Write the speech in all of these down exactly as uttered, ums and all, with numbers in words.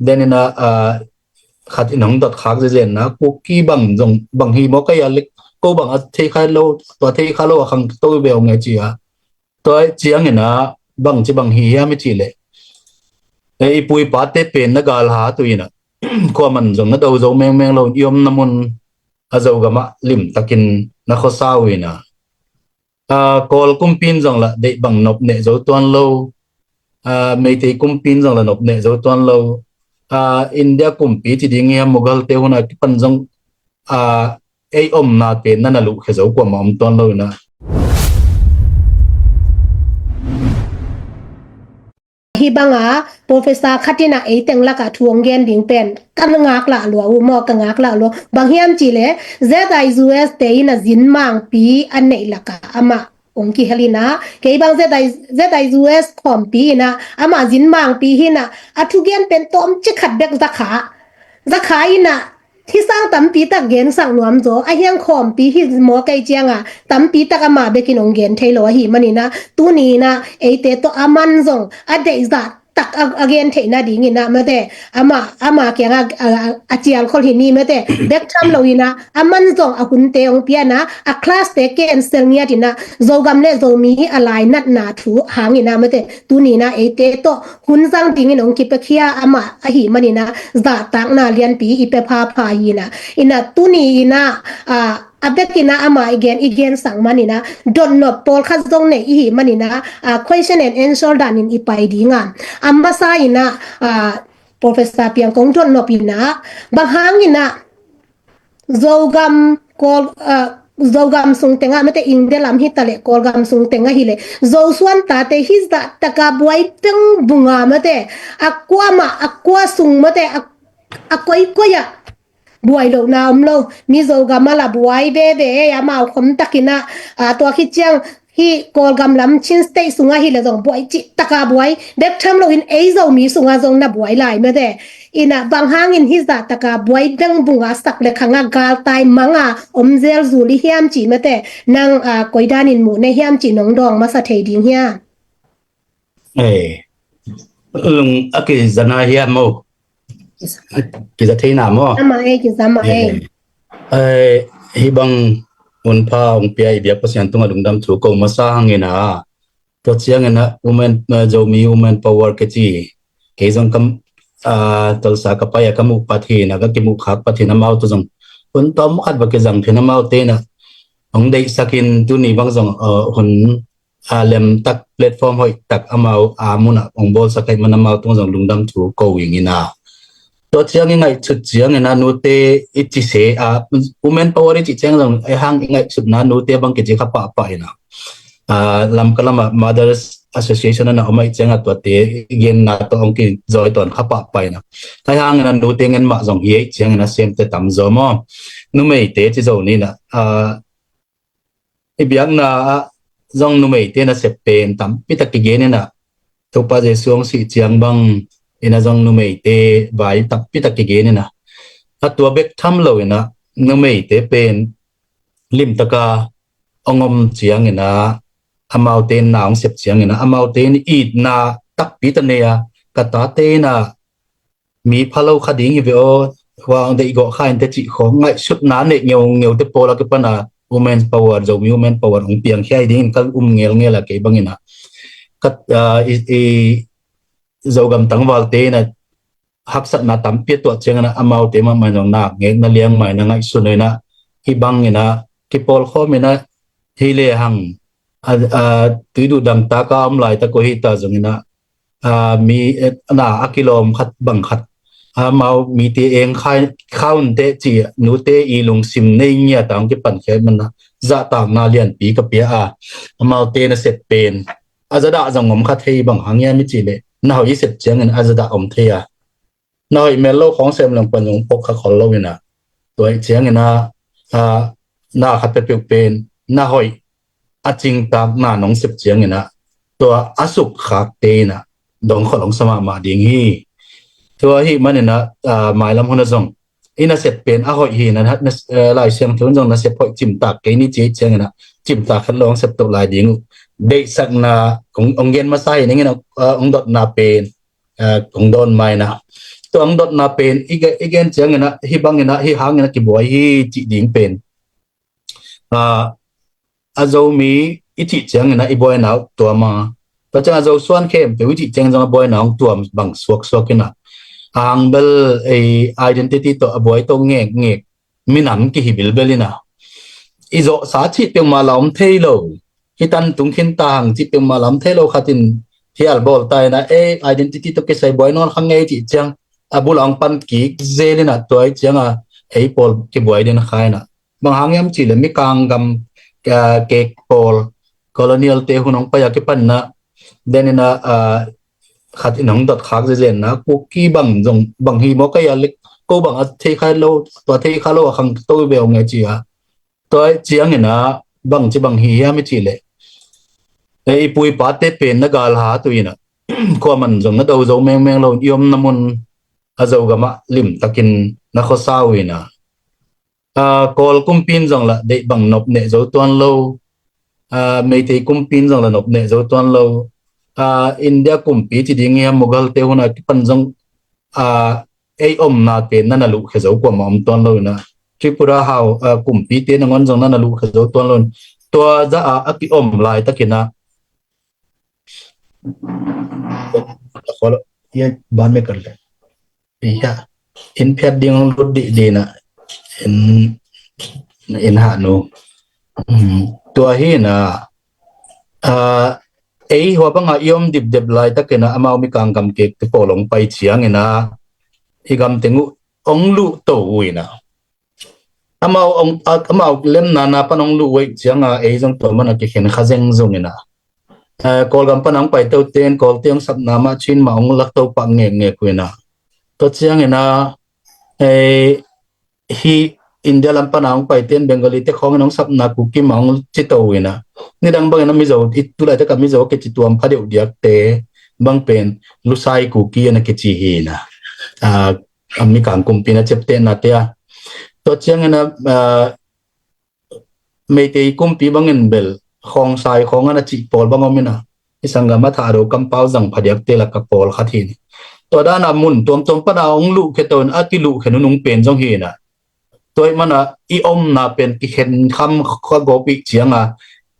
Then ina, ah, khat in hong dot khak zezen na, Kuki bang zong, bang hi maw kei a lek, ko bang a thei kha lo, tua thei kha lo a khangto ve ong e ci a. Tua ciang ina, bang ci bang hi hiam i cih leh, e, i pu i pate pen na gal ha tu ina, khuaman zong na do zo mengmeng lo, i omna mun a Zogam ah limtakin na khuasa uh ina, ah, Kawl kumpi in zong lah deih bang nop neh zo tuan lo, ah, Meitei kumpi in zong lah nop neh zo tuan lo, ah, India kumpi ci ding hiam, Mughal te hun a kipan zong, ah, ei omna pen na na luhkhia zo kuamah om tuan lo ina. Hih banga Professor khat ina ei teng lakah thu hong gen ding pen ka ngaklah lua uh maw, ka ngaklah lua. Bang hiam cih leh Z I U S te ina zin mangpi a neih lakah amah hong kihel ina, kei bang Z I, Z I U S khawmpi ina amah zin mangpi hi ina, a thugen pen tawmcik khat bek za kha, za kha ina, hi sang tampi tak gensak nuam zaw, a hiang khawmpi hi maw kei cianga tampi tak amah bekin hong gen thei lo ahih man ina, tuni ina eite tawh a man zong a deih zah tak a, a gen theihna ding ina mate, amah, amah kianga, a, a, a cial khol hi ni mate, bek tham lo ina, a man zong a hunte hong pia ina, a class te cancel ngiat ina, Zogam le Zomi a lainatna thu hang ina mate, tuni ina eite tawh hun zang dingin hong kipiakhia amah ahih man ina, zahtakna lianpi i pia phapha hi ina. Ina tuni ina, ah, a bek ina amah i gen, i gensak man ina, dotnop pawlkhat zong nei i hih man ina, ah, question and answer danin i pai dinga. A masa ina, ah, Professor Piang kong dotnop ina, bang hang ina, Zogam, Kawl, ah, Zogam sung tenga mate, India lam hi ta leh, Kawlgam sung tenga hi leh, Zosuan tate hi zah taka buai beng bunga mate, a kua mah, a kua sung mate, a, a koikoi ah buai lohna om lo. Mi Zogam a la buai veve ei, amau khom tak ina, ah, tua khit ciang hih Kawlgam lam Chin State sunga hi leh zong buai cih taka buai, bek tham lo in ei Zomi sunga zong na buai lai mate. Ina bang hangin hi zah taka buai beng bunga sak le khanga galtai manga om zel zul i hiam cih mate, nang, ah, koi danin muh na hiam cih nong dawng masa thei ding hiam? Ei, lung a kizana hiam maw? Kiza thei na maw? Kiza mah ei, kiza mah ei. Ei, ei, hih bang hun pha hong pia i biak Pasian tungah lungdam thu ko masa hang ina. Tua ciang ina women, ah, Zomi women power ka ci. Kei zong kam, ah, Tulsa ka pai a ka muh pat hi ina, ka kimuh khak pat hi ina, amau tawh zong hun tawm khat va kizang thei ina, amaute ina hong deihsak in tuni bang zong, ah, hun, ah, lemtak, platform hoihtak amau a munah hong bawlsak ahih man amau tung zong lungdam thu ko ing ina. Tua ciang i ngaihsut ciang ina nute i ci se, ah, women power i cih ciang zong ei hang i ngaihsutna nute bang kici kha pahpah ina. Ah, Lamka lamah Mothers Association ana om ahih cianga tuate i genna tawh hong kizawi tawn kha pahpah ina. Ei hang ina nute ngen mah zong hi ahih ciang ina semte tam zaw maw? Numeite ci zo ni ina. Ah, i biakna ah zong numeite nasep pen tampi tak kigen ina, Topa Jesu hong sih ciang bang ina zong numeite vai tampi tak kigen ina, a tua bek tham lo ina numeite pen limtaka hong om ciang ina, amaute na hong sep ciang ina, amaute in itna takpi ta nei a, ka tate ina mi pha lo kha ding hi ve aw, hua hong deih gawh kha in te cih khawng ngaihsutna neih ngeungeu te pawl a kipan a women power, Zomi women power hong piangkhia hi dingin ka um ngelngel a kei bang ina. Ka, ah, i, i Zogam tangvalte ina haksatna tampi a tuah ciang ina amaute mahmah in zong nak ngekna liang mah ina ngaihsun ina, hih bang ina kipawlkhawm ina, hi lehang, a, a, tuiduh dangtak a om laitak uh hi ta zong ina, a, mi, eh, na a kilawm khat bang khat, amau mite eng khai, khaunte ci, nute i lungsim nei ngiat a hong kipankhia ahih man ina zahtakna lianpi ka pia a, amaute nasep pen a zadah zong om kha thei, bang hang hiam i cih leh na hoih i sep ciangin a zadah om thei a, na hoih mel lo khawng sem leng pan zong pok kha khol lo ina. Tua ahih ciang ina, ah, na khat peuhpeuh pen na hoih a cingtakna nong sep ciang ina, tua a sukkhakte ina dong khol hong sa mahmah ding hi. Tua ahih man ina, ah, mailam hun ah zong i nasep pen a hoih hi ina, na, na, eh, Lai Siangtho in zong nasep hoih cimtak kei ni ci ahih ciang ina, cimtak khat lo hong sep to lai ding uh. Deihsakna hong, hong gen masa hi ning ina, ah, hong dotna pen, ah, kong dawn mai na. Tua ang dotna pen i gen ciangin ah, hih bangin ah, hih hangin ah kibuai hi cih ding pen, a, a Zomi i cih ciangin ah i buaina uh tuam a, tua ciang a Zo suan khempeuh i cih ciang zong a buaina hong tuam bang suaksuak in ah, a hang bel ei identity tawh a buai to ngekngek minam kihi bilbel in ah, i zawhsa cih peuhmah la om thei lo, hih tan tung khin ta hang cih peuhmah la om thei lo khat in hial bawl ta in ah, ei identity tawh kisai buai nawn kha ngei cih ciang a bul a hong pan kik zel in ah, tua i ciang a ei pawl kibuai den kha in ah, bang hang hiam cih leh Mikang gam, a, kek pawl colonial te hun hong pai a kipan in ah, den in ah, a, khat in hong dot khak zezen na, Kuki bang zong bang hi maw, ka ya lek ko bang a thei kha lo, tua thei kha lo a khangto ve ung e ci a. Tua ciangin ah bang ci bang hi hiam i cih leh, e, i pu i pate pen na galhat uh in ah, khuaman zong na do zo mengmeng lo, i omna mun a Zogam ah limtakin na khuasa uh in ah, a, Kawl kumpi in zong la deih bang nop neh zo tuan lo, a, Meitei kumpi in zong la nop neh zo tuan lo, a, India kumpi ci ding hiam, Mughal te hun a kipan zong, a, ei omna pen na na luhkhia zo kuamah om tuan lo in ah, Tripura hau, a, kumpi te nangawn zong na na luhkhia zo tuan lo in, tua zah a a kiom laitakin ah, ban me kal le. Iya, in phiat ding hong lut dih dih na, in, in hah nu. Um, tua hi na, a, ei hua banga i om dipdep laitakin ah, amau Mikang gam kek te pawl hong pai ciangin ah, i gam teng uh hong luh to uh in ah, amau hong, a, amau lemna na pan hong luh uh ciang a, ei zong tua man a kikhen kha zengzong in ah, a, Kawlgam pan hong pai to ten Kawlte hong sapna mah Chin mah hong lak to pah ngekngek uh in ah, tua ciangin ah, ei, hih India lam pan a hong pai ten Bengali te khawng in hong sapna Kuki mah hong ci to uh in ah, nidang bangin ah Mizo, i tulaitak a Mizo kici tuam pha deuh diakte bang pen Lusai Kuki in ah kici hi in ah, a, a Mikang kumpi na ciaptehna te a. Tua ciangin ah, a, Meitei kumpi bangin bel Khongsai khawng a na cih pawl bang om in ah, i sanggam a Thado kampau zang phadiakte lak a pawl khat hi in ah, tua dan a mun tuamtuam pan a hong luhkhia to in, a kiluhkhia nunung pen zong hi in ah, tua ahih man a i omna pen kikhen kham kha gawp ih ciang a,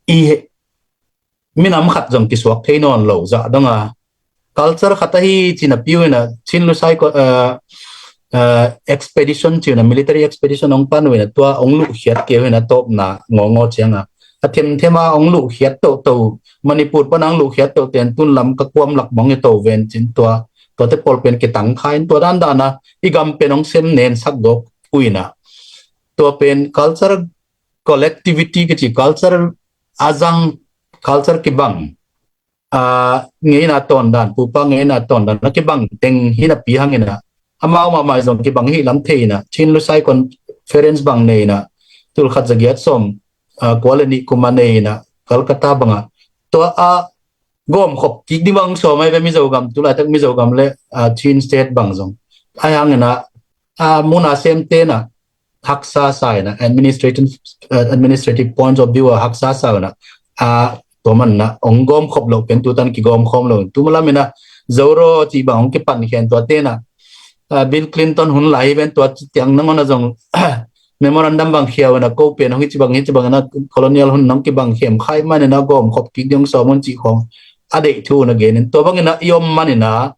i minam khat zong kisuak thei nawn lo zah dong a, culture khat ahi ci napi uh in ah, Chin Lusai ko, a, a, expedition ci uh in ah, military expedition hong pan uh in ah, tua hong luhkhiat kei uh in ah, tawpna ngawngawng ciang a, a themthem a hong luhkhiat toto, Manipur pan a hong luhkhiat to ten tun lam ka kuam lak mong hi to ven cin tua, tuate pawl pen kitang kha in, tua dandan a i gam pen hong sem nen sak gawp uh in ah, tua pen culture collectivity kici, culture a zang, culture kibang, a, ngeina tawndan, pupa ngeina tawndan a kibang teng hi napi hang in ah, amau mahmah zong kibang hi lam thei in ah, Chin Lusai Conference bang nei in ah, tul khat za giat sawm, a, kua le nih kum a nei in ah, Calcutta bang a, tua a gawmkhop kik ding bang sawm ahi ve, Mizo gam, tulaitak Mizo gam le, a, Chin State bang zong. Ahi hang in ah, a, mun a semte in ah haksa sa in ah, administrative, a, administrative points of view a haksa sa in ah, a, tua man in ah hong gawmkhop loh pen tutan kigawmkhawm lo. Tu malam in ah Zoro cih bang hong kipan khen tuate in ah, a, Bill Clinton hun lai hi ven, tua tiang nangawn a zong memorandum bang khia uh in ah, ko pen hong hi ci bang hi ci bang in ah, colonial hun hong kibang khem kha ahih man in ah gawmkhop kik ding hong sawm un cih khawng a deih thu na gen in, tua bang in ah i om man in ah,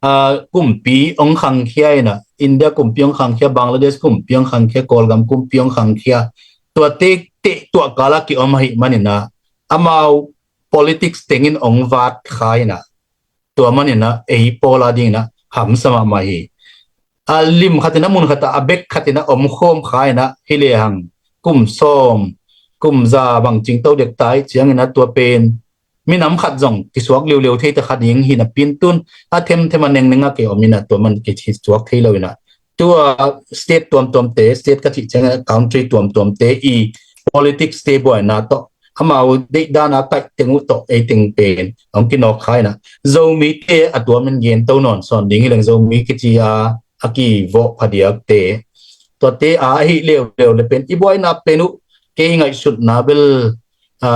a, kumpi hong khangkhia in ah, India kumpi hong khangkhia, Bangladesh kumpi hong khangkhia, Kawlgam kumpi hong khangkhia, tuate teh tuah kal a kiom ahih man in ah, amau politics teng in hong vat kha in ah, tua man in ah ei pawl a ding in ah hamsa mahmah hi. A lim khat in ah, mun khat ah, a bek khat in ah omkhawm kha in ah, hi lehang kum sawm, kum za bang cingto dek ta ih ciang in ah, tua pen minam khat zong kisuak liuliu thei ta kha ding hi napi in, tun a themthem a nengneng a kei om in ah, tua man kisuak thei lo in ah, tua state tuamtuamte, state ka cih ciang a country tuamtuamte i politics te buaina tawh, amau deihdan a kaih teng uh tawh ei teng pen hong kinawk kha in ah, Zomite a tuam in gen to nawn sawn ding hi leng, Zomi kici a, a kivawh phadiakte, tuate a ahi leuleu le pen i buaina pen uh, kei ngaihsutna bel, a,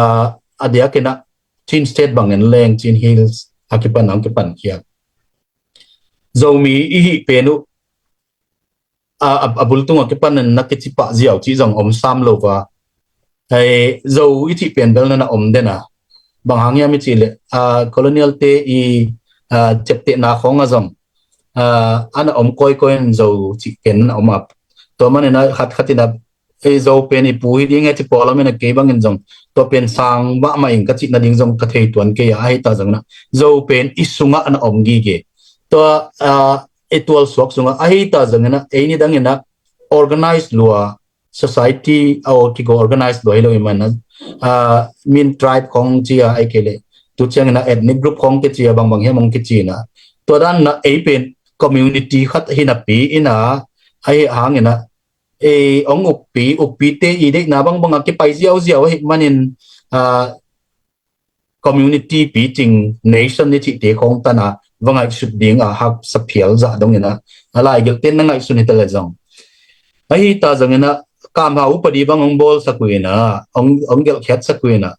a diak in ah Chin State bang en leng, Chin Hills a kipan hong kipan khiak. Zomi i hih pen uh a, a, a bul tungah kipanin na kici pah ziau cih zong om sam lo va. Hei, Zo i cih pen bel na na om den a. Bang hang hiam i cih leh, a, colonial te i, a, ciaptehna khawng a zong, a, a na om kawikawi in Zo cih pen na na om a. Tua manin a khat khat in a, ei Zo pen i pu hi ding e ci pawl om in a, kei bangin zong tua pen sang mahmah ing ka cih nading zong ka thei tuan kei a, ahi ta zongin a Zo pen i sungah a na om gige. Tua, a, i tualsuak sungah ahi ta zongin a, ei nidangin a organize lua, society a aw kigo organize lua hi lo i man a, a, min tribe khawng ci a, ahih kei leh tu ciangin a ethnic group khawng kici a, bangbang hiam hong kici in a, tua dan in a ei pen community khat hi napi in a, ahi hangin a, ei hong ukpi, ukpite i deihna bangbang a kipai ziauziau ahih manin, a, community picing nation i cihte khawng tan a va ngaihsut ding a haksa phial zah dongin a, a laigelhte na ngaihsun hi ta leh zong, ahi ta zongin a, kamhau upadi bang hong bawlsak uh in a, hong, hong gelhkhiatsak uh in a,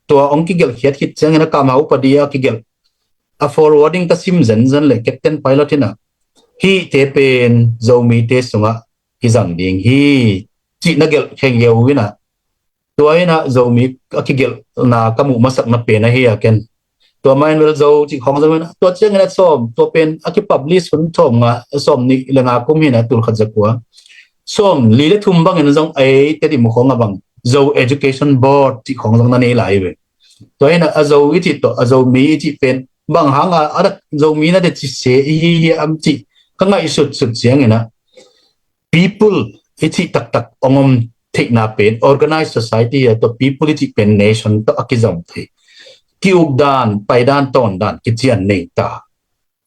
tua hong kigelhkhiat khit ciangin a kamhau upadi a kigelh a forwarding ka sim zenzen leh Captain Pilot in a, hihte pen Zomite sungah kizang ding hi cih na gelh khengeu in a, tua in a Zomi a kigelhna ka muh masakna pen ahi a ken. Tua mah in bel Zo cih khawng zong in a, tua ciangin a sawm, tua pen a kipublish hun sawm nga, sawm nih le nga kum hi in a, tul khat za kua. Sawm li le thum bangin zong ei Tedim khawng a bang Zo Education Board cih khawng zong na nei lai ve. Tua in a, a Zo i cih tawh, a Zomi i cih pen bang hang a, a dak Zomi na de ci se i hi hiam cih ka ngaihsutsut ciangin a, people i cih taktak hong om theihna pen organized society a, tua people i cih pen nation tawh a kizom thei. Ki-uk dan, pai dan, tawn dan kician nei ta.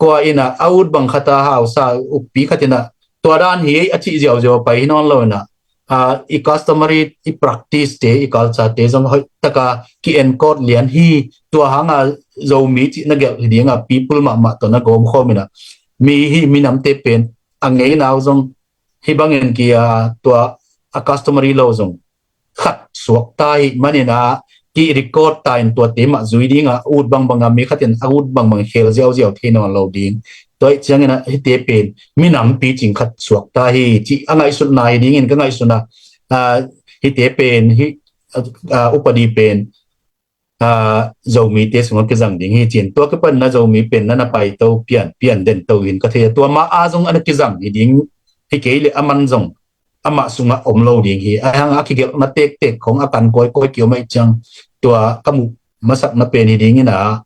Kua in a, a ut bang khat a hausa ukpi khat in a, tua dan hi a cih ziauziau a pai hi nawn lo in a, a, i customary, i practice te, i culture te zong hoih taka ki-encode lian hi. Tua hang a Zomi cih na gelh hi ding a, people mahmah tawh na gawm khawm in a, mi hi, minamte pen a ngeinau zong hih bangin ki, a, tua a customary law zong khat suak ta hi manin a, ki-record ta in tuate mah zui ding a, ut bangbang a mi khat in a ut bangbang khel ziauziau thei nawn lo ding. Tua ih ciangin a, hihte pen minam picing khat suak ta hi cih a ngaihsutna hi dingin ka ngaihsun a, a, hihte pen, hih, a, a, upadi pen, a, Zomite sungah kizang ding hi ci-in, tua kipan na Zomi pen na na paito pian, pian den to in ka thei a, tua mah a zong a na kizang hi ding hi kei leh a man zong amah sungah om lo ding hi. Ahi hang a kigelhna tektek khawng a kan kawikawi ki-om ahih ciang tua ka muh masakna pen hi dingin a,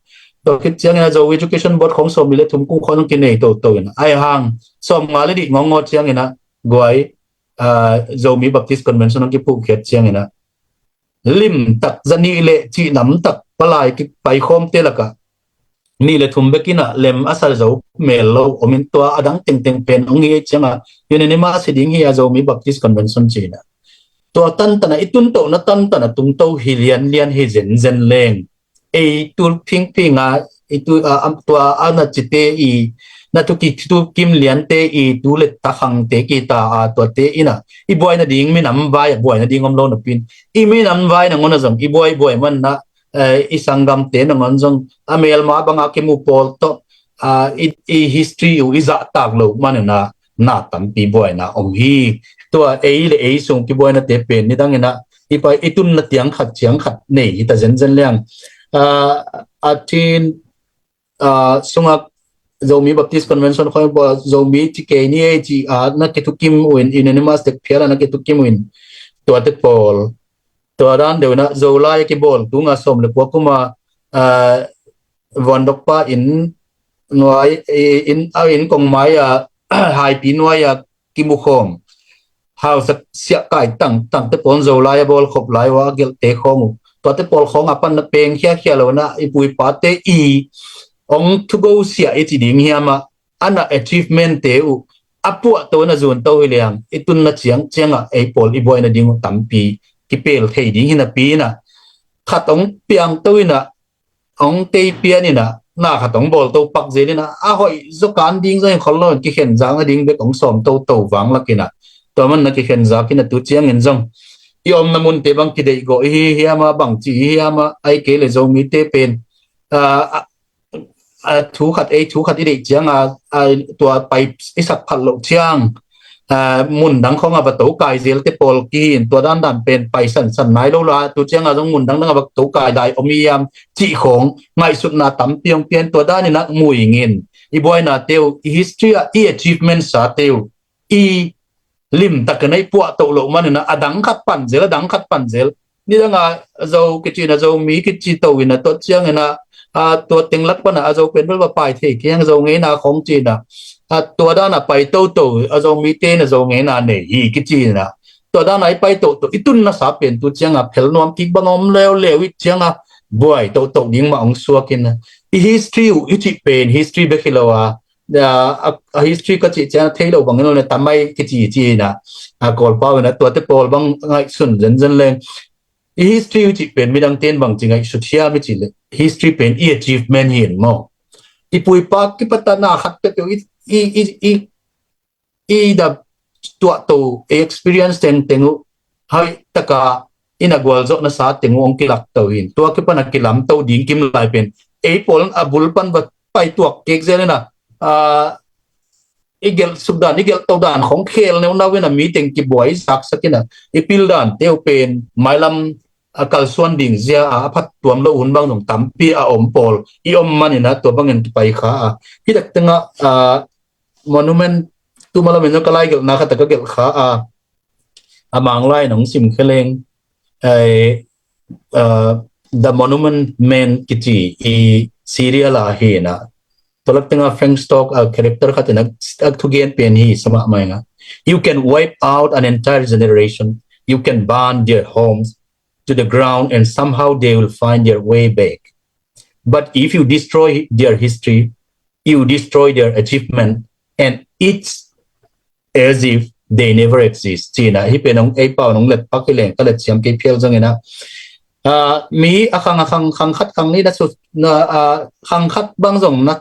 tua khit ciangin a Zo Education Board khawng sawm li le thum kum khawng kinei toto in a, ahi hang sawm nga le dih ngawngaw ciangin a guai, a, Zomi Baptist Convention hong kiphuhkhiat ciangin a, limtak, zanih le cihnamtak palai kipaikhawmte lakah nih le thum bekin a lem a sa zo mel lo om in, tua a dang tengteng pen hong hi ei ciangah unanimous hi ding hi a, Zomi Baptist Convention ci-in a. Tua tantan a i tuntohna tantan a tungto hi lianlian hi zenzen leng, ei tu phingphing a, i tu, a, am, tua a na cite i, na thuki thukim liante i tu le takhangte kita a, tuate in a i buai nading minam vai a buai nading om lo napi in, i minam vai nangawn a zong i buai buai man na, eh, i sanggamte nangawn zong a melma banga kimu pawl tawh, a, i, i history uh i zahtak loh man in a, na tampi buaina om hi. Tua ei le ei sung kibuainate pen nidangin a, i pai i tunna tiang khat ciang khat nei hi ta zenzen leng. A, a cin, a, sungah Zomi Baptist Convention khawng pawl Zomi ci kei ni ei ci a na kithukim uh in, unanimous tek phial a na kithukim uh in, tuate pawl. Tua dan deuh in a Zolai a kibawl tunga sawm le kua kum a, a, Vuandokpa inn nuai, i, inn, a inn kongmai a, Haipi nuai a kimukhawm hausa siah kai tangtangte pawl, Zolai a bawlkhop lai uh a gelhte khawng uh, tuate pawl khawng a pan na peng khiakhia lo in a, i pu i pate i hong thugo siah i ci ding hiam a, a na achievement te uh a puahto in a zunto hi leng, i tunna ciang ciangah ei pawl i buai nading uh tampi kipel thei ding hi napi in a, khat hong piangto in a, hong tei pian in a, na khat hong bawlto pak zel in a, a hoih zaw kan ding zong hi khol lo in, kikhenzak nading bek hong sawm toto vanglak in a, tua man na kikhenzak in a, tu ciangin zong i omna munte bang kideihgawh i hi hiam a, bangci i hi hiam a, ahih kei leh Zomite pen, a, a, a thu khat, ei thu khat i deih ciang a, a tua pai i sak phat loh ciang, a, mun dang khawng a va to kai zel te pawl kihin, tua dandan pen pai sansan nai lo la, tu ciang a zong mun dang dang a va to kai dai om i hiam cih khawng ngaihsutna tampi hong pian, tua danin a mu ingin i buaina teu, i history a i achievement sa teu i limtakin a i puah toh loh manin a, a dang khat pan zel, a dang khat pan zel. Nidang a Zo kici in a, Zomi kici to in a, tua ciangin a, a, tua teng lak pan a, a Zo pen bel va pai thei kei hang, Zo ngeina khawng ci in a, a, tua dan a pai toto, a Zomite in a Zo ngeina nei hi kici in a, tua dan a i pai toto, i tunna sa pen tu ciang a phel nuam kik bang om leuleu i ciang a, buai toto ding mah hong suak in a, i history uh i cih pen history bek hi lo a, a, a, a history ka cih ciang thei lo bangin lo ne, tamai kici ci in a, a, Kawlpau in a, tuate pawl bang ngaihsun zenzen leng. I history uh cih pen midang ten bang ci ngaihsut hiam i cih leh, history pen i achievement hi in maw. I puipa kipat a na khat peuhpeuh i, i, i, i, i da tuahto, i experience tengteng uh, hai taka i na gualzawhna sa teng uh hong kilakto hi in. Tua kipan a kilamto ding kim lai pen, ei pawl a bul pan va pai tuak kek zel in a, a, i gelh suk dan, i gelh to dan khawng khel neunau in a, mi teng kibuai zaksak in a, i pil dan teu pen mailam a kalsuan ding zia a, a phat tuam lo hun bang zong tampi a om pawl i om man in a, tua bangin kipai kha a. Hi tak teng a, a, monument, tu malam in zong ka lai gelhna khat a ka gelh kha a, a Mang Lai nong sim khe leng, eh, uh, The Monument Men kici i serial a hi in a, tua lak teng a Frank Storch a character khat in a, a thugen pen hi sa mahmah ing a. You can wipe out an entire generation, you can burn their homes to the ground, and somehow they will find their way back. But if you destroy their history, you destroy their achievement, and it's as if they never exist. Ci in a, hi pen hong, ei pau in hong let pak hi leng, ka let siam kei phial zong in a, a, mi a khang, a khang, khang khat, khang nih na sut, na, a, khang khat bang zong na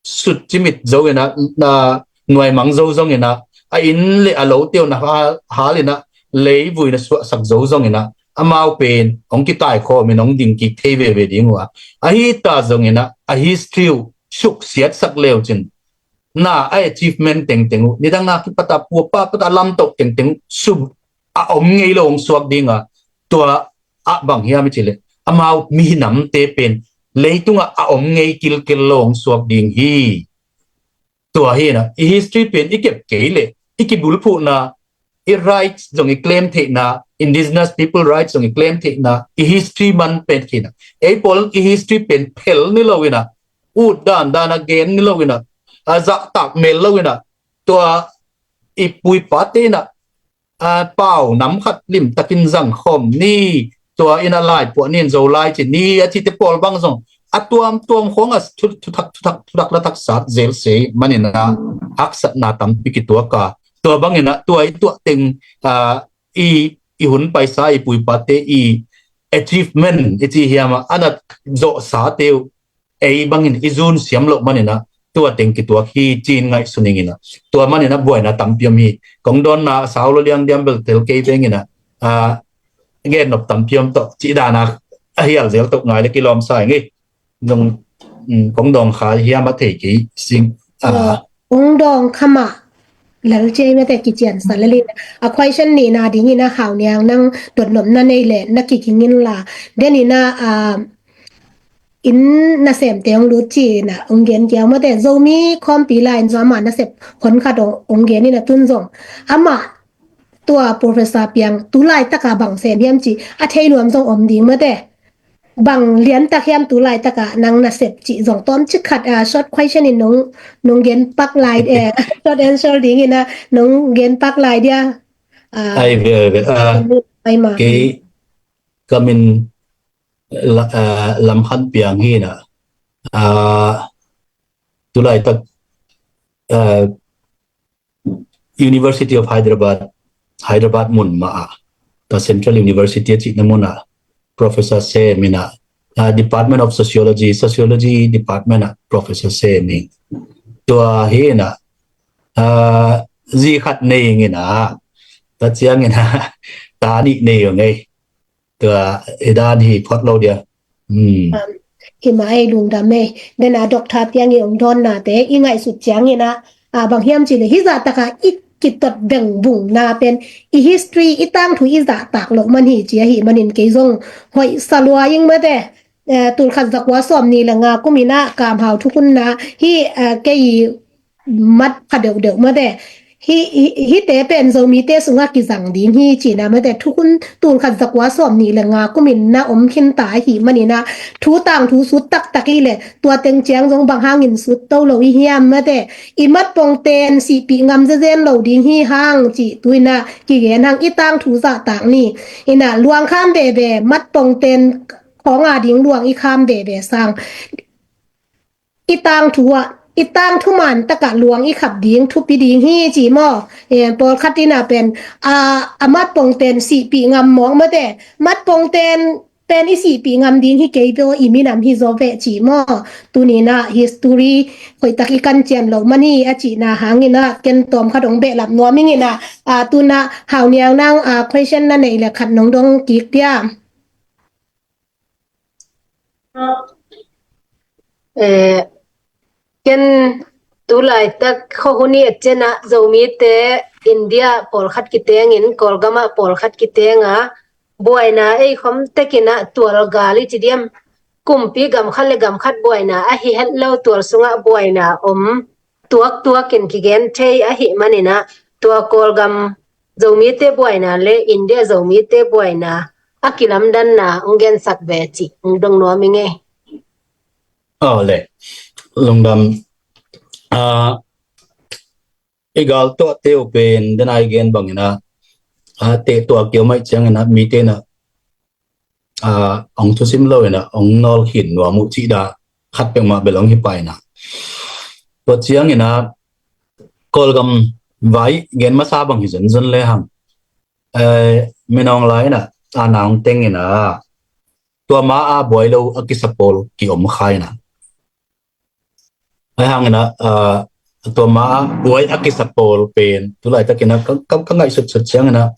sut cimit zo in a, na nuaimang zo zong in a, a inn le a lo teu na hal, hal in a, leivui na suahsak zo zong in a, amau pen hong kitai khawm in hong ding kik thei veve ding uh a. Ahi ta zong in a, a history uh suksiatsak leu cin, na a achievement tengteng uh, nidang a kipat a puapa pat a lamtoh tengteng uh, sum a om ngei lo hong suak ding a, tua ah bang hiam i cih leh, amau mihinamte pen leitungah a om ngei kilkel lo hong suak ding hi. Tua hi in a, i history pen i kep kei leh, i kibulphuhna, i rights zong i claim theihna, indigenous people rights zong i claim theihna, i history man pen hi in a, ei pawl i history pen phel ni lo in a, ut dan dan a gen ni lo in a, a zahtak mel lo in a, tua i puipate in a, a, pau nam khat limtakin zang khawm ni, tua in a laipuah ni in Zolai ci ni, a cite pawl bang zong a tuamtuam khawng a thu, thuthak, thuthak, thuthak lathak sat zel se man in a, haksatna tampi kituak a. Tua bang in a, tua i tuah teng, a, i, i hun paisa i puipate i achievement i ci hiam a, a na zawhsate uh ei bangin i zun siam loh man in a, tua teng kituak hi ci-in ngaihsun ing in a, tua man in a buaina tampi om hi. Kong dawnna a sau lo liang diam bel tel kei veng in a, a, gen nop tampi om tawh cih dan a, a hial zel toh ngai le kilawm sa ing ei. Zong, mm, kong dawng kha hiam a thei kei sing. A, ong dawng kha mah, lal ci ei mate kician sa lel in. A question nihna ding in a, Hau Niang, nang dotnop na nei leh na kiking in la. Den in a, a, inn nasemte hong lut ci in a, hong gen kiau mate, Zomi khawmpi lai in zong amah nasep hon khat hong, hong gen in a, tun zong amah, tua Professor Piang tu laitaka bang sem hiam ci a thei nuam zong om ding mate. Bang liantak hiam tu laitaka nang nasep cih zong tawmcik khat, a, short question in nong, nong gen pak lai, eh, short answer ding in a nong gen pak lai dia. A, ai ve, ai ve. A, ai ma. Kei ka min la, a, Lam Khan Piang hi in a, a, tu laitak, a, University of Hyderabad, Hyderabad mun mah ah, the Central University a cihna mun ah, professor sem in a, ah, Department of Sociology, Sociology Department ah professor sem in. Tua hi in a, ah, zi khat nei ing in a, tua ciang in a, ta nih nei ung ei. Tua hi dan hi phot lo dia. Hmm. Um, Himah ei lungdam ei. Dena doctor tiang i ong dawnnate i ngaihsut ciangin ah, a, bang hiam cih leh hih zahtakah i kitot veng vungna pen i history, i tangthu i zahtak loh man hi ci ahih manin kei zong hoih sa lua ing mate. Eh, tulkhat zakua sawmnih le nga kumin ah Kam Hau thukhunna hih, eh, kei mat pha deuhdeuh mate. Hih, hih, hihte pen Zomite sungah kizang ding hi cihna mate, thukhun tulkhat zakua sawmnih le nga kumin na om khinta ahih manin ah thu tangthu sut taktak i leh tua teng ciang zong bang hangin sut to lo i hiam mate. I matpongten sihpih ngam zezen lo ding hi hang cih tu-in ah kigen hang, i tangthu zahtak ni. Inah luang kham veve, matpongten khawng a ding luang i kham veve sang i tangthu ah, i tangthu man takah luang i khap ding thupi ding hi ci maw? Eh, pawlkhat inah pen, a, a matpongten sihpih ngam mawk mate. Matpongten pen i sihpih ngam ding hi kei peuh, i minam hi zaw veh ci maw? Tuni inah history hoihtak i kan cian loh man hi a cihna hangin ah ken tawmkhat ong behlap nuam ing inah, a, tu-in ah Hau Niang nang, a, question na neih leh khat nong dong kik dia. Eh, ken tu laitak khuahun i et ciangin ah Zomite India pawlkhat kitengin, Kawlgamah pawlkhat kitenga buaina ei khom tekin ah tualgal i ci diam, kumpi gam khat le gam khat buaina ahi het lo, tual sungah buaina om tuaktuakin kigen thei ahih manin ah tua Kawlgam Zomite buaina le India Zomite buaina a kilamdanna ong gensak ve cih ong dong nuam ing ei. Aw le, lungdam. Ah, i gal tuahte uh pen dena i gen bangin ah, ah, teh tuak kio maih ciangin ah mite inah, ah, ong thusim lo inah ong nawl khin nuam uh cih dah khat peuhmah bel ong hi pah inah. Tua ciangin ah Kawlgam vai gen masa bang hi zonzon le hang, eh, Min Aung Hlaing inah a na ong teng inah tua ma a buai lo a kisa pawl kiom kha inah. Ahi hangin ah, ah, tua ma a buai a kisa pawl pen tu laitakin ah ka, ka, ka ngaihsutsut ciangin ah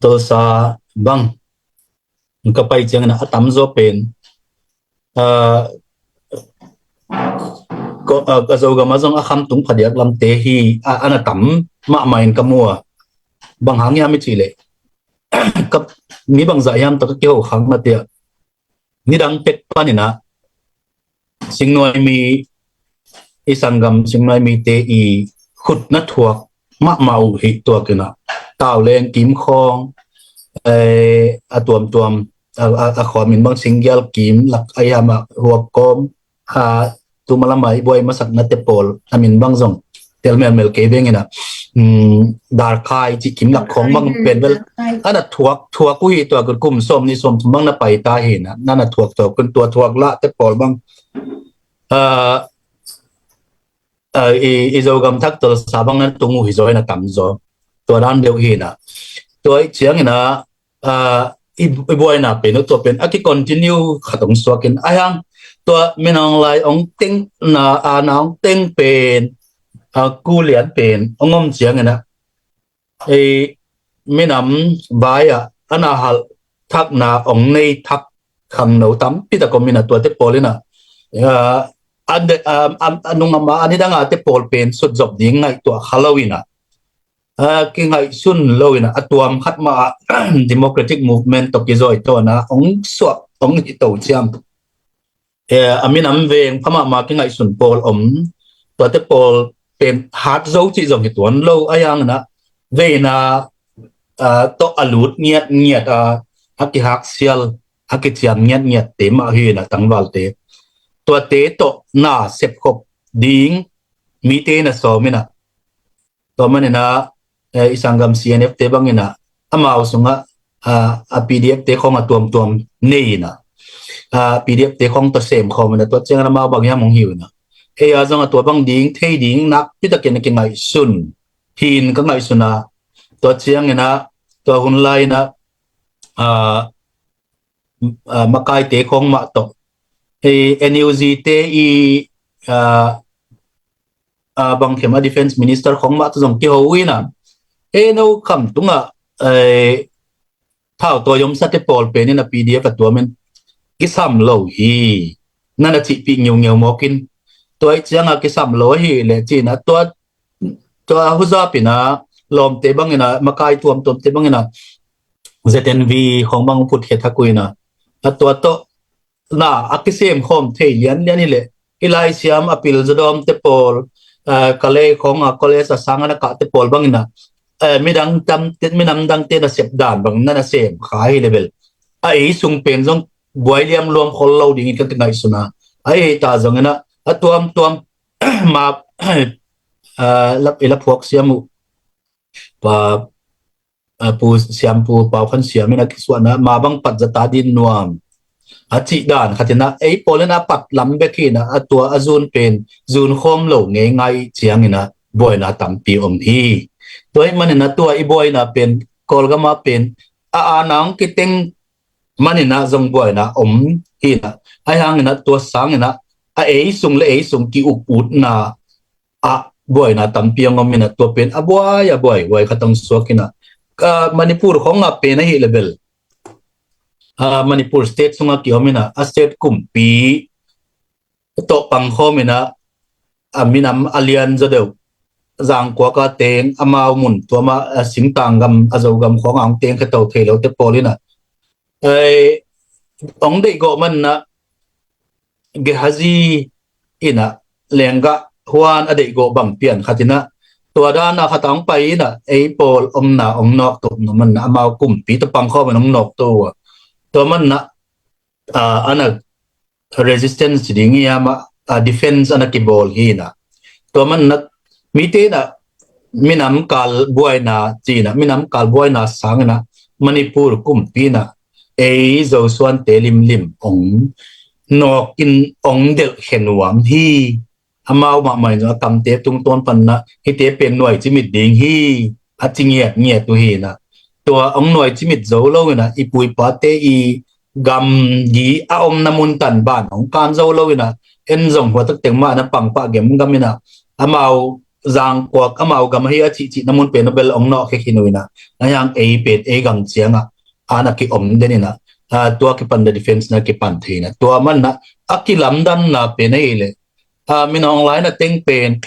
Tulsa bang ka pai ciangin ah a tamzaw pen, ah, ko, ah, a Zogam ah zong a khamtung phadiak lamte hi, ah, a na tam mahmah in ka mu a. Bang hang hiam i cih leh ka, mi bangzah hiam tawh ka kiho khak na te ah, nidang pek panin ah Singnuai mi, i sanggam Singnuai mite i khutna thuak mahmah uh hi tuakin ah, Tauleng kim khawng, eh, a tuamtuam, a, a, a khuamin bang Singgial kim lak a hiam ah huak kawm, a, tu malam a i buai masakna te pawl a min bang zong tel melmel kei veng inah, um, Darkhai cih kim lak khawng bang pen bel a na thuak thuak uh hi tuakin kum sawmnih sawmthum bang na pai ta hi inah, na na thuak thuak un tua thuak lah te pawl bang, ah, ah, i, i Zogam thak Tulsa bang na tung uh hi zaw inah, tam zaw. Tua dan deuh hi inah. Tua i ciangin ah, ah, i, i buaina pen uh tua pen a ki continue khat ong suakin ahi hang, tua Min Aung Hlaing ong teng na, a na ong teng pen, ah, kulian pen ong om ciangin ah, ei, minam vai ah a na halh thakna ong nei thak khangno tampi tak om inah tuate pawl inah, ah, a, a, a, a nung a ma a nidang a te pawl pen sutzop ding ngaihtuah kha lo inah, ah, kingaihsun lo inah a tuam khat mah ah democratic movement tawh kizawitawn a ong suak ong hi to ciam. Eh, a minam veng pha mahmah kingaihsun pawl om, tuate pawl pen hat zo cih zong hi tuan lo, ahi hangin ah veina, ah, tawh a lut ngiatngiat a, a kihaksial, a kiciam ngiatngiatte mah hi inah tangvalte, tuate tawh na sepkhop ding mite na sawm inah, tua manin ah, eh, i sanggam C N F te bangin ah amau sungah, ah, a P D F te khawng a tuamtuam nei inah, ah, P D F te khawng tawh sem khawm inah, tua ciangin amau bang hiam hong hi uh inah, ei a zong a tua bang ding thei ding nakpi takin a kingaihsun hi in ka ngaihsun a, tua ciangin ah tua hun lai inah, ah, ah, makaite khawng mah tawh, eh, N U G te i, ah, ah, bangkhem a defense minister khawng mah tawh zong kiho uh inah, eh, no kham tungah, eh, thau tua yomsate pawl pen inah P D F a tuamin kisam lo hi. na na cihpih ngeungeu mawkin, tua ih cianga kisam lo ahi le cina tua, tua huzapina lawmte bangina makai tuamtuamte bangina Z N V khong bang put khe thakuina a tua tawh na a kisem khawm thei lianlian hileh i laisiam a pil zadawmte pawl, kalei khong a college a sanga na kahte pawl bangina midang tamte, minam dangte na sep dan bang na na sem kha hi le bel a ei sung pen zong buai liam luam khol lo dingin ka kingaihsuna. A ei ta zongina a tuamtuam ma lap i la phuak siam uh pa Pu Siampu Pau Khan Siam in a kisuahna ma bang pat zata din nuam a cih dan khatina ei pawlin a pat lam bek hina a tua a zun pen zun khawm lo ngei ngai ciangina buaina tampi om hi. Tua ih manina tua i buaina pen Kawlgama pen a anang kiteng manina zong buaina om hina a hangina tua sangina a ei sung le ei sung ki-uk utna a buaina tampi ang om ina tua pen a buai a buai buai khatang suak ina Manipur khong a pen ahi le bel Manipur state sunga ki om ina a state kumpi tawh pangkhawm ina a minam a lian zaw deuh Zangkuaka teng amau mun tuama a singtang gam a Zogam khong ang teng khato thei lote pawl ina ong deih gawh manna Gehazi ina lenggah huan a deih gawh bang pian khatina tua dana khatang pai ina ei pawl omna ong nawk tuk na manna amau kumpi ta pangkhawm in ong nawk tuk ua tua manna ana resistance ci ding hiam a defense ana kibawl hina tua manna mite na minam kal buaina cina minam kal buaina sangina Manipur kumpina ei Zosuante limlim ong nawkin ong delh khe nuam hi. Amau mahmah in a kamte tungtawn panna hite pen nuai cimit ding hi a ci ngiat ngiat uh hina tua ong nuai cimit zo lo ina i puipate i gamgi a omna mun tan ban ong kan zo lo ina en zong hua taktek mah na pangpah gemgam ina amau Zangkuak amau gam ahi a cihcih na mun pen a bel ong nawh khe khin uh ina a hiang ei pen ei gam cianga ana ki om den ina tua kipan da defense na kipan thei ina tua manna a kilamdanna pen ahi le min ong laina teng pen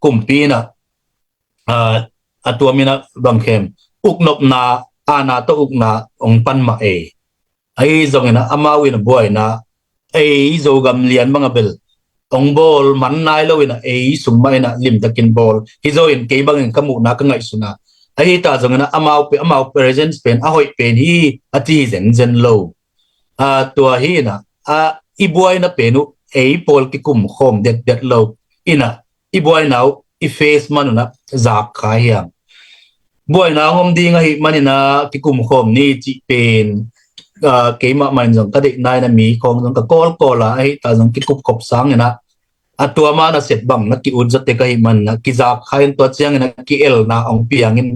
kumpi ina a tua mina bangkhem uknopna ana tawh ukna ong pan mah ei ahi zongina amau ina buaina ei Zogam lian banga bel ong bawl man nai lo ina ei sung mah ina limtakin bawl hi zo in kei bangin ka muhna ka ngaihsuna ahi ta zongina amau pe amau presence pen a hoih pen hi a ci hi zenzen lo. Tua hi ina a i buaina pen uh ei pawl kikum khawm detdet lo ina i buaina uh i face man una zak kha hiam buaina hong om ding ahi manina kikum khawm ni cih pen keimah main zong ka deih naina mi khawng zong ka kawlkawl a ahi ta zong kikup khop sangina a tua mana set bang na ki-ut zatek ahi manina kizak kha in tua ciangina ki-elna ong piangin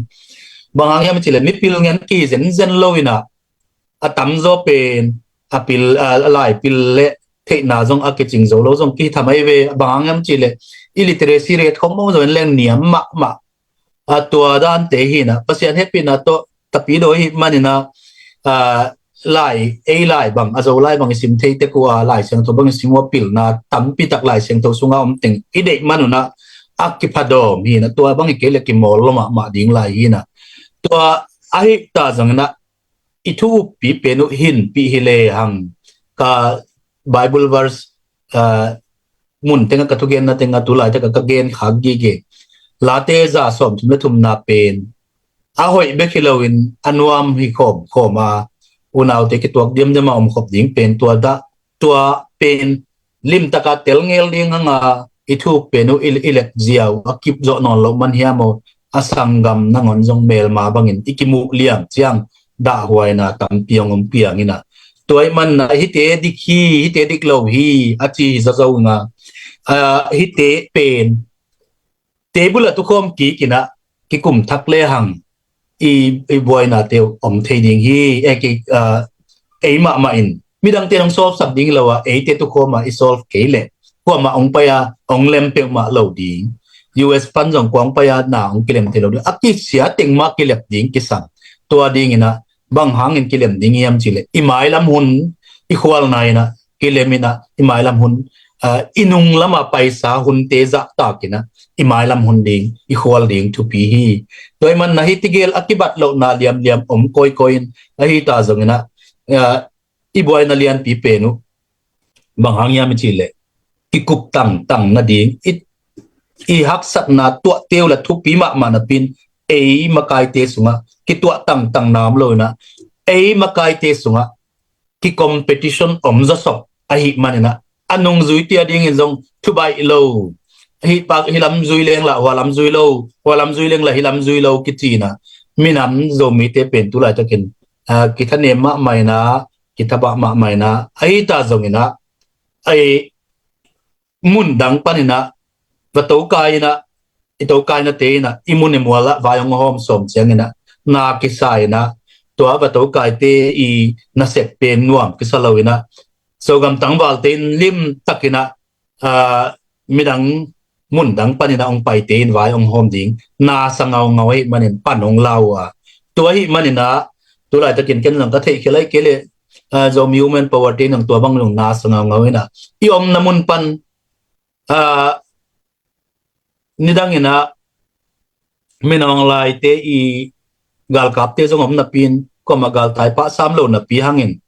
bang hang hiam cile mipil ngen ki zenzen lo ina a tamzaw pen a pil a lai pil le theihna zong a kicing zo lo zong ki thamai ve bang hang hiam cile illiteracy rate khong mong zo in leng niam mahmah a tua dante hina Pasian hehpihna tawh tapidaw hi manina lai ei lai bang a Zo lai bang i sim thei tek uh a Lai Siangtho bang i sim uh a pilna tampi tak Lai Siangtho sunga om teng i deih man una a kiphadawm hina tua bang i kei le kimawl lo mahmah ding lai hina tua ahi ta zongina i thu uppi pen uh hinpih hi le hang ka Bible verse mun tenga ka thugenna tenga tu lai taka ka gen khak gige Late za sawm thum le thumna pen a hoih bek hi loin a nuam hi khawm khawm a unaute kituak diamdiam a om khop ding pen tua dah tua pen limtaka tel ngel ding hanga i thuk pen uh i let ziau a kip zawh nawn loh man hiam aw a sanggam nangawn zong melma bangin i kimuh liam ciang dahhuaina tampi hong om piangina tua ih manna hite dik hi hite dik lo hi a ci hi zazo inga hite pen table a tukhawm kik ina kikum thak le hang i buainate om thei ding hi. Ei mahmah in midangte hong solve sak ding lo a eite tukhawm a i solve kei leh kuamah hong pai a hong lem peuhmah lo ding. U S pan zong kua hong pai a na hong kilem thei lo ding a kisia teng mah kilep ding kisam tua dingina bang hangin kilem ding hiam cileh i mailam hun i khualna ina kilem in ah i mailam hun, ah, i nung lamah paisa hunte zahtak in ah i mailam hun ding i khual ding thupi hi. Tua ahih manin ah hih tegel a kibat lohna liamliam om kawikawi in, ahi ta zongin ah, ah, i buaina lianpi pen uh bang hang hiam i cih leh, kikup tangtang nading, i, i haksatna tuahte uh la thupi mahmah napi in, ei makaite sungah kituah tangtangna om lo in ah, ei makaite sungah ki-competition om zawsop ahih manin ah, a nungzuite a dingin zong thubaih lo, hih pak, hih lam zui leng lah hua lam zui lo, hua lam zui leng lah hih lam zui lo kici in ah, minam Zomite pen tu laitakin, ah, kithanem mahmah in ah, kithabah mahmah in ah, ahi ta zongin ah, ei, mun dang panin ah, va tokai in ah, i tokainate in ah, i mun i mual ah vai hong hawm sawm ciangin ah, na kisa in ah, tua va tokaite i nasep pen nuam kisa lo in ah, Zogam tangvalte in limtakin ah, ah, midang mun dang panin ah hong paite in vai hong hawm ding na sa ngaungau ahih manin pan hong la uh a. Tua ahih manin ah, tu laitakin ken zong ka theihkhia lai kei leh, ah, Zomi Women Power te in zong tua bang zong na sa ngaungau in ah, i omna mun pan, ah, nidang in ah, Min Aung Hlaing te i galkapte zong om napi in, kuamah galtai pah sam lo napi hangin,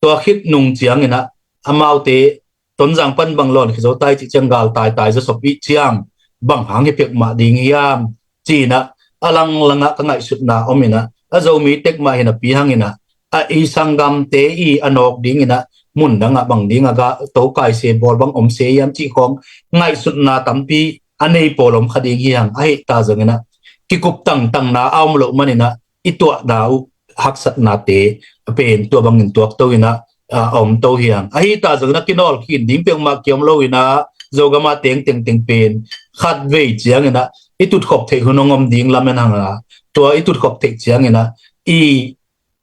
tua khit nung ciangin ah, amaute Tonzang pan bang lawn khia zo tai cih ciang galtai tai zawsop ih ciang, bang hang hi peuhmah ding hiam ci in ah, a langlang ah ka ngaihsutna om in ah, a Zomi tek mah hi napi hangin ah, a i sanggamte i a nawk ding in ah, mun dang ah bang ding a ga tokai se bawl bang om se hiam cih khawng ngaihsutna tampi a nei pawl om kha ding hi hang, ahi ta zongin ah, kikup tangtangna a om loh manin ah, i tuahna uh haksatnate a pen tua bangin tuakto in ah, a om to hi hang. Ahi ta zongin ah, kinawl khin ding peuhmah kiom lo in ah, Zogam a teng tengteng pen khatvei ciangin ah, i tutkhop theih hun hong om ding lamen hang a, tua i tutkhop theih ciangin ah, i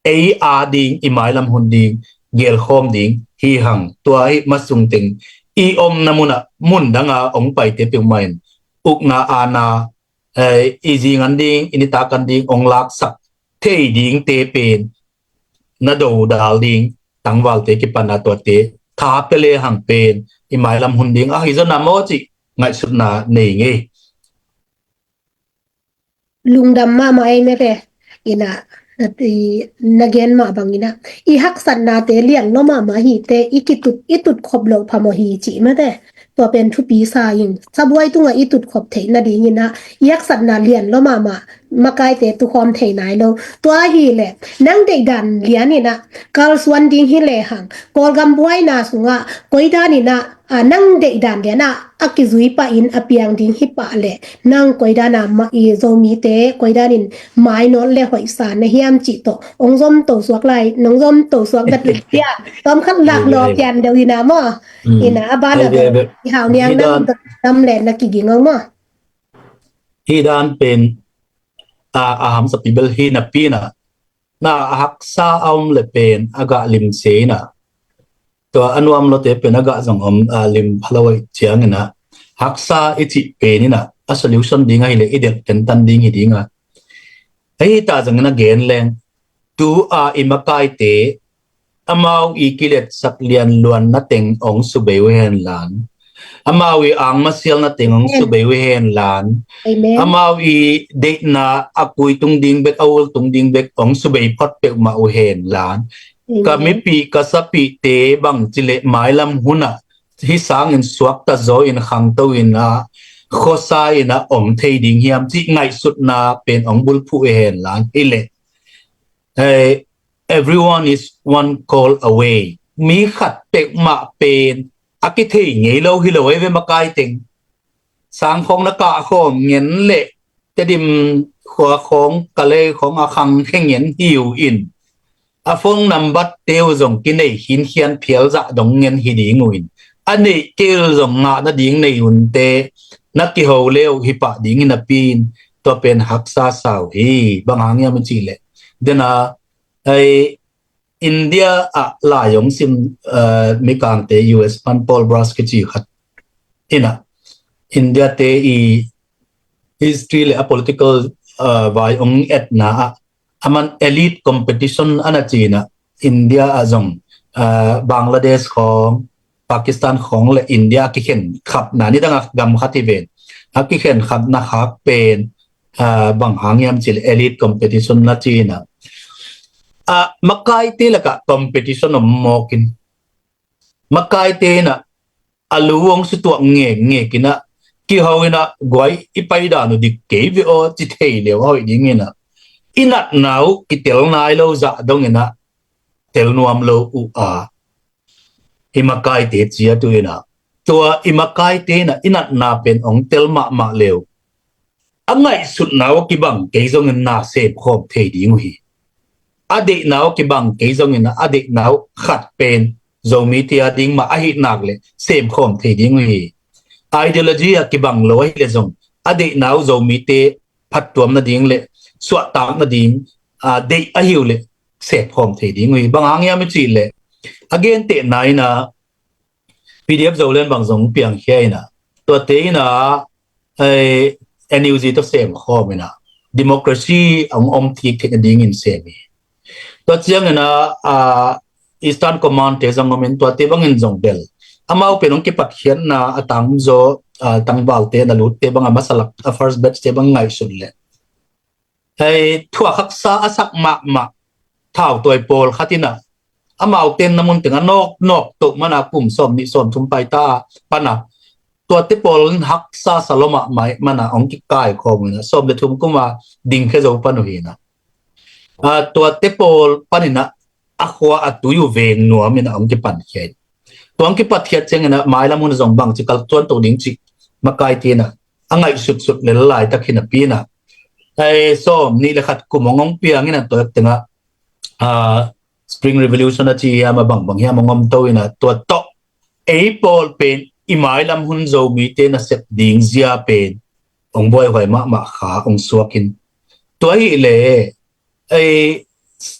ei a ding, i mailam hun ding gelkhawm ding hi hang. Tua ahih masung teng, i omna mun ah, mun dang a hong paite peuhmah in, ukna aana, eh, i zing an ding, i nitak an ding hong laksak thei dingte pen na dodal ding, tangvalte kipan a tuate tha pia le hang pen i mailam hun ding ahi zaw na maw cih ngaihsutna nei ngei. Lungdam mahmah ei mete. In ah, na, i, na gen mah bangin ah, i haksatnate lian lua mahmah hi te, i kitut, i tutkhop loh phamawh hi cih mete. Tua pen thupi sa ing. Sabuai tungah i tutkhop theih nadingin ah, i haksatna lian lua mahmah, makaite tukhawm thei nai lo. Tua hi leh, nang deihdan lian in ah, kalsuan ding hi lehang, Kawlgam buaina sungah, koi dan in ah, a, nang deihdan lian ah a kizui pah in a piang ding hi pah leh, nang koi dan a ma-, i Zomite koi dan in mainawt le hoihsa na hiam cih tawh hong zom to suak lai, nong zom to suak vet lai hia. Tawm khat lak law pian deuh in ah maw. In ah a ban ah i hau niang nang dam le na kiging ong maw. Hi dan pen, a, a hamsapi bel hi napi in ah, na a haksa a om le pen a gah lim se in ah, tua a nuam lote pen a gah zong om, a, lim pha lo ahih ciangin ah, haksa i cih pen in ah, a solution ding ahi leh i delh tentan ding hi ding a. Ahi ta zongin a gen leng, tu a i makaite, amau i kiletsak lianluanna teng hong subei uh hen lan, amau i angmasialna teng hong subei uh hen lan, amau i deihna a kui tung ding bek, a ul tung ding bek hong subei phot peuhmah uh hen lan. Ka mipih, ka sapihte bang ci leh mailam hun ah hih sangin suakta zaw in khangto in ah, khuasa in ah om thei ding hiam cih ngaihsutna pen hong bulphuh uh hen lan. Hi leh, eh, everyone is one call away. Mi khat peuhmah pen a kithei ngei lo hi lo ei ve makai teng. Sang khawng na kah khawm ngen leh, Tedim khua khawng, Kalay khawng a khang khe ngen hi uh in, a phone number te uh zong kinei khinkhian phial zah dong ngen hi ding uh in, a neih kei uh zong ngah nading nei unte na kiho le uh hi pah ding hi napi in, tua pen haksa sa uh hi. Bang hang hiam i cih leh, den a, ei, India ah lai hong sim, eh, mikangte U S pan Paul Brass kici khat in ah, India te i history le a political, eh, vai hong etna ah, aman elite competition a na ci in ah, India ah zong, ah, Bangladesh khawng, Pakistan khawng le India a kikhen khatna, nidang a gam khat hi ven, a kikhen khatna khak pen, ah, bang hang hiam cih leh elite competition na ci-in ah, ah, makaite lakah competition om mawk in, makaite in ah a lu hong sutuak ngek ngek in ah, kiho in ah, guai, i paidan uh dik kei ve aw, ci thei le uh a hoih ding in ah, i natna uh kitel nai lo zah dong in ah tel nuam lo uh a, i makaite ciat uh in ah, tua i makaite in ah i natna pen hong tel mahmah le uh, a ngaihsutna uh a kibang kei zongin na semkhawm thei ding uh hi. A deihna uh a kibang kei zongin ah a deihna uh khat pen Zomite a ding mah ahih nak leh semkhawm thei ding uh hi. Ideology a kibang lo ahih leh zong, a deihna uh Zomite phattuam nading le suahtak nading, ah, deih ahi uh leh semkhawm thei ding uh hi. Bang hang hiam i cih leh, a gentehna in ah, P D F Zoland bang zong piangkhia in ah, tuate in ah, eh, N U G tawh semkhawm in ah, democracy hong om thik theih nadingin sem hi. Tua ciangin ah, ah, Eastern Command te zong om in, tuate bangin zong bel amau pen hong kipatkhiatna, a tangzaw, ah, tangvalte na lutte bang, a masa lak, a first batch te bang ngaihsun leh, hei, thuak haksa a sak mahmah thautawi pawl khat in ah, amau tenna mun teng a nawk nawk toh man a kum sawm nih sawm thum paita pan a, tuate pawl in haksa sa lua mahmah man a hong kikaikhawm uh in ah, sawm le thum kum a dingkhia zo pan uh hi in ah, ah, tuate pawl pan in ah a khua a tui uh veng nuam in ah hong kipankhia in, tua hong kipatkhiat ciangin ah mailam hun zong bangci kalsuan to ding cih makaite in ah a ngaihsutsut lel laitak hi napi in ah, hei, sawm nih le khat kum hong hong piang in ah, tua teng ah, ah, Spring Revolution a ci hiam, a bangbang hiam hong om to in ah, tua tawh ei pawl pen i mailam hun Zomite nasep ding zia pen hong buaihuai mahmah kha, hong suak in. Tua hi leh, ei,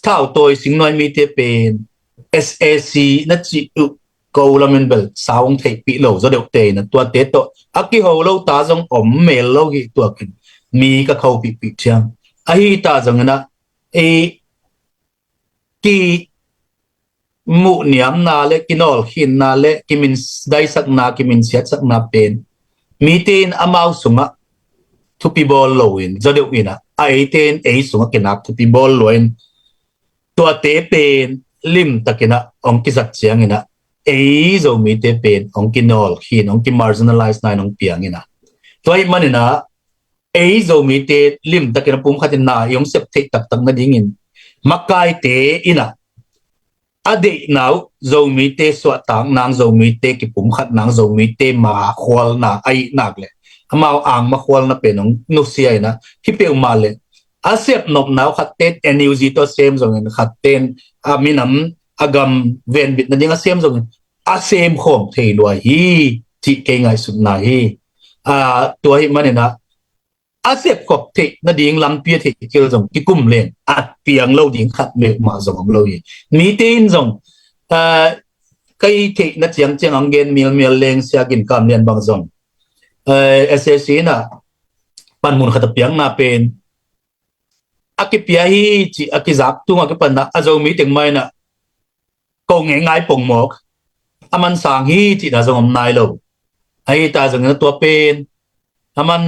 thautawi singnuai mite pen S A C na cih uh ko lamin bel sau hong theihpih lo zaw deuhte in ah, tuate tawh a kiho lo ta zong om mel lo hi. Tuakin mi ka khopihpih ciang ahi ta zongin ah, ei, kimuhniamna le kinawlkhinna le kimindaisakna, kiminsiatsakna pen mite in amau sungah thupi bawl lo in, zaw deuh in ah, a eite in ei sungah kinak thupi bawl lua in, tuate pen limtakin ah hong kizat ciangin ah, ei Zomite pen hong kinawlkhin, hong kimarginalize na in hong piang in ah, tua ahih manin ah, ei Zomite limtakin a pumkhat in na i hong sep theih taktak nadingin makaite in ah, a deihna uh Zomite suahtak nang, Zomite kipumkhat nang, Zomite makhualna ahih nak leh, amau angmakhualna pen hong nusia in ah, hi peuhmah leh, a sepnopna uh khatte N U G tawh a sem zongin, khatte in a minam, a gam venbit nading a sem zongin, a semkhawm thei lua hi, cih kei ngaihsutna hi. Ah, tua ahih manin ah, a sepkhop theih nading lampi a theih kei zong kikum leng a piang lo ding khat meuhmah zong om lo hi. Mite in zong, ah, kei theihna ciangciang hong gen mialmial leng, Sia Gin Kam Lian bang zong, ah, S A C in ah panmun khat a piakna pen a kipia hi cih a kizak tung a kipan ah, a Zomi teng mah in ah ko ngei ngai pongmawk, a man sang hi cihna zong om nai lo. Ahi ta zongin ah tua pen, a man,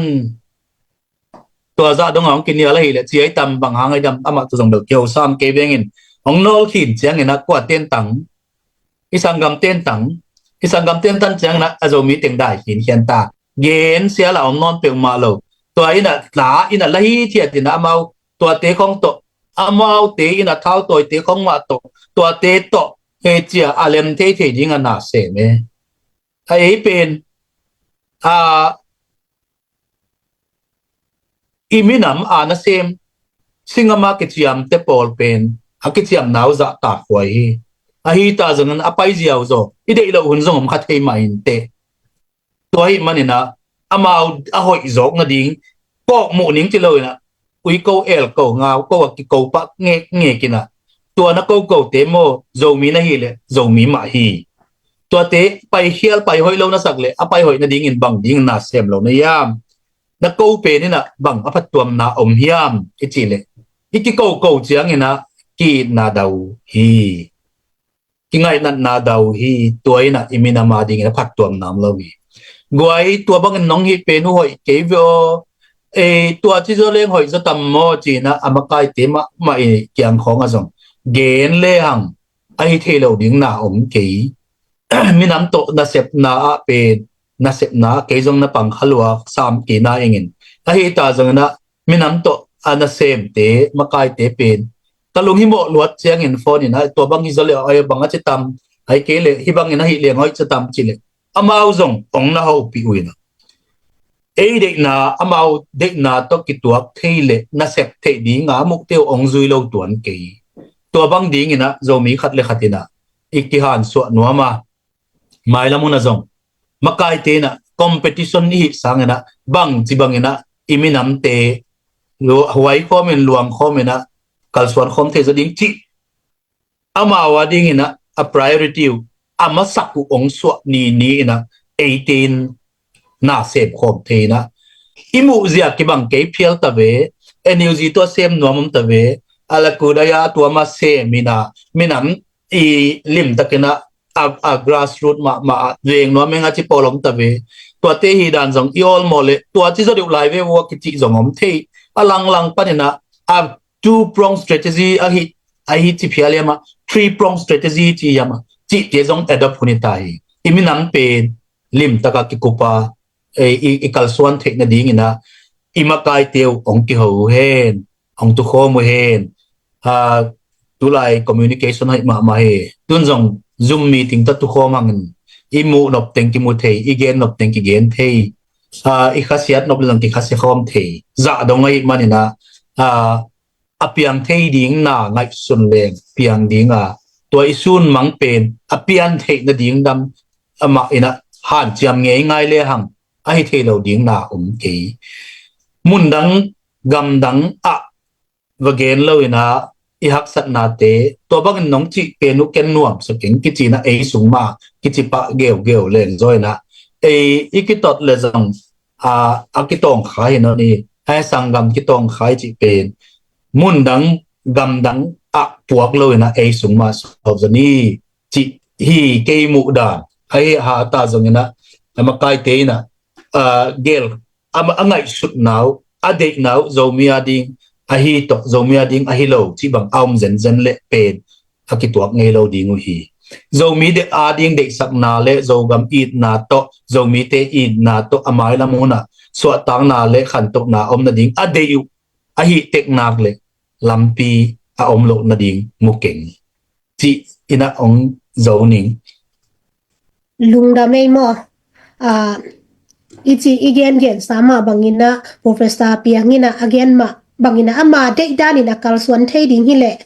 tua zah dong a hong kinial ahih leh, ci ahi tam, bang hang ahi tam, amah tawh zong bel kiho sam kei veng in, hong nawlkhin ciangin ah kua tentang, i sanggam tentang, i sanggam tentan ciangin ah a Zomi teng dai khinkhian ta, gensia lah om nawn peuhmah lo. Tua in ah, tla in ah la hithiat in ah amau, tuate khong tawh, amaute in ah thautawite khong mah tawh, tuate tawh, hei, cia a lem theithei ding a na sem e. A ei pen, a, i minam a nasem, singam a kiciamte pawl pen a kiciamna uh zahtakhuai hi. Ahi ta zongin a paizia uh zaw, i deih loh hun zong om kha thei mah inteh. Tua ahih manin ah, amau a hoih zawk nading, kawkmuh ning ci lo in ah, ui ko, el ko, ngau ko a kiko pah ngekngek in ah, tua na kokote maw, Zomi na hih leh Zomi mah hi. Tuate paikhial, paihoih lo na sak leh, a paihoih nadingin bang ding na sem lo na hiam? Na ko pen in ah bang a phattuamna om hiam i cih leh, i kikoko ciangin ah ki-itna dau hi. kingaih natna dau hi. Tua in ah i minam a dingin a phattuamna om lo hi. Guai, tua bangin nong hih pen uh hoih kei ve aw. Ei, tua ci zaw leng hoih zaw tam maw ci in ah a makaite mahmah i kiang khawng ah zong gen lehang ahi thei lo ding na om kei. Minam tawh nasepna ah pen, nasepna kei zong na pang kha lua sam kei na ing in. Ahi ta zongin ah minam tawh a nasemte, makaite pen ka lunghimawh luat ciangin phone in ah, tua bang hi zaw leh, ai bang a ci tam, ai kei leh hih bangin ahi leng hoih ci tam ci leh, amau zong ong na hopih uh in ah, ei deihna, amau deihna tawh kituak thei leh nasep theih dinga a muhte uh ong zui lo tuan kei. Tua bang dingin ah Zomi khat le khat in ah i kihansuah nuam a, mailam hun ah zong makaite in ah competition i hih sangin ah bangci bangin ah i minamte lu-, huai khawmin, luang khawmin ah kalsuan khawm thei zaw ding cih, amau a dingin ah a priority uh, a masak uh ong suah ni ni in ah eite in na sem khawm thei in ah, i muh zia kibang kei phial ta ve. N U G tawh sem nuam om ta ve. A lakudaya tua ma sem in ah minam i limtakin ah a, a grassroot mahmah ah veng nuam eng a ci pawl om ta ve. Tuate hi dan zong i awlmawh leh tua ci zaw deuh lai ve vua kicih zong om thei. A langlang panin ah a two prong strategy ahi, ahi ci phial hiam ah, three prong strategy ci hiam ah, cihte zong adopt hun hi ta hi. I minam pen limtaka kikup a, ei, i, i kalsuan theih nadingin ah i makaite uh ong kiho uh hen, ong tukhawm uh hen. A, tulai communication hoih mahmah hi. Tun zong Zoom meeting tawh tukhawm hangin i muh nop teng kimu thei, i gen nop teng kigen thei. A, i khasiat nop le zong kikhasiat khawm thei. Zah dong ahih manin ah, a, a piang thei ding na ngaihsun leng piang ding a, tua i sun mang pen a pian theih nading dam amah in ah hanciam ngei ngai lehang ahi thei lo ding na om kei. Mundang gamdang ah va gen lo in ah i haksatnate, tua bangin nong cih pen uh ken nuamsa keng kici in ah ei sung ma kici pah geugeu leng zaw in ah, ei i kitot le zong a, a kitawng kha hi nawn hi. Ai sanggam kitawng kha hi cih pen mundang gamdang ah puak lo in ah ei sung ma sawp zaw ni cih hi kei muh dan. Ahi hata zongin ah a makaite in ah, a, gel a, a ngaihsutna uh, a deihna uh Zomi a ding ahi tawh, Zomi a ding ahi lo cih bang a om zenzen leh pen a kituak ngei lo ding uh hi. Zomi deih a ding deihsakna le Zogam itna tawh, Zomite itna tawh a mailam hun ah suahtakna le khantohna om nading a deih uh ahi teknak le lampi a om loh nading mu keng cih in ah ong zo ning. Lungdam ei maw? A, i ci i gengen sa mah bangin ah Professor Piang in ah a gen mah bangin ah ama deih danin a kalsuan thei ding hi leh,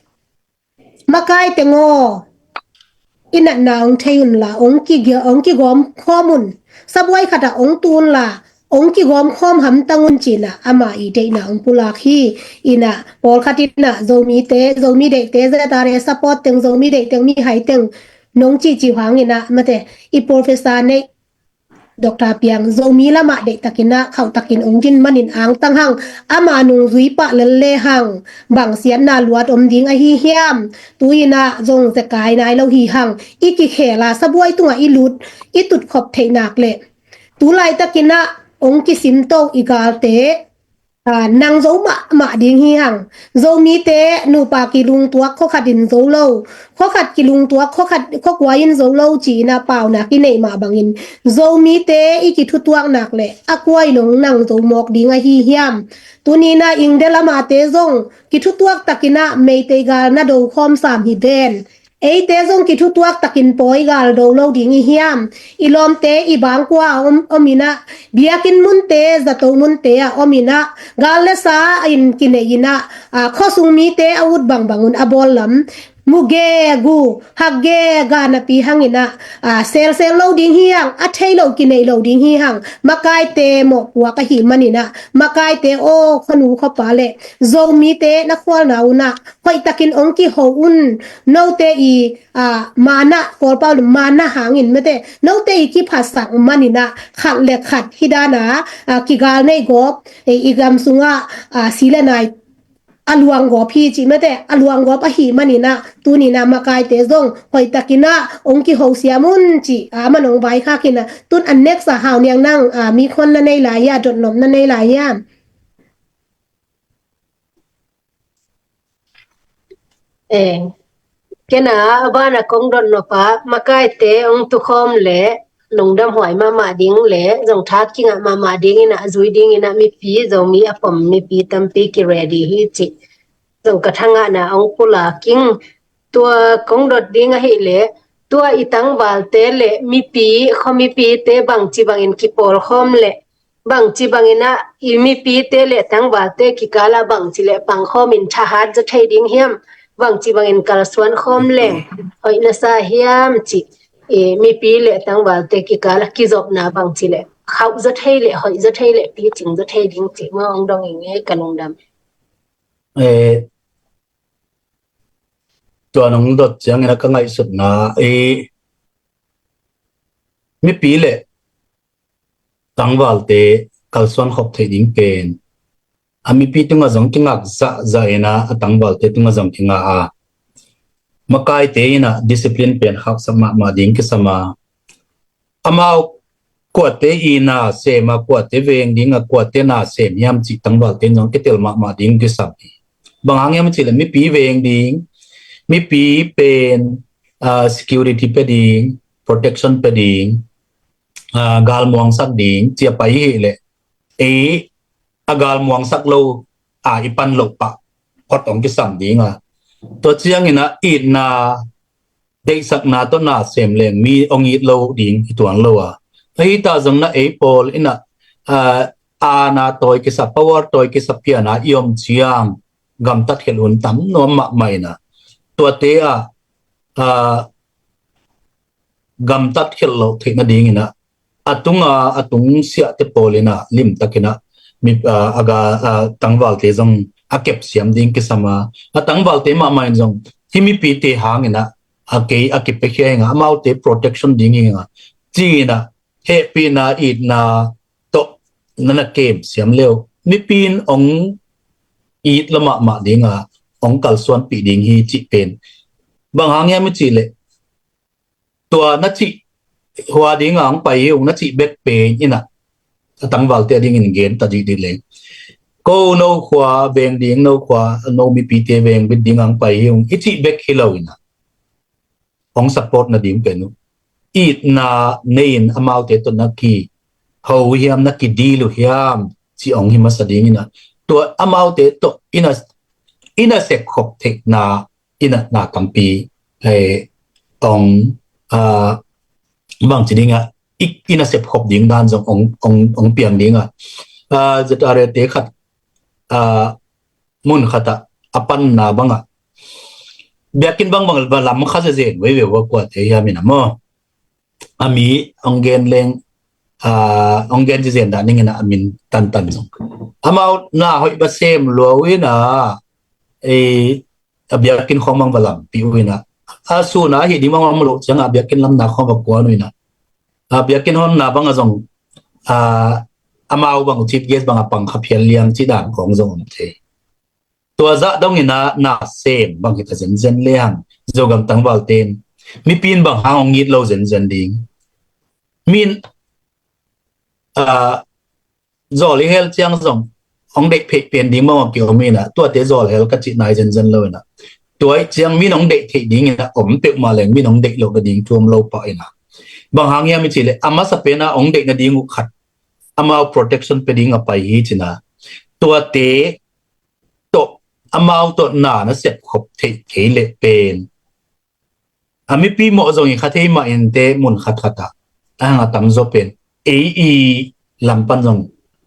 makai teng aw, i natna ong thei un la, ong ki, ong kigawm khawm un. Sabuai khat ah ong tu un la, ong kigawm khawm hamtang un ci in ah ama i deihna ong pulak hi. In ah pawlkhat in ah Zomite, Zomi deihte, Z R A support teng, Zomi deih teng, mihai teng nong cihcih hangin ah mate, i Professor neih Doctor Piang Zomi lamah deihtakin ah khauhtakin ong din manin angtang hang, ama nungzui pah lel lehang bang siatna luat om ding ahi hiam? Tu-in ah zong zekai nai lo hi hang, i kikhel a sabuai tungah i lut, i tutkhop theihnak leh tulaitakin ah ong kisimto i galte, a, nang zo mahmah ding hi hang. Zomite nupa kilungtuak khuakhat in zo lo, khuakhat kilungtuak khuakhat, khuakua in zo lo ci-in ah paunak i neih mah bangin Zomite i kithutuaknak leh a kua in ong nang zo mawk ding ahi hiam? Tuni-in ah India lamate zong kithutuak takin ah Meitei gal na do khawm sam hi ven. Eite zong kithutuak takin pawi gal do lo ding i hiam? I lawmte i bangkua om, om in ah, biakinn munte, zato munte ah om in ah, gal le sa in kinei in ah, a, khuasung mite a ut bangbang un a bawl lam, mu gegu, hak gega napi hangin ah, a, selsel lo ding hi hang, a thei lo kinei lo ding hi hang, makaite mawhpuak ahih manin ah, makaite aw, khuanu khuapa le Zomite na khualna un ah hoihtakin ong kiho un. Note i, a, mana, Kawlpau mana hangin mate, note i kiphatsak manin ah khat le khat hih dan a, a, kigal neih gawp, e, i gam sungah, a, si le nai a luanggawp hi cih mate, a luanggawp ahih manin ah, tuni-in ah makaite zong hoihtakin ah hong kihosiam un cih, a, aman hong vaikhak in ah, tun a next ah Hau Niang nang, a, mi khuan na nei lai hiam, dotnop na nei lai hiam? Eh, ken a, a ban a kong dotnop ah, makaite hong tukhawm leh lungdamhuai mahmah ding leh zong tha kingah mahmah dingin ah, a zui dingin ah mipi, Zomi a pom mipi tampi ki-ready hi cih zong ka thangahna hong pulak ing. Tua kong dot ding ahih leh, tua i tangvalte leh mipi, khuamipite bangci bangin kipawlkhawm leh, bangci bangin ah i mipite leh tangvalte kikal ah bangci leh pangkhawmin thahat zaw thei ding hiam, bangci bangin kalsuan khawm leng hoih na sa hiam cih, i mipi leh tangvalte kikal ah kizopna bangci leh khauh zaw thei leh, hoih zaw thei leh, picing zaw thei ding cih maw, hong dong ing ei, ka lungdam. Eh, tua nong dot ciangin ah ka ngaihsutna, eh, mipi leh tangvalte kalsuan khop theih ding pen, a mipi tungah zong kingak zahzah in ah, a tangvalte tungah zong kingah a, makaite in ah discipline pen khauhsak mahmah ding kisam a, amau kuate i na sem a, kuate veng ding a, kuate na sem hiam cih tangvalte in zong kitel mahmah ding kisam hi. Bang hang hiam cih leh mipi veng ding, mipi pen, ah, security pia ding, protection pia ding, ah, galmuangsak ding ci a pai hi leh, ei a galmuangsak lo a i pan loh pah phot hong kisam ding a, tua ciangin ah itna, deihsakna tawh na sem leng mi hong it lo ding hi tuan lo a, ahi ta zong in ah ei pawl in ah, ah, aana tawi kisa, power tawi kisa pian a i om ciang gamtat khelh hun tam nuam mahmah in ah, tuate ah, ah, gamtat khelh loh theih nadingin ah, a tunga, a tung siahte pawl in ah limtakin ah mi, ah, a ga, ah, tangvalte zong a kepsiam ding kisam a, a tangvalte mahmah in zong hih mipite hangin ah a kei a kipiakhia ing a, amaute protection ding hi ing a, ci-in ah hehpihna, itna tawh na na kemsiam leh mipi in hong it lua mahmah ding a, hong kalsuanpih ding hi cih pen. Bang hang hiam i cih leh, tua na cih hua ding a hong pai hi ung, na cih bek pen in ah a tangvalte a dingin gen ta dih dih leng, ko no khua veng ding, no khua, no mipite veng bit ding a hong pai hi ung i cih bek hi lo in ah, hong support nading pen uh, itna nei-in amaute tawh na kiho uh hiam, na kidil uh hiam cih hong hi masa ding in ah, tua amaute tawh i na, i na sepkhop theihna in ah na tampi, eh, hong, ah, bangci ding ah, i, i na sepkhop ding dan zong hong, hong, hong piang ding a, ah, ZRA te khat, ah, mun khat ah a panna bang ah, biakinn bangbang va lam kha zezen veve va, kuate hiam in ah maw, a mi hong gen leng, ah, hong gen zezen dah ning in ah, a min tantan zong, amau na hoih va sem lua uh in ah, eh, a biakinn khawng bang va lampih uh in ah, a sun a hih ding bang va mu loh ciang a, a biakinn lamna khawng va kuan uh in ah, a biakinn honna bang ah zong, ah, amau bang chief guest bang a pang kha phial liang cih dan khawng zong om thei. Tua zah dong in ah na sem bang hi ta zenzen lehang, Zogam tangvalte in, mipi in bang hang hong it lo zenzen ding. Min, ah, zawl i hel ciang zong hong deih phei pen ding mawk a kiom in ah, tuate zawl hel ka cih nai zenzen lo in ah, tua ih ciang min hong deih theih ding in ah om peuhmah leng min hong deih loh nading thu om lo pah in ah, bang hang hiam i cih leh a masa pen ah hong deih nading uh khat, amau protection pia ding a pai hi ci-in ah, tuate tawh, amau tawh na na sepkhop theih kei leh pen, a mipi mawh zong i kha thei mah inteh, mun khatkhat ah a hang a tamzaw pen ei i lam pan zong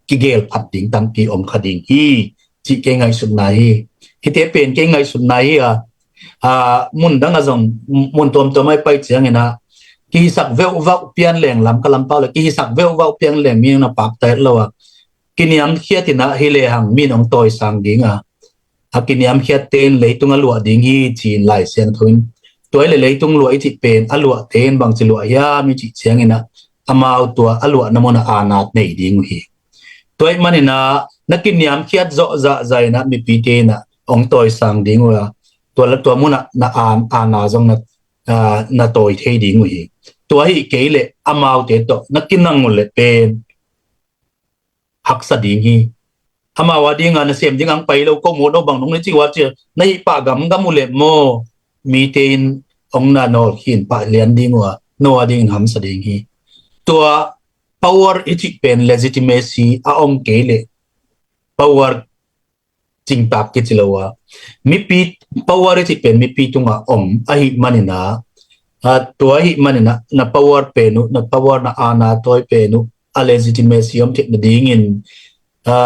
kigel phat ding tampi om kha ding hi cih kei ngaihsutna hi. Hihte pen kei ngaihsutna hi a, ah, mun dang ah zong, mun tuamtuam ah i pai ciangin ah kihisak veuhvauh pian leng, Lamka lampau leh kihisak veuhvauh pian leng mi na pakta het lo a, kiniamkhiat in ah hi lehang min hong tawisang ding a, a kiniamkhiatte in leitung a luah ding hi ci-in Lai Siangtho in, tua hi leh leitung luah i cih pen a luahte in bangci luah hiam i cih ciangin ah, amau tua a luahna mun ah aana nei ding uh hi. Tua ih manin ah na kiniamkhiat zawh zahzah in ah mipite in ah hong tawisang ding uh a, tua, tua munah na an, aana zong na, aa, na tawi thei ding uh hi. Tua hi kei leh amaute tawh na kinang uh leh pen haksa ding hi. Amau a dinga na sem ding ang pai lo, ko mawh no bang nong na ci uh a, ci na hih pah gamgam uh leh maw, mite in hong na nawl khin pah lian ding uh a, no a dingin hamsa ding hi. Tua power i cih pen legitimacy a om kei leh power cingtak kici lo a, mipi, power i cih pen mipi tungah om ahih manin a, a, tua ahih manin a na power pen uh, na power, na aana tawi pen uh a legitimacy om theih nadingin, a,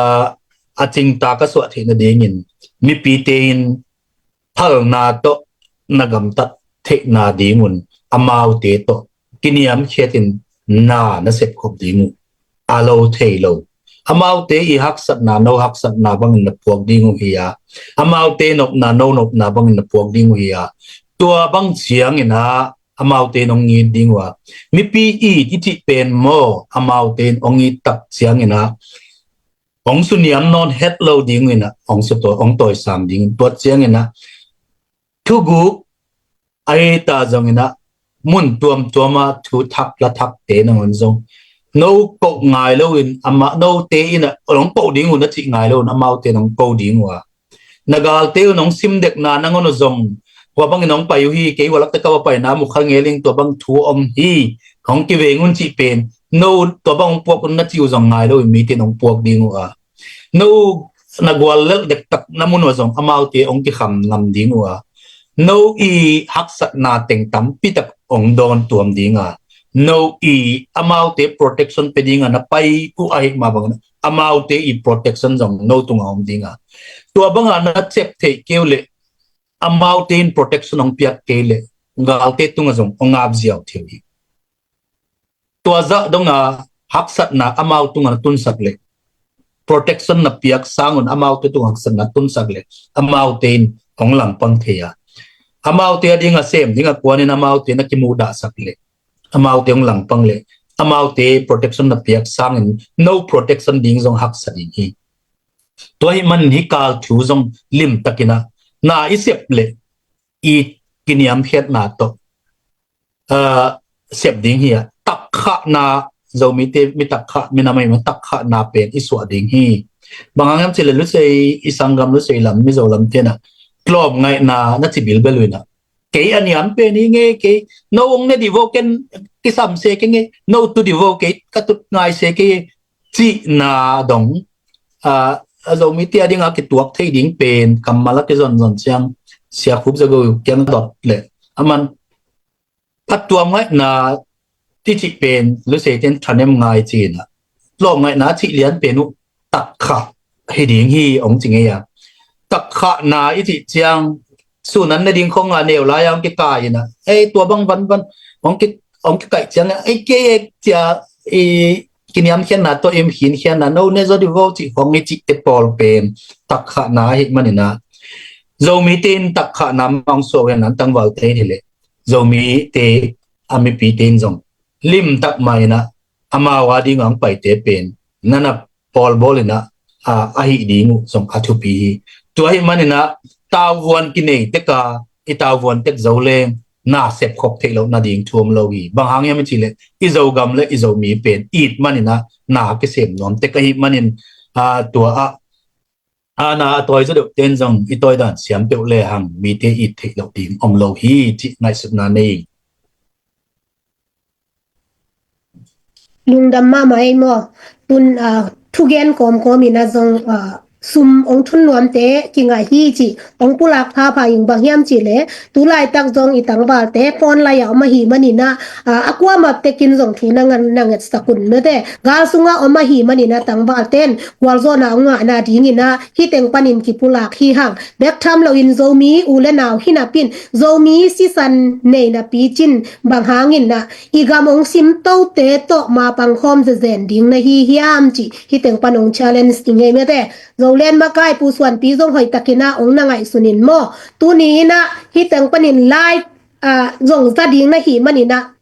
a cingtak a suah theih nadingin mipite in phalna tawh na gamtat theihna dingun amaute tawh kiniamkhiatin na na sepkhop ding uh a lo thei lo. Amaute i haksatna no haksatna bangin na puak ding uh hi a, amaute nopna no nopna bangin na puak ding uh hi a, tua bang ciangin a amaute in hong it ding uh a, mipi it i cih pen maw, amaute in hong it tak ciangin a hong suniam nawn het lo ding uh in a, hong su tawi, hong tawisang ding uh. Tua ciangin a thuguk a hi ta zongin a, mun tuamtuam a thu thak la thakte nangawn zong no koh ngai loin, amau, note in a hong koh ding uh na cih ngai loin amaute in hong koh ding uh a, na galte un hong sim dekna nangawn uh zong, tua bangin hong pai uh hi, kei hua lakte ka va paina mu kha ngel ing, tua bang thu om hi, hong kiveng un cih pen, no tua bang hong puak un na cih uh zong ngai loin mite in hong puak ding uh a, no na guallelh dektak na mun uh a zong amaute hong kikham ngam ding uh a, no i haksatna teng tampi tak hong dawn tuam ding a, no i amaute protection pe ding a na pai uh ahih mah bangin amaute i protection zong no tungah om ding a, tua banga na cep theih kei uh leh amaute in protection hong piak kei leh galte tungah zong hong ap ziau thei uh hi. Tua zah donga haksatna amau tungah na tunsak leh, protection na piak sangun amaute tungah haksatna tunsak leh, amaute in hong langpang thei a, amaute a dinga sem dinga kuanin amaute na kimuhdahsak leh, amaute hong langpang leh, amaute protection na piak sangin no protection ding zong haksa ding hi. Tua ahih manin hih kal thu zong limtakin a, na i sep leh i kiniamkhiatna tawh, aa, sep ding hi a, takkhahna, Zomite mi takkhah, mi nam ahih man takkhahna pen i suah ding hi. Bang hang hiam cih leh Lusei, i sanggam Lusei lam, Mizo lam ten a tlawmngaihna na ci bilbel uh in a, kei a niam pen hi ngei, kei no hong ne dih vo, ken kisam se kei ngei, no tu dih vo, kei ka tut ngai se kei, cihna dong, a, a Zomite a dinga kituak thei ding pen kammal a kizonzon ciang, Sia Khup Za Go kiang dot leh, aman a tlawmngaihna i cih pen Lusei ten thanem ngai ci in a, tlawmngaihna cih lian pen uh takkhah hi ding hi hong ci ngei a. Takkhahna i cih ciang, sun an ne ding khong a neu lai a hong kikai in a, ei, tua bang van van hong ki, hong kikaih ciang a, ei, kei ek cia, i kiniamkhiatna tawh i om khinkhiatna, no ne zaw dih vo cih khong i cihte pawl pen takkhahna ahih manin a, Zomite in takkhahna mah hong suah uh hen, an tangvalte in hi leh, Zomite a mipite in zong limtak mah in a, amau a dinga hong paite pen na na pawlbawl in a, a, ahih ding uh zong a thupi hi. Tua ahih manin a, tauvuan kinei tek a, i tauvuan tek zo leng na sepkhop theih loh nading thu om lo hi. Bang hang hiam i cih leh i Zogam leh i Zomi pen it manin a, na kisem nuam tek ahih manin, a, tua ah, a, na a tawi zaw deuh ten zong i tawi dan siam peuh lehang mite it theih loh ding om lo hi cih ngaihsutna nei. Lungdam mahmah ei maw. Tun, ah, thugen kawmkawm in a zong, ah, sum hong thun nuamte kingah hi cih hong pulak phapha ing. Bang hiam cih leh tu laitak zong i tangvalte phone lai a om ahih manin a, ah, a kuamah tekin zong thu na ngan, na ngetsak un mate. Gal sungah om ahih manin a tangvalte in gualzawhna hong ngahna dingin a hih teng panin kipulak hi hang. Bek tham loin Zomi u le nau hi napi in, Zomi sisan nei napi cin, bang hangin a i gam hong simtote tawh mapang khawm zezen ding na hi hiam cih hih teng pan hong challenge i ngei mate. Zoland makai Pu Suanpi zong hoihtakin a hong na ngaihsun in maw. Tuni in a hih teng panin live, ah, zong za ding na hih manin a,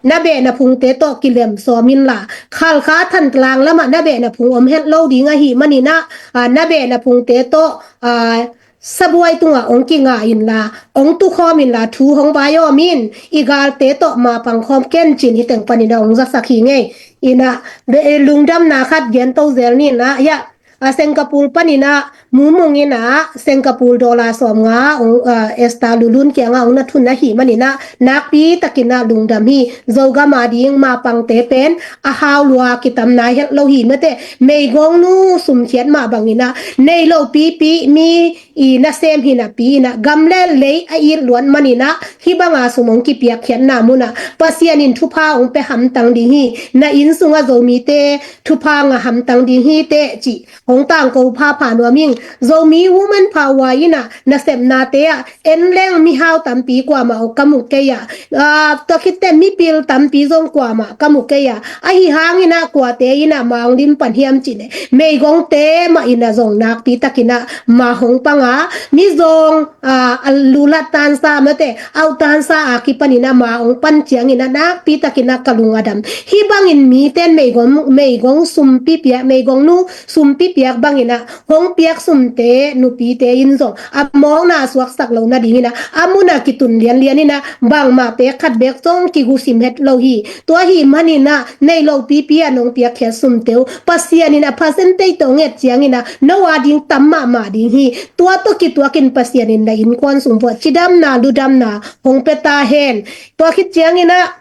na behna phungte tawh kilem sawm inla, Khalkha Thantlang lamah na behna phung om het lo ding ahih manin a, ah, na behna phungte tawh, ah, sabuai tungah hong kinga inla, hong tukhawm inla, thu hong vai awm in, i galte tawh mapang khawm ken cin hi teng panin a hong zasak hi ngei. Ina, be-, lungdamna khat gen to zel ni na, ya, a Singapore panin a mumung ina, Singapore dollar sawm nga, hong, a, Esther Lulun kianga hong na thun ahi manin a, nakpi takin a lungdam hi. Zogam a ding mapangte pen a hau lua kitam nai het lo hi mate, meigong nu sumkhiat mah bangin a, nei lo pipi mi i nasem hi napi ina, gam le lei a it luat manin a, hih banga sum hong kipiak khiatna mun a, Pasian in thupha hong pia hamtang ding hi. Na inn sunga Zomite thupha ngah hamtang ding hi teh ci hong tangko phapha nuam ing. Zomi Women Power ina, nasepnate ah en leng mihau tampi kuamah ka mu kei a, a, tua khit teh mipil tampi zong kuamah ka mu kei a, ahi hangin a kuate ina ma hong lim pan hiam cih leh, meigongte mah ina zong nakpi takin a ma hong pang a, mizawng, a, a lulat tansa mate, au tansa a kipanin a ma hong pan ciangin a nakpi takin a ka lung a dam. Hih bangin mite in meigong, meigong sumpi piak, meigong nu sumpi piak bangin a hong piak sumte nupite in zong a mawkna a suaksak lo nadingin a, a mun a kitun lianlian in a, bangmah pek khat bek zong kigusim het lo hi. Tua hi manin a, nei lo pipi a nong piakkhiat sumte uh, Pasian in a percentage tawh hong et ciangin a, no a ding tam mahmah ding hi. Tua tawh kituakin Pasian in na innkuan sung vuah cidamna, ludamna hong pia ta hen. Tua khit ciangin a,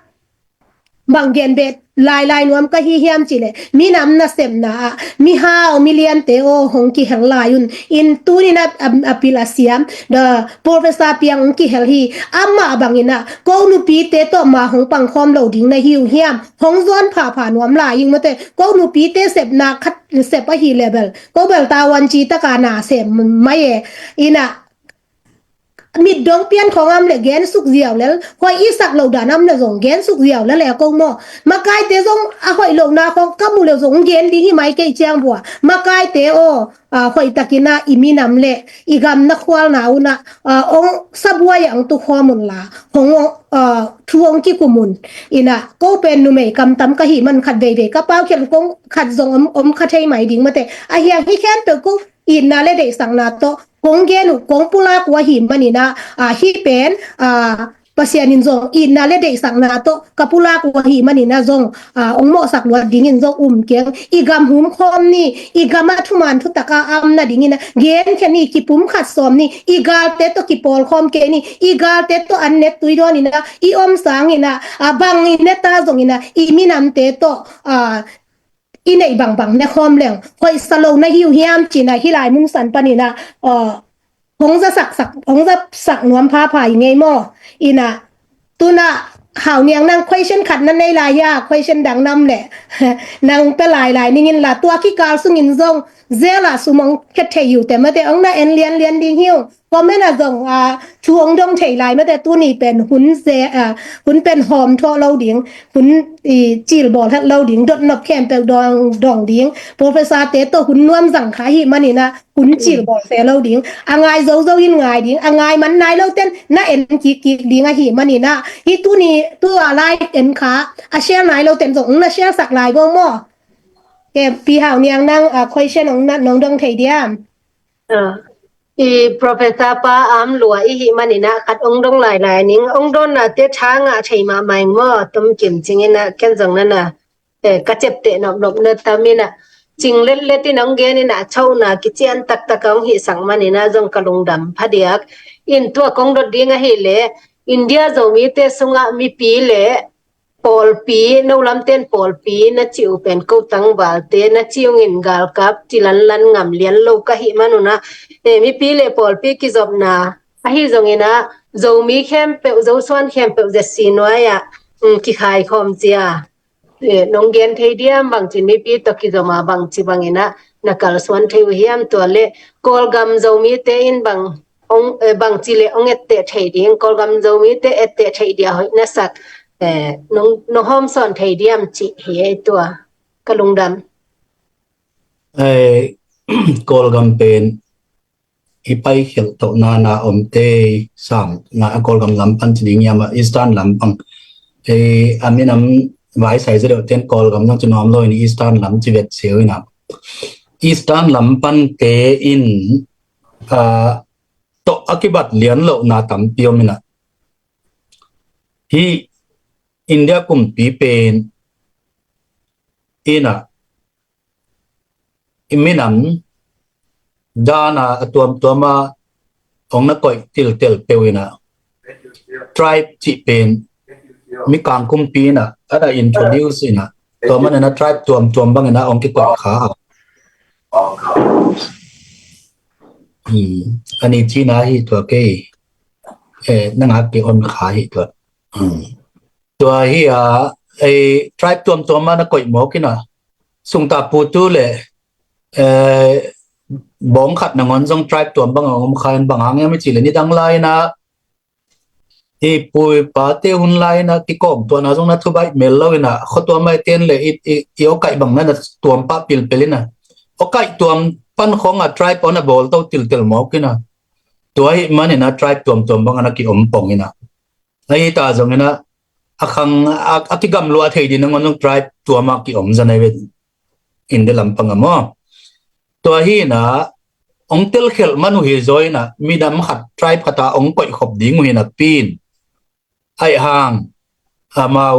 bang gen beh lailai nuam ka hi hiam cih leh, minam nasepna ah, mihau, miliante aw hong kihel lai un. In tunin a, a, a pil a siam, the Professor Piang hong kihel hi, amah bangin a, ko nupite tawh ma hong pangkhawm lo ding na hi uh hiam? Hong zawn phapha nuam lai ing mate, ko nupite sepna khat sep ahi leh bel, ko bel tavuan ci taka na sem mai e, ina, mit dong pian khawng am le gen suk ziau lel, hoih i sak lo dan am le zong gen suk ziau lel e ko maw. Makaite zong a hoih lohna khawng ka mu le zong gen ding hi mai kei ciang bua. Makaite aw, a, hoih takin a i minam le i gam na khualna un a, a, hong sabuai a hong tukhawm unla, hong, a, thu hong kikum un. Ina, ko pen numei kamtam ka hi man khat veivei ka paukhiat kong khat zong om, om kha thei mai ding mate. A hiang hi khempeuh ko itna le deihsakna tawh kong gen uh, kong pulak uh ahi manin a, a, hih pen, a, Pasian in zong itna le deihsakna tawh ka pulak uh ahi manin a zong, a, hong mawhsak luat dingin zong um keng. I gam humkhawm ni, i gam a thuman thutak a am nadingin a, gen khia ni, kipum khat sawm ni, i galte tawh kipawlkhawm kei ni, i galte tawh an net tui dawn in a, i om sangin a, a, bang i ne ta zongin a, i minamte tawh, a, i neih bangbang ne khawm leng hoihsa lo na hi uh hiam cih na hih lai mun san panin a, a, hong zasak sak, hong zasak nuam phapha i ngei maw? Ina, tuna Hau Niang nang question khat na nei lai hia, question dang nam le nang pia lailai ning inla, tua kikal sungin zong jail ah sum hong khia thei uh te mate, hong na en lianlian ding hi uh. Comment ah zong, a, thu hong dong thei lai mate, tuni pen hun ze-, a, hun pen hawm thawh lo ding, hun i cilbawl het lo ding, dotnop khempeuh dong, dong ding. Professor te tawh hun nuam zang kha hi manin a, hun cilbawl se lo ding. A ngai zozo in ngai ding, a ngai man nai lo ten na en kikkik ding ahi manin a, hih tuni tua live en kha a share nai lo ten zong na share sak lai bawng maw? Ke Pi Hau Niang nang, a, question hong na, nong dong thei diam? A, i Professor pa am lua i hih manin a khat hong dong lailai ning, hong dawnnate tha ngah thei mahmah ing maw? Tom Kim Cing in a, ken zong na na, eh, ka ciapteh nopnop na tam in a, cing letlet in hong gen in a, chauhna kician taktak a hong hihsak manin a zong ka lungdam phadiak. In tua kong dot ding ahih leh, India Zomite sungah mipi le pawlpi, no lamten pawlpi na cih uh pen ko tangvalte na cih ung in galkap ci lanlan ngam lian lo ka hih man un a, eh, mipi le pawlpi kizopna ahi zongin a, Zomi khempeuh, Zosuan khempeuh Z C nuai ah, um, kikhai khawm cia. Eh, nong gen thei diam bangci mipi tawh kizom a bangci bangin a na kalsuan thei uh hiam, tua le Kawlgam Zomite in bang hong, eh, bangci le hong etteh thei ding, Kawlgam Zomite etteh thei dia hoih na sak, eh, nong, nong hawmsawn thei diam cih hi ei tua, ka lungdam. Eh, Kawlgam pen i paikhialh tawh nana omte sam na a Kawlgam lam pan ci ding hiam a Eastern lam pan. Eh, a minam vaisai zaw deuh ten Kawlgam zong ci nuam lo in Eastern lam ci vet siau in a. Eastern lam pante in, ah, tawh a kibat lian lohna tampi om inah, hih India kumpi pen inah i minam dana a tuamtuama hong na koih tiltel peuh inah, tribe cih pen Mikang kumpi inah a na introduce inah, tua man inah tribe tuamtuam bang inah hong kikoih kha. Hmm. A ni cina hi tua kei, eh, na ngak kei on kha hi tua. Hmm. Tua hi a, eh, tribe tuamtuam a na koih mawk inah, sungtahpu tu le, eh, bawng khat nangawn zong tribe tuam bang a om kha in, bang hang hiam i cih le nidang lai inah i pu i pate hun lai inah kikawm tuahna zong na thubaih mel lo inah, khuatuam aite in le i, i, i awkaih bang na na tuam pah pilpel inah, awkaih tuam pan khawng a tribe a na bawl to tiltel mawk inah, tua ahih man inah tribe tuamtuam bang a na kiom pong inah, ahi ta zong inah a khang a, a kigamluah thei ding nangawn zong tribe tuam a kiom zan ahi ve. India lampang a maw. Tua hi inah hong telkhelh man uh hi zaw inah, minam khat, tribe khat a hong koih khop ding uh hi napi in, aih hang amau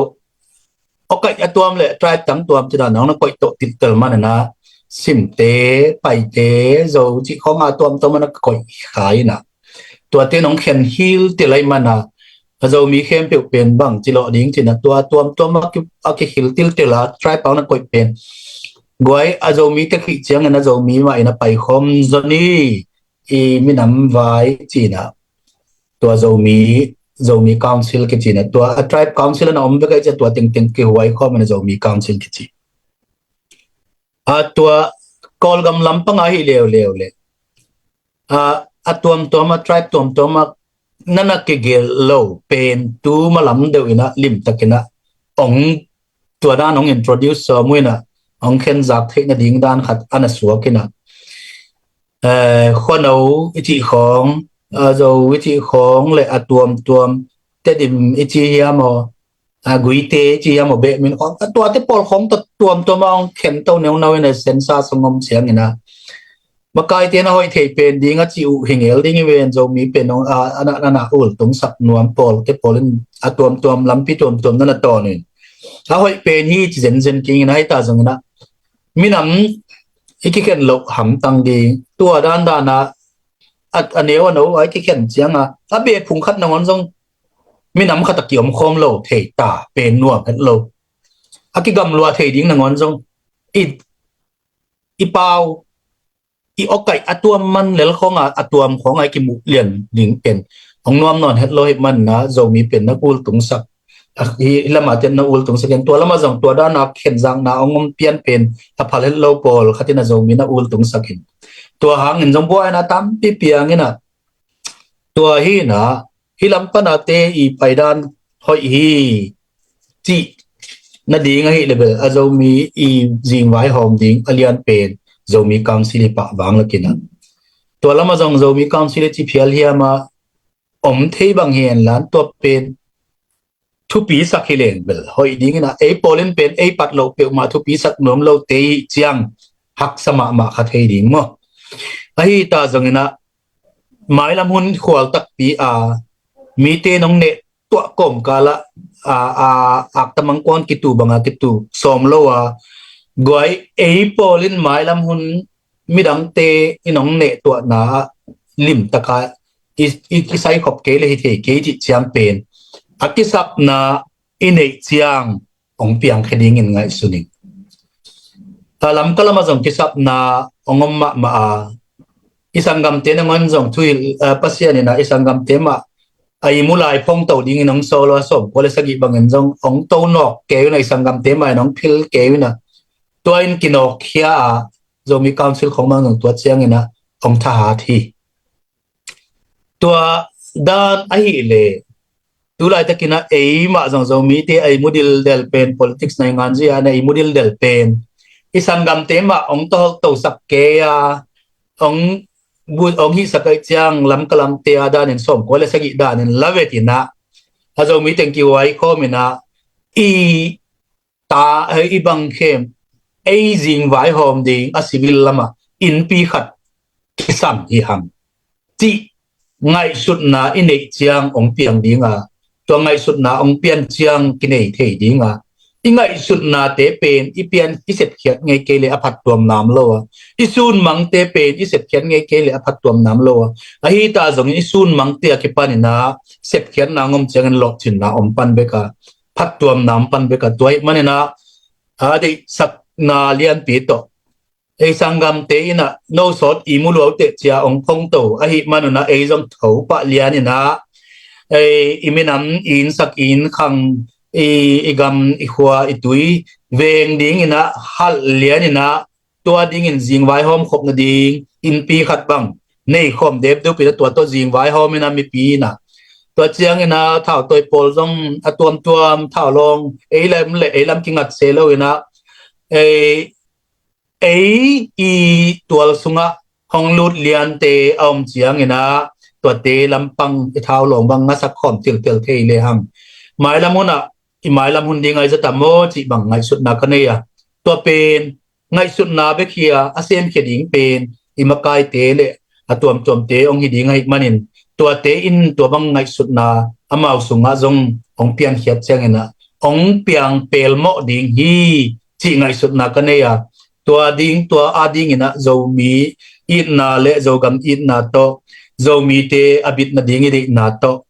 awkaih a tuam le tribe tang tuam ci dan hong na koih tawh tiltel man inah, Simte, Paite, Zo cih khawng a tuamtuam a na koih kha inah, tuate in hong khen hiltel ahih man a, a Zomi khempeuh pen bang ci lawh ding cih inah, tua tuamtuam a ki, a kikhil tiltel a tribe a hong na koih pen guai a Zomi tek hih ciangin a Zomi mah in a paikhawm zaw ni, i minam vai cih inah, tua Zomi, Zomi Council kici inah, tua a tribe council a na om vek ahih ciang tua tengteng kihuai khawm inah Zomi Council kici. A tua Kawlgam lampang a hi leuleu le, a, a tuamtuam a, tribe tuamtuam a na na kigelh lo pen tu ma lam deuh inah limtak inah hong, tua dan hong introduce sawm uh inah, hong khenzak theih nading dan khat a na suak inah, eh, Khuano i cih khawng, a Zo i cih khawng le a tuamtuam, Tedim i cih hiam aw, a Guite i cih hiam aw, beh min khawng, a tuate pawl khawng tawh tuamtuam a hong khen to neunau inah, census hong om ciang inah, makaite na hoih thei pen ding a cih uh hi ngel ding hi ven, Zomi pen hong a, a na, na, na ultungsak nuam pawlte pawl in a tuamtuam lampi tuamtuam na na tawn in, a hoih pen hi ci zenzen kei inah, ahi ta zong inah minam i kikhen loh hamtang ding, tua dandan a, a, a neu a no a i kikhen ciang a, a beh phung khat nangawn zong minam khat a kiom khawm lo thei ta pen nuam het lo. A kigamluah thei ding nangawn zong i, i pau, i awkaih a tuam man lel khawng a, a tuam khawng a i kimuh lian ding pen hong nuam nawn het lo ahih man inah, Zomi pen na ultungsak, a, hi, hi lam a te na ultungsak in, tua lam a zong tua dan a khenzakna hong om pian pen a phal het lo pawl khat inah Zomi na ultungsak in, tua hangin zong buaina tampi piang inah, tua hi inah, hih lam pan a te i paidan hoih hi cih nading ahih leh bel, a Zomi i zingvai hawm ding a lian pen Zomi Council hi pah vanglak inah, tua lam a zong Zomi Council i ci phial hiam a, om thei bang hi hen la, tua pen thupisak hi leng bel hoih ding inah, ei pawl in pen ei pat loh peuhmah thupisak nuam lote i hih ciang haksa mahmah kha thei ding maw. Ahi ta zong inah, mailam hun khual takpi a mite in hong neh tuah kawmkal ah, a, a, aktam angkuang kitu bang a kitu sawm lo a, guai ei pawl in mailam hun midangte in hong neh tuahna ah limtak a i, i, i saikhop kei le hi thei kei cih ciang pen, a kisapna i neih ciang hong piangkhia dingin ngaihsun ing. A lamka lam a zong kisapna hong om mahmah a, i sanggamte nangawn zong thuhilh, a, Pasian inah i sanggamte mah a ihmu lai phongto dingin hong sawl a, sawmkua le sagih bangin zong hong to nawk kei uh inah, i sanggamte mah in hong phil kei uh inah, tua in kinawkkhia a, Zomi Council khong bang zong tua ciang inah hong thahat hi. Tua dan ahih leh, tu laitak inah ei mah zong Zomite a ihmu dildel pen, politics naingan zia na ihmu dildel pen, i sanggamte mah hong tohol tosak kei a, hong bu-, hong hihsak ahih ciang lamka lamte a danin sawmkua le sagih danin la vet inah, a Zomi teng kihuai khawm inah, i ta, eh, i bang khem, ei zingvai hawm ding a civil lam ah innpi khat kisam hi hang cih ngaihsutna i neih ciang hong piang dinga, tua ngaihsutna hong pian ciang kinei thei dinga, i ngaihsutnate pen i pian i sepkhiat ngei kei le a phattuam nam lo a, i sunmangte pen i sepkhiat ngei kei le a phattuam nam lo a, ahi ta zongin i sunmangte a kipaninah sepkhiatna ngom ciangin lawhcinna om pan beka, phattuam nam pan beka. Tua hih maninah a deihsakna lianpi tawh ei sanggamte inah no sawt i mu luauteh cia hong phongto ahih manunah ei zong tho pah lianinah ei i minam i innsak i innkhang i, i gam i khua i tui veng dinginah halh lianinah tua dingin zingvai hawm khop nading innpi khat bang nei khawm depdupinah tua tawh zingvai hawm inah mipi inah tua cianginah thautawi pawl zong a tuamtuam thaulawng ei lam le ei lam kingat se loinah ei ei i tual sungah hong lut liante a om cianginah tuate lampang i thaulawng bang ngasak khawm tiltel thei lehang mailam hunah i mailam hun ding ai zata maw cih bang ngaihsutna ka nei a, tua pen ngaihsutna bek hi a, a semkhia ding pen i makaite le a tuamtuamte hong hi ding ahih manin tuate in tua bang ngaihsutna amau sungah zong hong piankhiat cianginah hong piang pelmawh ding hi cih ngaihsutna ka nei a, tua ding tua a dinginah Zomi itna le Zogam itna tawh Zomite a bit nading i deihna tawh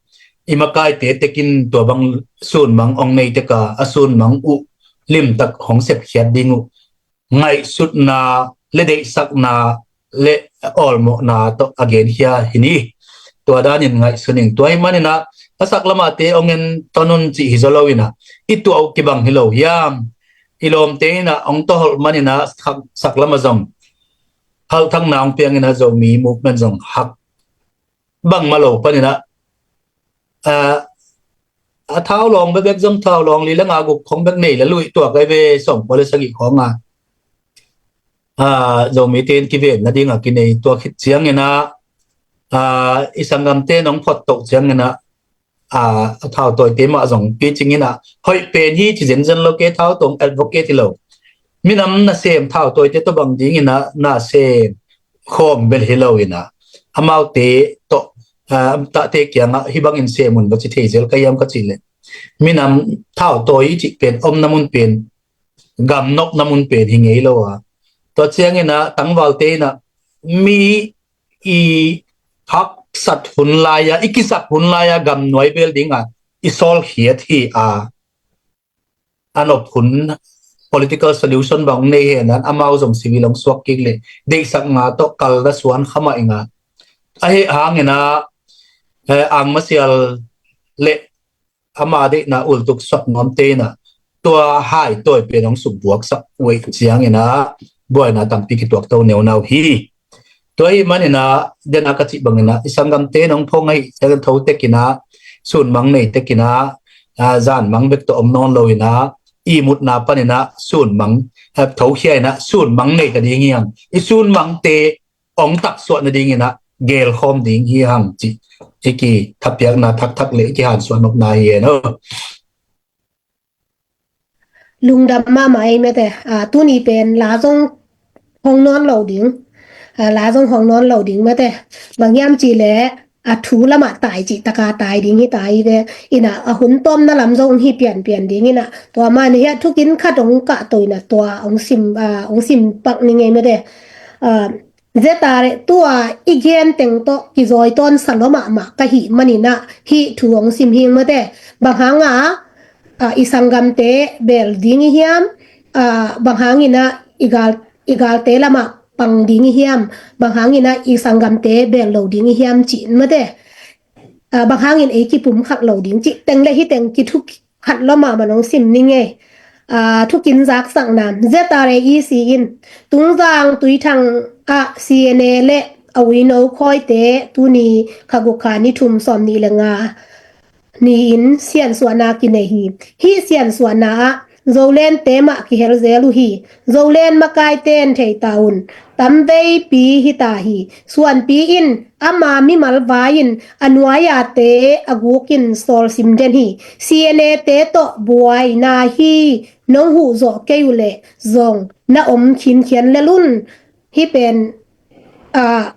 i makaite tekin tua bang sunmang hong nei teka a sunmang uh limtak hong sepkhiat ding uh ngaihsutna le deihsakna le awlmawhna tawh a genkhia hi ni. Tua danin ngaihsun ing. Tua hih maninah a sak lamahte hong en ton un cih hi zaw loinah i tuah uh kibang hi lo hiam? I lawmte inah hong tawholh maninah sak, sak lamah zong halhthakna hong pianginah Zomi movement zong hak bangmah lo paninah a, a thaulawng bebek zong thaulawng li le nga guk khong bek nei le luih tuak ai ve sawmkua le sagih khawnga a, Zomite in kiven nadinga kinei tua khit cianginah a, i sanggamte nong phot toh cianginah a, a thautawite mah zong picing inah hoih pen hi ci zenzen lo ke, thautawng advocate hi lo. Minam nasem thautawite tawh bang dinginah nasem khawm bel hi loinah amaute tawh a, tahte kiangah hih bangin sem un va ci thei zel ka hiam ka cih leh minam thauto i cih pen omna mun pen gamnopna mun pen hi ngei lo a. Tua cianginah tangvalte inah mi i haksat hun lai-a i kisak hun lai-a gamnuai bel dinga i sawlkhiat hi a, a nop hun political solution bang nei henan amau zong civil hong suak kik le deihsakna tawh kalna suan khamah inga. Ahi hanginah eh, angmasial le ama deihna ultuk sot nuamte inah tua hai tawi pen hong sukbuaksak uh ei cianginah buaina tampi kituakto neunau hi. Tua hih maninah dena ka cih banginah i sanggamte nong phong ahi ciangin tho tekinah sunmang nei tekinah a, zanmang bek tawh om nawn loinah i mutna paninah sunmang a, thokhia inah sunmang nei ta ding hiang. I sunmangte hong taksuah nadinginah gelkhawm ding hi hang cih i kithapiakna thakthak le i kihansuah nopna hi e no. Lungdam mahmah ei mate. A, tuni pen la zong hong nawn lo ding. A, la zong hong nawn lo ding mate. Bang hiam cih leh a thu lamah tai cih taka tai ding hi ta hi ve. Inah a hun tawmna lam zong hi pianpian ding inah tua mah ni hia thukin khat hong kahto inah tua hong sim, a, hong sim pak ni ngei mate. A, Zeta le tua i gen teng tawh kizawi tawn sa lua mahmah ka hih maninah hih thu hong sim hing mate. Bang hanga a, i sanggamte bel ding i hiam? A, bang hanginah i gal, i galte lamah pang ding i hiam? Bang hanginah i sanggamte bel lo ding i hiam cih mate. A, bang hangin ei kipum khat lo ding cih teng le hih teng kithu khat lua mahmah hong sim ni ngei. A, thukin zaksakna Z R A E C in Tungzang Tuithang ah C N A le a uino khawite tuni kha guk kha ni thum sawm nih le nga ni-in siansuahna kinei hi. Hih siansuahna ah Zolente mah kihel zel uh hi. Zolen makaite in thei ta un. Tamveipi hi ta hi. Suanpi in ama mimal vai in a nuai-ate a gukin sawlsim den hi. C N A te tawh buaina hi. Nong huh zawh kei uh leh zong na om khinkhian lel un. Hih pen, ah,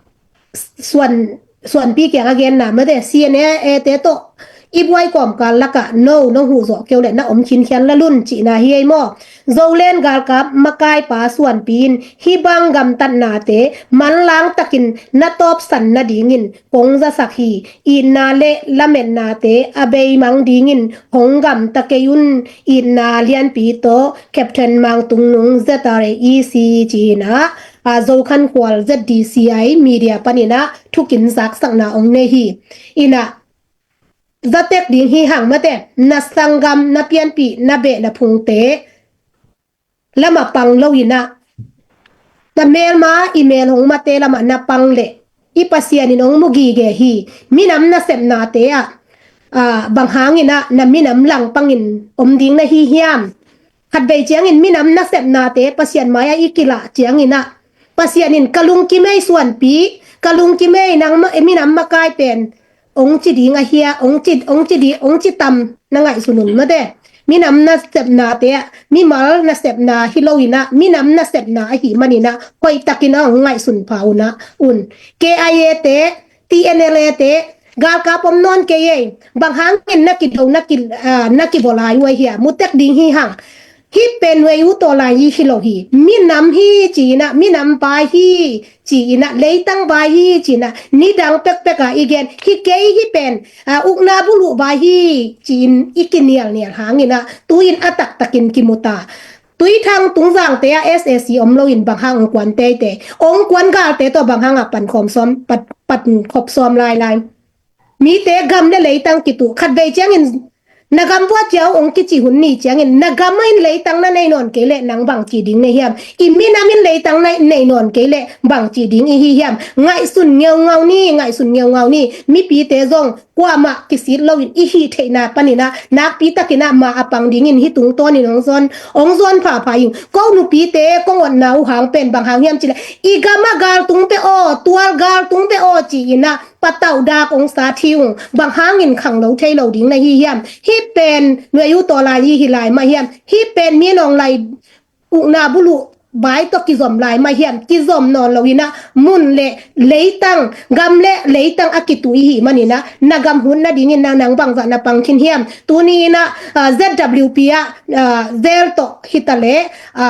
suan, Suanpi kiang a genna mate, C N A te tawh i buai kawmkal lakah no nong huh zawh keu le na om khinkhian la lun cihna hi ei maw? Zoland galkap makaipa Suanpi in hih bang gamtatnate manlang takin na tawpsan nadingin kong zasak hi. Itna le lametnate a beimang dingin hong gamta kei un. Itna lianpi tawh Captain Mang Tung Nung Z R A E C ci-in ah, a, Zokhankhual Z D C I media panin ah thukin zaksakna ong nei hi. In ah, zatek ding hi hang mate, na sanggam, na pianpih, na beh, na phungte lamah pang lo in ah, na melma i mel hong mate lamah na pang leh i Pasian in hong mu gige hi. Minam nasepnate ah, a, bang hangin ah na minam langpangin om ding na hi hiam? Khatvei ciangin minam nasepnate Pasian mai-ah i kilah ciangin ah, Pasian in ka lungkim ei Suanpi, ka lungkim ei nang ma-, minam makai pen, ong ci ding a hia, ong ci, ong ci di, ong ci tam na ngaihsun un mate. Minam nasepnate ah, mimal nasepna hi lo in ah, minam nasepna ahih manin ah, hoihtakin ah ong ngaihsun pha un ah, un. K I A te, T N L A te, galkap om nawn kei ei, bang hangin na kido, na ki, a, na kibolai uh a hia, mutek ding hi hang. Hih pen wei uh tawh lai hi hi lo hi. Minam hi ci-in ah, minam vai hi ci-in ah, leitang vai hi ci-in ah, nidang pekpek ah i gen hi kei hih pen, a, ukna buluh vai hi ci-in i kinialnial hangin ah, tu-in a taktakin kimu ta. Tuithang Tungzangte ah S A C om lo in bang hang ong kuan teitei, ong kuan galte tawh bang hang ah pan khawm sawm, pat, pan khop sawm lailai. Mite gam le leitang kituh, khatvei ciangin na gam vua ciau ong kici hun ni ciangin, na gam ah in leitang na nei nawn kei leh nang bang ci ding na hiam? I minam in leitang na nei nawn kei leh bang ci ding i hi hiam? Ngaihsun ngeungau ni, ngaihsun ngeungau ni. Mipite zong kuamah kisit lo in i hih theihna panin ah, nakpi takin ah ma a pang dingin hih tungtawnin ong zawn, ong zawn phapha ing. Ko nupite, kong otna uh hang pen bang hang hiam cih leh, i gam ah galtung pe aw, tual galtung pe aw ci-in ah, patauh dak ong sat hi ung, bang hangin khanglo thei lo ding na hi hiam? Hih pen nuai uh tawh lai hi hi lai mah hiam? Hih pen mi nong lai ukna buluh vai tawh kizom lai mah hiam? Kizom nawn lo in ah, mun le leitang, gam le leitang a kituh i hih manin ah, na gam hun nadingin ah nang bangzah na pang khin hiam? Tuni in ah, a, Z W P ah, a, zel tawh hi ta leh, a,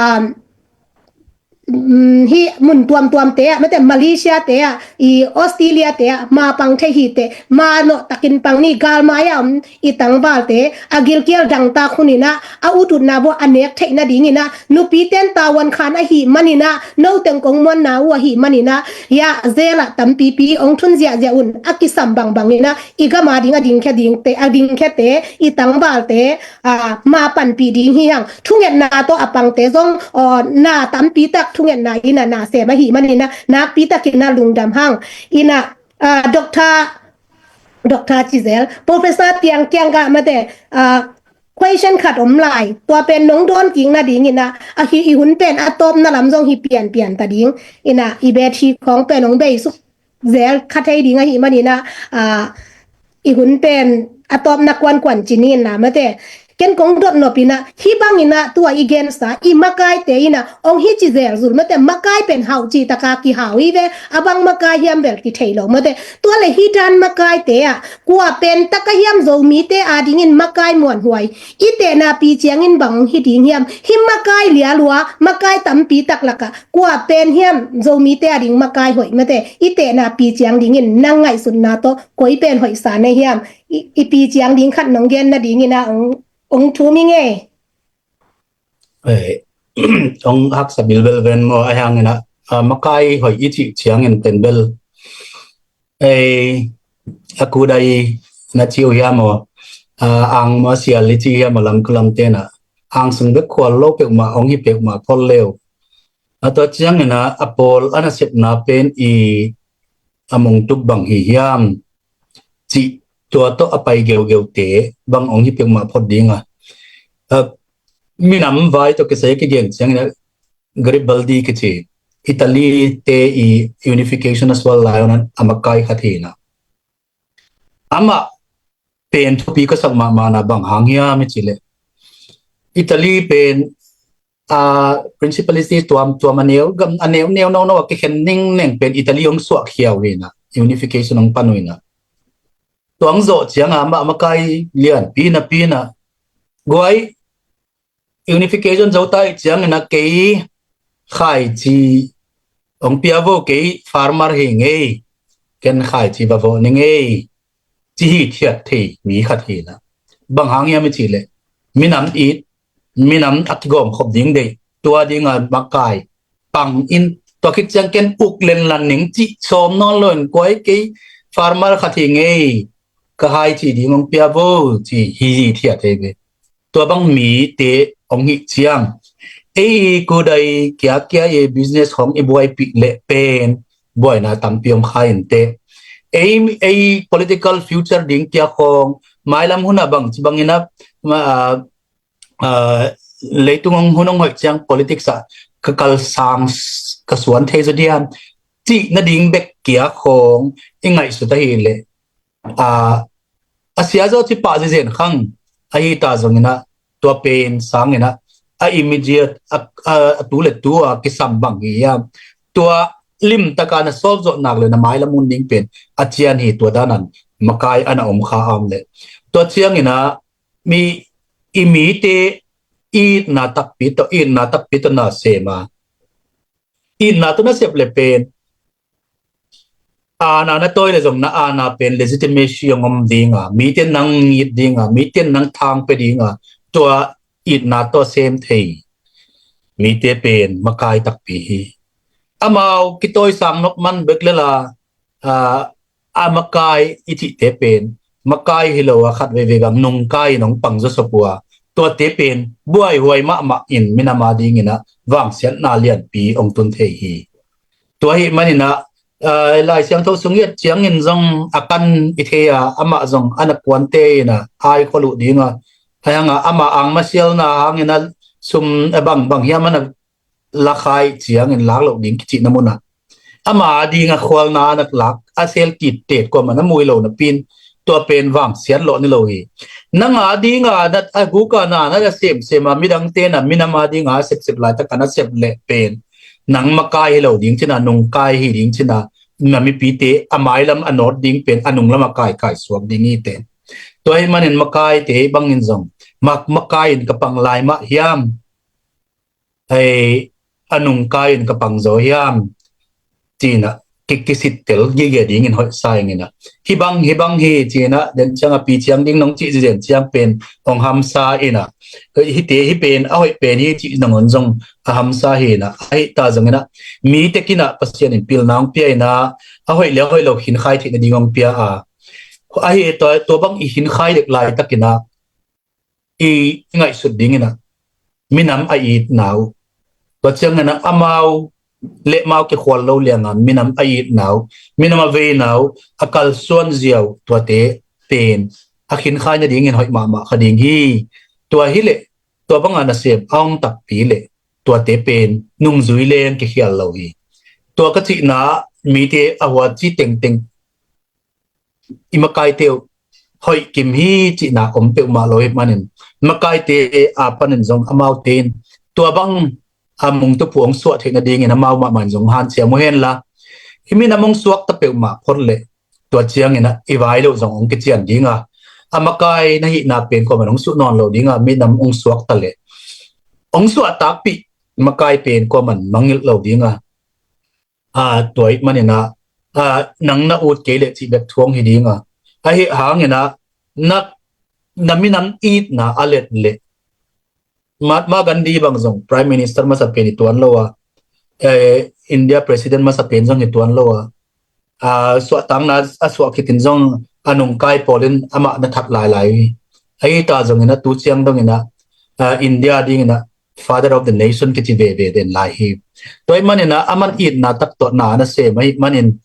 um, hih mun tuamtuamte ah, mate, Malaysia te ah, i Australia te ah, ma pang thei hi teh, ma nawh takin pang ni. Galmai ah om i tangvalte, a gilkial dangtak hun in ah, a ut utna vua a nek theih nadingin ah, nupiten tavuan khan ahih manin ah, no teng kong muanna uh ahih manin ah, hia, zel ah tampipi ong thun ziahziah un, a kisam bangbang in ah, i gam a ding a dingkhia dingte, a dingkhiate, i tangvalte, a, ma panpih ding hi hang. Thungetna tawh a pangte zong, aw, na tampi tak thungetna in ah na sem ahih manin ah, nakpi takin ah lungdam hang. In ah, a, Doctor, Doctor ci zel, Professor Tiang kiangah mate, a, question khat om lai. Tua pen nong dawn kik nadingin ah, a, hih i hun pen a tawpna lam zong hi pianpian ta ding. In ah, i bet hi khawng pen ong bei suk zel kha thei ding ahih manin ah, a, i hun pen a tawpna kuankuan ci ni in ah mate. Ken kong dot nop in ah, hih bangin ah tua i gensa, i makaite in ah ong hi ci zel zul mate, makai pen hau cih taka kihau hi ve, a bang makai hiam bel kithei lo mate. Tua leh hih dan makaite ah, kua pen tak a hiam Zomite a dingin makai muanhuai i tehna pi ciangin bang ong hi ding hiam? Hih makai lialua, makai tampi tak lakah kua pen hiam Zomite a ding makai hoih mate, i tehna pi ciang dingin nang ngaihsutna tawh koi pen hoihsa na hiam? I, i pi ciang ding khat nong gen nadingin ah ong, ong thum ing ei. Eh, ong haksa bilbel ven maw, a hangin ah, a, makai hoih i cih ciangin pen bel, eh, a kudai na ci uh hiam maw, a, ang maw sial i ci hiam maw, lam, lamte in ah, ang sung bek khual lo peuhmah ong hi peuhmah khol leu. A tua ciangin ah, a pawl a nasepna pen i a mongtup bang hi hiam cih, tua tawh a pai geugeute bang ong hi peuhmah phot ding a. A, minam vai tawh kisai kigen ciangin ah, Garibaldi kici, Italy te i unification a sual lai un a makai khat hi in ah. Amah pen thupi ka sak mahmahna bang hang hiam i cih leh, Italy pen, a, principality tuamtuam a neu, gam a neu, neu no no a kikhen ningneng pen Italy hong suahkhia uh hi in ah. unification hong pan uh inah, tua hong zawh ciangah amah makai lianpi napi inah, guai, unification zo ta ih ciangin a kei khaici hong pia vo, kei farmer hi ngei, ken khaici va vawh ni ngei, ci hithiat thei mi khat hi inah. Bang hang hiam i cih leh, minam it, minam a kigawmkhop ding deih, tua dingah makai pang in, tua khit ciang ken uk lenlan ning cih sawm nawn lo in, guai, kei farmer khat hi ngei, ka hai cih ding hong pia vo, ci hi hithiat thei ve. Tua bang mite hong hih ciang, ei i kudai kiakia i business khawng i buaipih leh pen buaina tampi om kha inteh. Ei, ei political future ding kia khawng, mailam hunah bangci bangin a, ma, a, a, leitung hong hun hong hoih ciang politics ah ka kalsang s-, ka suan thei zaw diam, cih nading bek kia khawng i ngaihsut ahih leh, a, a sia zaw ci pah zizen khang ahi ta zong inah, tua pen sang inah, a immediate, a, a, a tu le tu a kisam bang hi hiam, tua limtaka na solve zawh nak le na mailam hun ding pen a cian hi, tua danan makai ana om kha am leh. Tua ciang inah, mi, i mite itna takpi tawh, itna takpi tawh na sem a, itna tawh na sep le pen, aana na tawi le zong na aana pen legitimacy hong om dinga, mite nang it dinga, mite nang thang pia dinga, tua itna tawh sem thei mite pen makai takpi hi. Amau kitawisang nop man bek le la, a, a makai i cihte pen makai hi lo a, khat veivei bang nungkai in hong pang zawsop uh a, tuate pen buaihuai mahmah in minam a ding inah vangsiatna lianpi hong tun thei hi. Tua ahih man inah, a, Lai Siangtho sung i et ciangin zong a kan i thei a, amah zong a na kuante inah ai khol uh dinga, a hanga amah angmasialna hang inah sum, a, bang, bang hiam a na lakhai ciangin lak loh ding kicihna munah, ama a dinga khualna a na lak a sel kit tet kuamah na mui lo napi in, tua pen vangsiat lawh ni lo hi. Nang a dinga na, a guka na na semsem a, midangte na minam a dinga a sepsep laitak a na sep leh pen nang makai hi lo ding cina, nungkai hi ding cina, na mipite a mailam a nawt ding pen a nunglam a kaikai suak ding hi ten. Tua ahih manin makaite bangin zong mak, makai in ka pang lai mah hiam, hei, a nungkai in ka pang zaw hiam, cinah ki, kisittel gige dingin hoihsa ing inah. Hih bang, hih bang hi cinah, den ciang a pi ciang ding nong cih zizen ciang pen hong hamsa inah. Hihte, hih pen a hoih pen hi cih nangawn zong a hamsa hi inah. Ahi ta zong inah, mi tekinah Pasian in pilna hong pia inah, a hoih le a hoih lo khinkhai theihna ding hong pia a. Ahi tua, tua bang i khinkhai dek laitakinah i ngaihsut dinginah minam a itna uh, tua cianginah amau le mau kikhual lo lianga minam a itna uh, minam a veina uh, a kalsuan zia uh, tuate pen a khinkhai nadingin hoih mahmah kha ding hi. Tua hileh tua banga nasem a hong takpi leh tuate pen nungzui leng kikhial lo hi. Tua ka cihna mite a huat ci tengteng i makaite uh hoih kim hi cihna om peuhmah lo hi manin, makaite a panin zong amaute in tua bang a mungtupu hong suah theih nadingin amau mahmah in zong hanciam uh henla, i minam hong suakta peuhmah phot leh tua cianginah i vai loh zong hong kician dinga, a makai na hihna pen kuaman hong suh nawn lo dinga, minam hong suakta leh hong suah takpih makai pen kuaman mangngilh lo dinga. A, tua ih maninah, a, nang na ut kei leh cih bek thu hong hi dinga. Ahi hanginah na, na minam itna a let leh Mahatma Gandhi bang zong Prime Minister masa pen hi tuan lo a, eh, India President masa pen zong hi tuan lo a, a, suahtakna a suah khitin zong a nungkai pawlin amah na that lailai uh hi. Ahi ta zonginah tu ciang donginah, a, India dinginah Father of the Nation kici veve den lai hi. Tua ih maninah aman itna tak tawh na na sem ahi manin,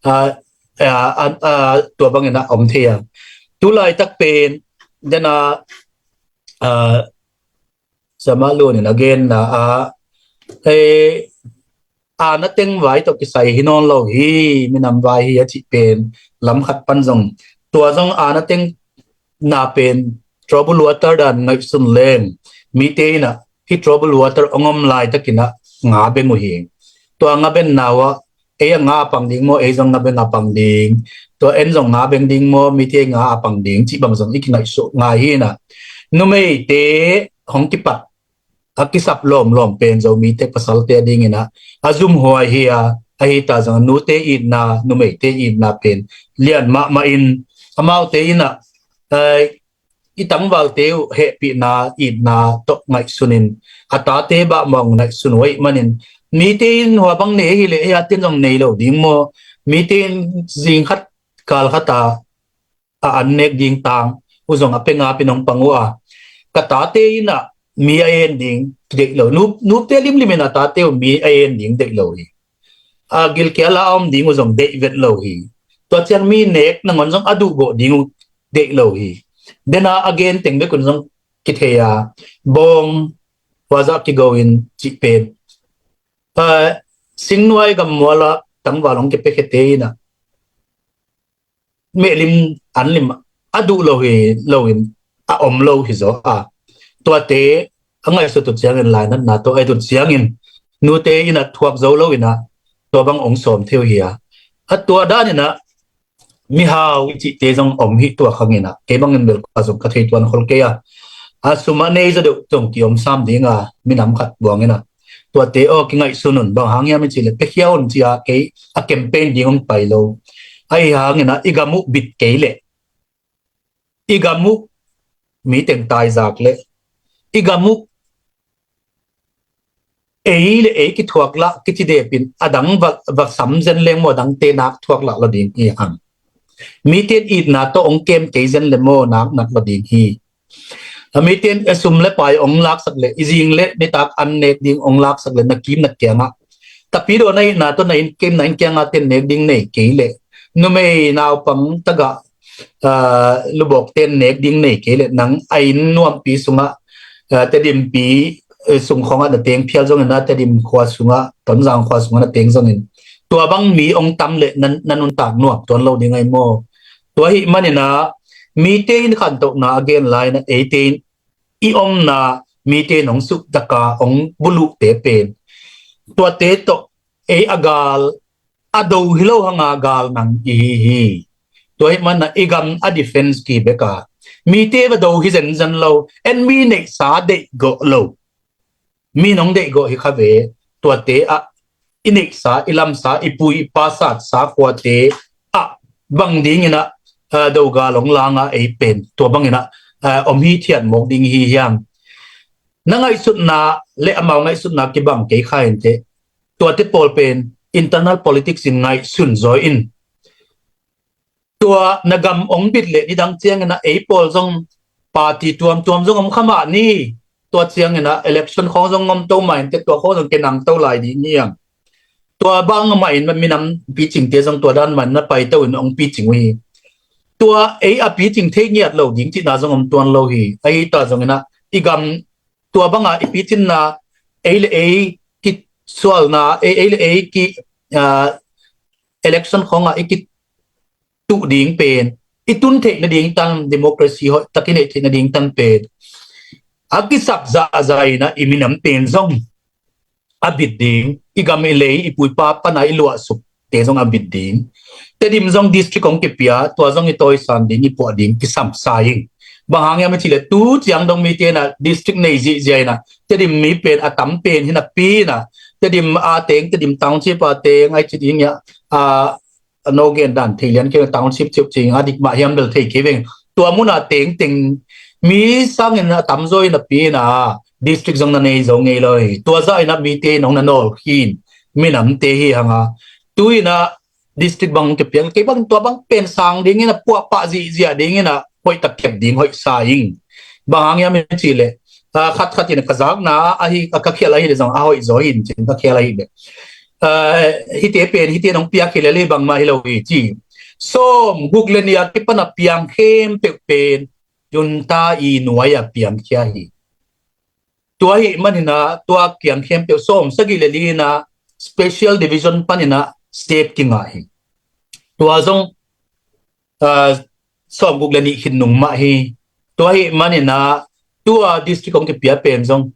a, a, a, a, tua banginah om thei a. Tu laitak pen dena, a, Zama Lun in a genna ah, eh, aana teng vai tawh kisai hi nawn lo hi, minam vai hi a cih pen lam khat pan zong, tua zong aana teng na pen trouble water dan ngaihsun leng, mite inah hih trouble water hong om laitakinah nga beng uh hi. Tua nga benna uh ah ei a nga a pang ding maw, ei zong nga beng a pang ding, tua en zong nga beng ding maw, mite nga a pang ding cih bang zong i kingaihsut ngai hi na. Numeite hong kipat a kisap lawmlawm pen Zomite pasalte a dingin ah a zumhuai hi a, ahi ta zong nute itna, numeite itna pen lian mahmah in, amaute in ah, eh, i tangvalte uh hehpihna itna tawh ngaihsun in, a tate bah mawng ngaihsun uh ahih manin, mite in hua bang nei hi leh ei a ten zong nei lo ding maw, mite in zing khat kal khat a a an nek ding tang uh zong a pia ngap in hong pang uh a, ka tate in ah mi a en ding deih lo. Nup, nupte limlim in a tate uh mi a en ding deih lo hi. A gilkial a om ding uh zong deih vet lo hi. Tua ciang mi nek nangawn zong a duhgawh ding uh deih lo hi. Dena a gen teng bek un zong kithei a, bawng huazah kigo in cih pen, ah, singnuai gammual ah tangval hong kipiakhete in ah mehlim anlim a duh lo hi, lo in a om lo hi zaw a. Tuate a ngaihsut uh ciangin lainatna tawh a et uh ciangin nute in ah thuak zo lo in ah tua bang ong sawm thei uh hi a. A tua dan in ah mihau i cihte zong om hi tua khang in ah, kei bangin bel ka zong ka thei tuan khol kei a. A sum a nei zaw deuh zong ki om sam ding a, minam khat buang in ah. Tuate aw kingaihsun un, bang hang hiam i cih leh piakhia un ci a, kei a campaign ding hong pai lo. Ahi hang in ah i gam uh bit kei leh, i gam uh mi teng taizak leh, i gam uh ei le ei kithuak lah kici dep in a dang va, va sam zen leng maw, a dangte nak thuak lah lo ding hi hang. Mite in itna tawh ong kem kei zen le maw, nak nak lo ding hi. A mite in a sum le pai ong laksak le, i zing le nitak an nek ding ong laksak le, na kim na kiangah, tapi daw na itna tawh na inn kem na inn kiangah ten nek ding nei kei le, numei naupang tagah, ah, lubawk ten nek ding nei kei le, nang a inn nuampi sungah, ah, Tedimpi, eh, sung khawngah na teng phial zongin ah, Tedim khua sungah, Tonzang khua sungah na teng zongin, tua bang mi ong tam le na, na nuntak nuam tuan lo ding ahi maw. Tua ahih manin ah mite in khantohna a gen lai in ah, eite in i omna mite in ong suktaka ong buluhte pen, tuate tawh ei a gal a do hi lo hanga gal nang i hi hi. Tua ahih manin ah i gam a defense ki bek a, mite va do hi zenzen lo, en mi neihsa deihgawh lo, mi nong deihgawh hi kha ve. Tuate ah i neihsa, i lamsa, i pu i pa satsa khuate ah bang dingin ah, ah, do gal ong langa ei pen tua bangin ah, ah, om hithiat mawk ding hi hiam. Na ngaihsutna le amau ngaihsutna kibang kei kha inteh. Tuate pawl pen internal politics in ngaihsun zaw in. Tua na gam ong bit leh nidang ciangin ah ei pawl zong party tuamtuam zong om kha mah ni. Tua ciangin ah election khawng zong om to mah inteh, tua khawng zong kinang to lai ding hi hang. Tua bang mah in minam picingte zong tua dan mah in na paito in ong picing uh hi. Tua ei a picing thei ngiat lo ding cihna zong om tuan lo hi. Ahi ta zongin ah i gam tua banga i picinna, ei le ei kisualna, ei, ei le ei ki, ah, election khawngah i kituh ding pen, i tun theih nading tan, democracy hoih tak i neih theih nading tan pen a kisap zahzah in ah i minam pen zong a bit ding, i gam i lei, i pu i pa pana i luahsuk te zong a bit ding. Tedim zong district hong kipia, tua zong i tawisan ding, i puah ding kisam sa ing. Bang hang hiam i cih leh tu ciang dong mite in ah district nei zihziah in ah, Tedim mi pen a tam pen hi napi in ah, Tedim a teng, Tedim township a teng ai ci ding hi a, a, a no gen dan thei lian kei, township ciuh cing a dik mah hiam bel thei kei veng. Tua mun a tengteng mi sangin a tamzaw in a pi in a district zong na nei zo ngei lo hi. Tua zah in a mite in hong na nawl khin minamte hi hang a, tu in a district bang hong kipiak kei bang, tua bang pen sang ding in a puahpah zihziah ding in a hoih tak kep ding hoih sa ing. Bang hang hiam i cih leh, a, khat khat in ka zakna ahi, a, ka khial ahi leh zong a hoih zaw in cin ka khial ahi leh, a, hite pen hite nong piak hi leh lei bangmah hi lo hi ci. Sawm guk le nih a kipan a piang khempeuh pen junta i nuai a piangkhia hi. Tua ahih manin a tua kiang khempeuh sawm sagih le li in a special division panin a state kingah hi. Tua zong, a, sawm guk le nih khit nung mah hi. Tua ahih manin a tua district hong kipia pen zong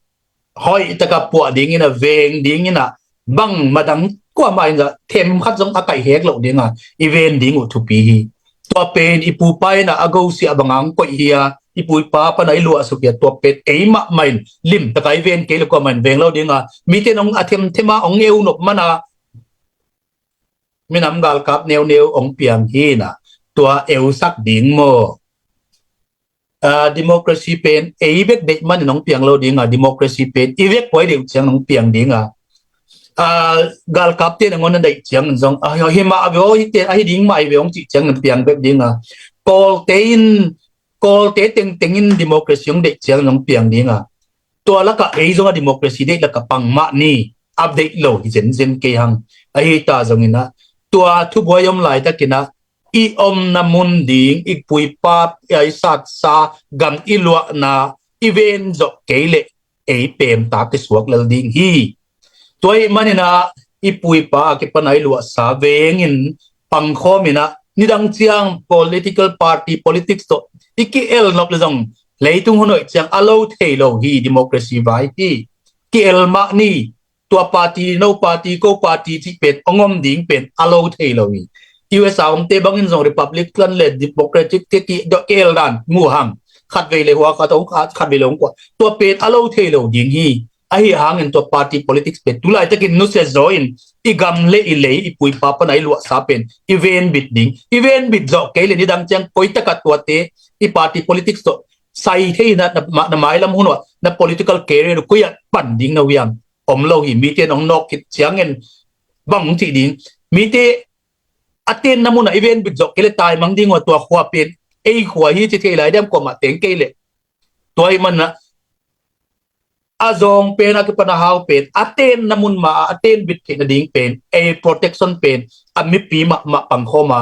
hoih taka puah ding in a, veng ding in a, bang madang Kuamah in zah themkhat zong a kaih hek loh dinga i ven ding uh thupi hi. Tua pen i pupa in a, a gosiah banga hong koih hi a, i pupa pana i luahsuk hi a, tua pen ei mahmah in limtaka i ven kei le kuamah in veng lo dinga, mite in hong a themthema hong eu nop mana minam galkap neuneu hong piang hi na, tua eusak ding maw? Ah, democracy pen ei bek deih manin hong piang lo dinga, democracy pen i vek puai deuh ciang hong piang dinga. Ah, galkapte nangawn na deih ciang zong, ah, hi mah a ve aw, hite ahi ding mah hi ve hong cih ciang hong piang bek dinga. Kawlte in, Kawlte tengteng in democracy hong deih ciang hong piang dinga. Tua lakah ei zong a democracy deih lakah pang mah ni, a deih lo hi zenzen kei hang. Ahi ta zongin a, tua thubuai om laitakin a, i omna mun ding, i puipa, i satsa, gam i luahna i ven zawh kei leh ei pemta kisuak lel ding hi. Tua ahih manin a, i puipa a kipana i luahsa vengin pangkhawmin a, nidang ciang political party, politics tawh i ki-el nop le zong leitung hun hoih ciang a lo thei lo hi, democracy vai hi. Ki-el mah ni, tua party, no party, ko party cih pen hong om ding pen a lo thei lo hi. U S A omte bangin zong Republican le Democratic te ki, do, ki-el dan mu hang. Khatvei le hua khat hong khat, khatvei le hong kua. Tua pen a lo thei lo ding hi. Ahi hangin tua party politics pen tu laitakin nusia zaw in i gam le i lei, i puipa pana i luahsa pen i venbit ding. I venbit zawh kei le nidang ciang koi takah tuate i party politics tawh sai thei na, na, na mailam hun uh a, na political career uh koi ah pan ding na uh hiam? Om lo hi. Mite in hong nawk khit ciangin bang hong cih ding? Mite a tenna munah i venbit zawh kei le taimang ding uh a, tua khua pen ei khua hi ci thei lai diam, kuamah teng kei leh. Tua ahih manin a, a zawng pen a kipana hau pen a tenna mun mah a, a tenbit theih nading pen ei protection pen a mipi mahmah pangkhawm a,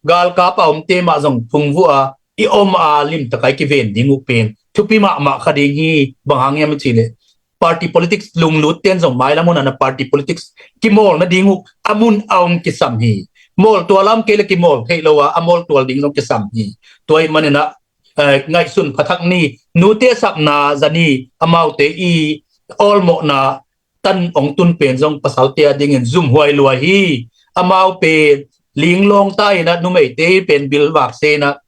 galkap a omte mah zong phungvuh a, i om a limtaka i kiven ding uh pen thupi mahmah kha ding hi. Bang hang hiam i cih leh party politics lunglut ten zong mailam hun ah na party politics kimawl nading uh a mun a om kisam hi. Mawl tual a om kei le kimawl theih lo a, a mawl tual ding zong kisam hi. Tua ahih manin a, eh, ngaihsun pha thak ni, nute sapna za ni, amaute i awlmawhna tan hong tun pen zong pasalte a dingin zumhuai lua hi. Amau pen linglawng ta in a, numeite pen bilvak se in a,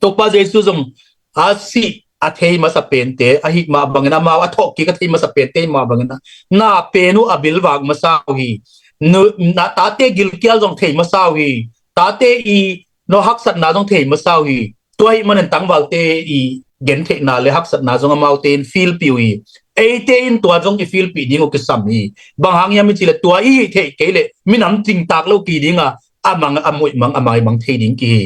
Topa Jesu zong a sih a thei masa pente ahih mah bangin, amau a thawhkik a thei masa pente ahih mah bangin a, na pen uh a bilvak masa uh hi. Nu, na tate gilkial zong thei masa uh hi. Tate i no haksatna zong thei masa uh hi. Tua ahih manin tangvalte i gentheihna le haksatna zong amaute in filpih uh hi. Eite in tua zong i filpih ding uh kisam hi. Bang hang hiam i cih leh tua i hih theih kei leh minam cingtak lo ki ding a, a mang a muih mang a mai mang thei ding ki hi.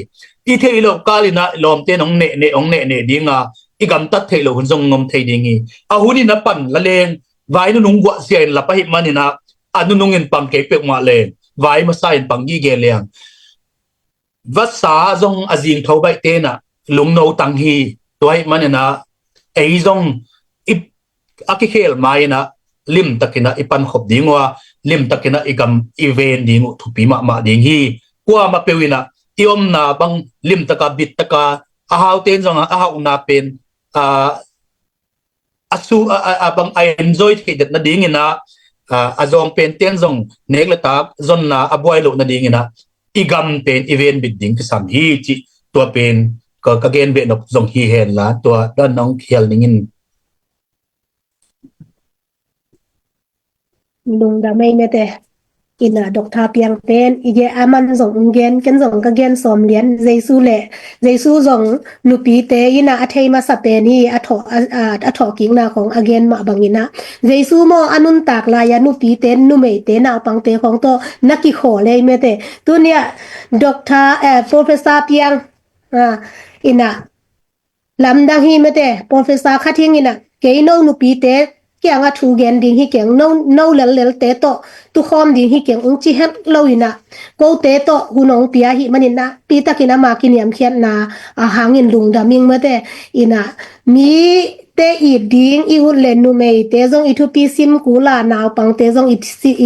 I theih loh kal in a lawmte in hong nehneh hong nehneh ding a, i gamtat theih loh hun zong hong om thei ding hi. A hun in a pan la leng, vai nunung guahsia in lap ahih manin a, a nunung in pang kei peuhmah leng vai masa in pang gige leng, vasa zong a zingtho baihte in a lungno tang hi. Tua ahih manin a, ei zong i, a kikhel ma in a, limtakin a i pankhop ding uh a, limtakin a i gam i ven ding uh thupi mahmah ding hi. Kuamah peuh in a, i omna bang limtaka bittaka, a haute in zong a hauhna pen, a, a su, a, a, a bang a enjoy theih det nadingin a, a, a zawng pente in zong nek le tak zonna a buai loh nadingin a, i gam pen i venbit ding kisam hi cih tua pen ka, ka gen beh nop zong hi hen la, tua dan hong khial ning in. Lungdam ei mete. Ina Doctor Piang pen i gen a man zong ung gen, ken zong ka gen sawm lian. Jesu le, Jesu zong nupite ina a thei masa pen hi, a thawh, a, a, a thawhkikna khong a gen mah bang ina. Jesu maw a nuntak lai a nupite, numeite, naupangte khong tawh na kikhawl ei mete. Tunia Doctor, eh, Professor Piang, ah, ina lamdang hi mete, professor khat hing ina, kei no nupite kiang a thu gen ding hi keng, no, no lellelte tawh tukhawm ding hi keng ung ci het lo ina, kote tawh hun ong pia hi manin a, pi takin ama kiniamkhiatna a hangin lungdam ing mete, ina, mi te it ding i ut le numeite zong i thupi sim kul a, naupangte zong i,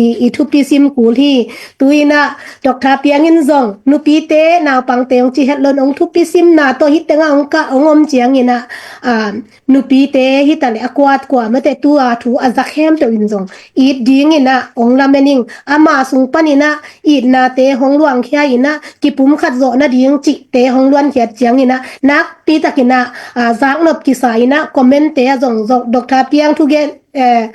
i, i thupi sim kul hi. Tu-in ah Doctor Piang in zong nupite naupangte hong ci het lo-in hong thupi simna tawh hih tengah hong kah hong om ciangin ah, ah, nupite hi ta le a kuat kua mate tu-a thu a za khempeuh in zong it dingin ah hong lamen ing. Ama sung panin ah itnate hong luangkhia in ah kipumkhat zawh nading cihte hong luankhiat ciangin ah nakpi takin ah, ah, zaknop kisa in ah commentte ah zong zong Doctor Piang thugen, eh,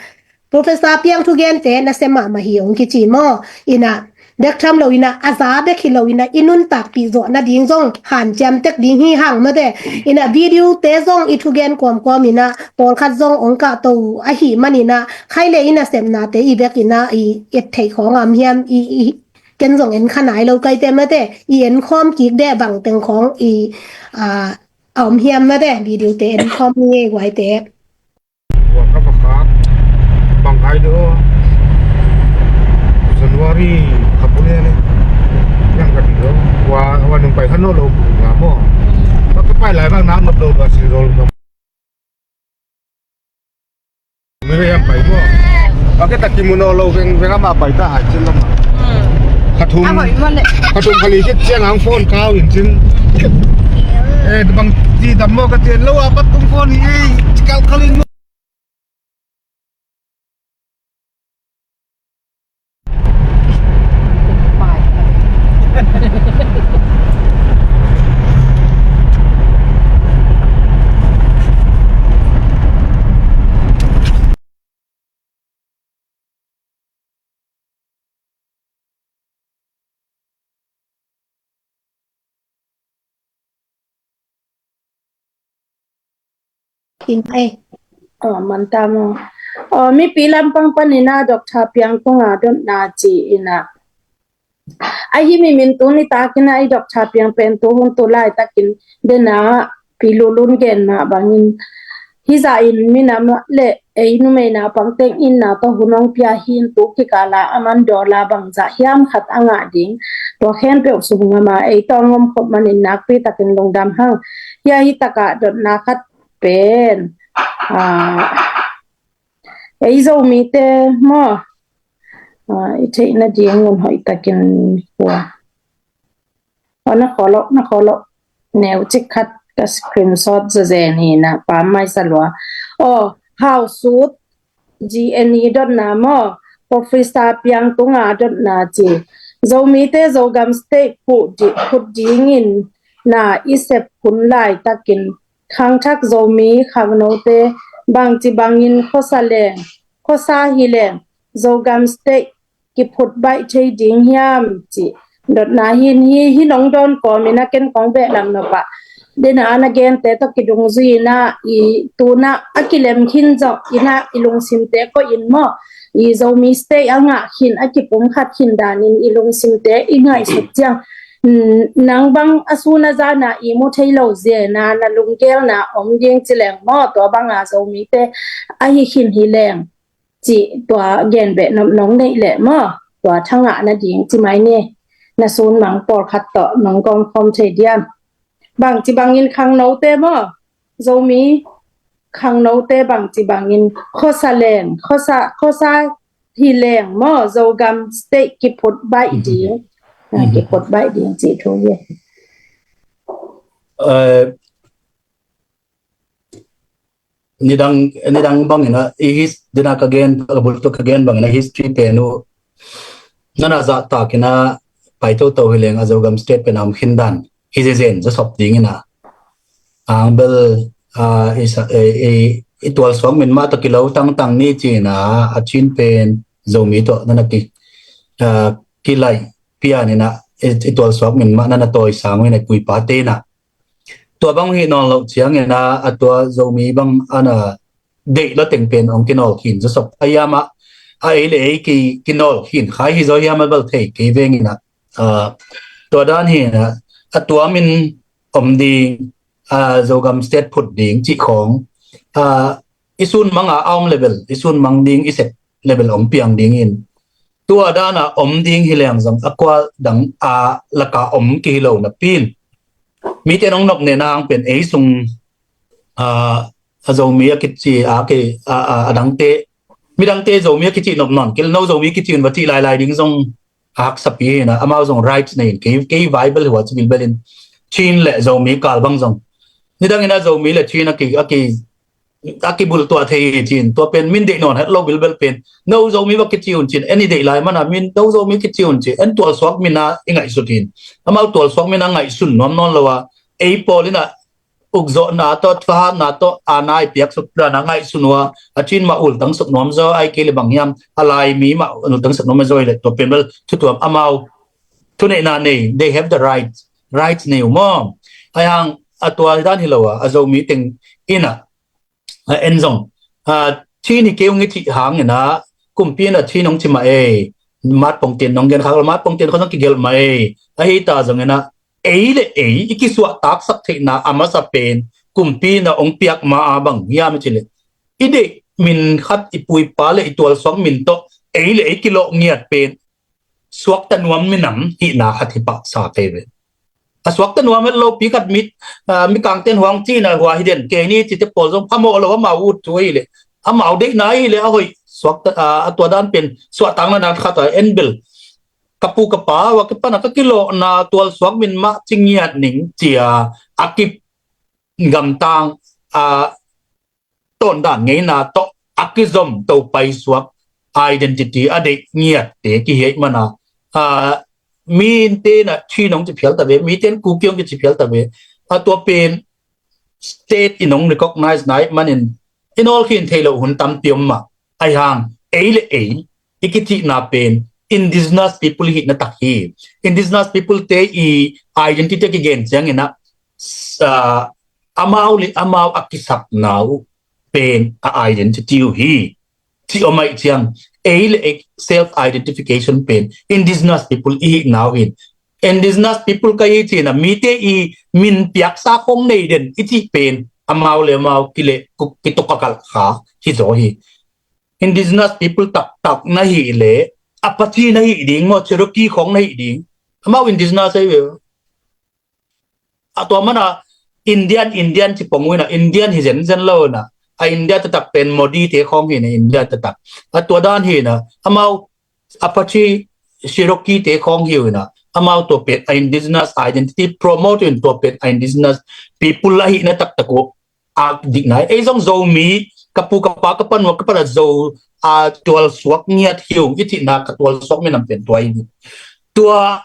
Professor Piang thugente nasem mahmah hi hong kici maw? In ah bek tham lo in ah a za bek hi lo in ah i nuntakpih zawh nading zong hanciam tek ding hi hang mate. In ah videote zong i thugen kawmkawm in ah pawlkhat zong hong kahto uh ahih manin ah khaile i nasepnate i bek in ah i et theih khawng a om hiam? I, i, ken zong en kha nai lo kaite mate, i en khawm kik deh bang teng khawng i, ah, a om hiam mate, videote en khawm ni guaite. Wa ka pakhat bang kai do January kha bu le ne yang ka ti do wa wa nung pai kha no lo nga mo. Ka pai lai bang na no lo ba si lo. Mi re yang pai mo. Ba ke ta ki mu no lo veng veng ama pai ta hai chin lo ma. Kha thum. Kha thum kha li chin chiang ang phone kau in chin. Eh, bang ti dam mo ka ti lo a pat tung phone hi. Kal kal in mo. Kin ai. Aw, man ta maw. Aw, mipi lampang panin ah Doctor Piang tungah dotna ci-in ah. Ahi mi min tuni takin ah i Doctor Piang pen tu hun tu laitakin dena pi lulun gen mah bangin hizah in minam le ei numei naupang teng itna tawh hun hong pia hi in tu kikala a man dawla bangzah hiam khat a ngah ding tua khempeuh sung ngama ei tawh a ngom khop manin nakpi takin lungdam hang. Hia hi takah dotna khat pen, ah, ei Zomite maw, ah, i theihna ding un hoih takin kua. Aw, na kholo, na kholo. Neu cik khat ka screenshot zazen hi na, pam mai sa lua. Aw, Hausut G N E dotna maw, Professor Piang tunga dotna ci. Zomite Zogam State put di, put dingin na i sep hun laitakin khangthak Zomi khangnote bangci bangin khosa leng, khosa hi leng Zogam State kiphut baih thei ding hiam ci dotna hin hi, hi nong dawn kawmin a ken kong beh lam nopah dena a na gente tawh kidungzui in ah i tuna a kilem khin zong in ah i lungsimte koih in maw, i Zomi State a ngah khin a kipumkhat khin danin i lungsimte i ngaihsut ciang, mm, nang bang a sun a zana i mu thei lo zena na lunggelna om ding ci leng maw, tua banga Zomite ahi khin hi leng. Cih tua gen beh nop nong neih leh maw, tua thangah nading ci mai ni. Na sun mang pawlkhat tawh nong gawmkhawm thei diam? Bangci bangin khangnote maw, Zomi khangnote bangci bangin khosa leng, khosa, khosa hi leng maw, Zogam State kiphut baih ding. Ah, kiphut baih ding cih thu hi. Eh, nidang, nidang bangin a, i his-, dena ka gen, ka bul tu ka gen bangin a history pen uh. Nana zahtak in a pai toto hi leng a Zogam State pen a om khin dan. Hi zezen, za sop dingin a. Ang bel, a, i sa, i, i, i tualsuak min mah tawh kilo tangtang ni ci-in a, a Chin pen, Zomi tawh, nana ki, a, kilaih pian in a, i, i tualsuak min mah nana tawisang uh in a kuipa te in a. Tua bang hi nawn loh ciangin a, a tua Zomi bang ana deih lo teng pen hong kinawl khin zawsop. A hiam a, a ei le ei ki, kinawl khin khai hi zaw hiam a bel thei kei veng in a. A, tua dan hi in a, a tua min om ding, a, Zogam State phut ding cih khawng. A, i sun mang a, a om level, i sun mang ding, i sep level hong piang ding in. Tua dan a om ding hi leng zong a kua dang a laka om ki hi lo napi in. Mite nong nop nena hang pen ei sung, a, a Zomi a kici a, a dangte, midangte Zomi a kici nop nawn kei leh no Zomi kici un va cih lailai ding zong a haksapi hi a, amau zong rights nei in, kei viable hi a ci bilbel in, Chin le Zomi kal bang zong nidang in a Zomi le Chin a ki a ki a kibultuah thei hi ci-in, tua pen min deih nawn het lo bilbel pen, no Zomi va kici un ci-in, en i deih lai man a min no Zomi kici un ci-in, en tualsuak min a i ngaihsut hi. Amau tualsuak min a ngaihsun nuam nawn lo a, ei pawl in a ukzawhna tawh, thahatna tawh, a nai piak suk dan a ngaihsun uh a, a Chin mah ultang suk nuam zaw, ahih kei leh bang hiam, a Laimi mah ultang suk nuam zaw hi leh, tua pen bel thutuam, amau thuneihna nei, they have the rights, rights nei uh maw. Ahih hang a tua dan hi lo a, a Zomi teng in a, a en zong, a, Chin hi kei ung i cih hang in a, kumpi in a Chin hong ci mah ei, Mat Pongtin hong gen khak lo, Mat Pongtin khawng zong kigelh mah ei, ahi ta zong in a, ei le ei i kisuahtaksak theihna a masa pen kumpi in a hong piak ma a bang hiam i cih leh, i deih min khat, i pu i pa le i tualsuak min tawh ei le ei kilawh ngiat pen suakta nuam minam hihna khat hi pah sa kei ve. A suakta nuam het lo pi khat mit, a, Mikangte'n hua hong ci-in a, hua hi den kei ni cite pawl zong phamawh lo, amau ut thu ahih leh, amau deihna ahih leh a hoih, suakta, a, a tua dan pen suahtakna dan khat a, en bel ka pu ka pa uh a kipan a ka kilawhna tualsuak min mah ci ngiat ning ci-a, a kigamtang, a, tawndan ngeina tawh a kizom to paisuak identity a deih ngiatte kihi ahih man a, a, mite in a Chin hong ci phial ta ve, mite in Kuki hong kici phial ta ve, a tua pen state in hong recognize na ahih manin i nawlkhin theih loh hun tampi om mah. Ahih hang ei le ei i kicihna pen indigenous people i hihna tak hi. Indigenous people te i identity a kigen ciangin a, s-, a, amau le amau a kisakna uh pen a identity uh hi. Cih om ahih ciang, ei le ei self identification pen indigenous people i hihna uh hi. Indigenous people ka hi ci-in a, mite i min piaksa khawng nei den i cih pen amau le amau kileh, kituk a kalh kha hi zaw hi. Indigenous people taktak na hih leh, Apache na hih ding maw, Cherokee khawng na hih ding. Amau indigenous ahi ve. A tua man a Indian, Indian ci pong uh in a, Indian hi zenzen lo in a, a India taktak pen Modi te khawng hi in a, India taktak. A tua dan hi in a, amau Apache, Cherokee te khawng hi uh in a, amau tua pen a indigenous identity promote in, tua pen a indigenous people ahihna taktak uh a dik nai. Ei zong Zomi, ka pu ka pa ka pan uh a, ka pan a Zo, a, tualsuak ngiat hi ung i cihna, ka tualsuak minam pen tua hi. Tua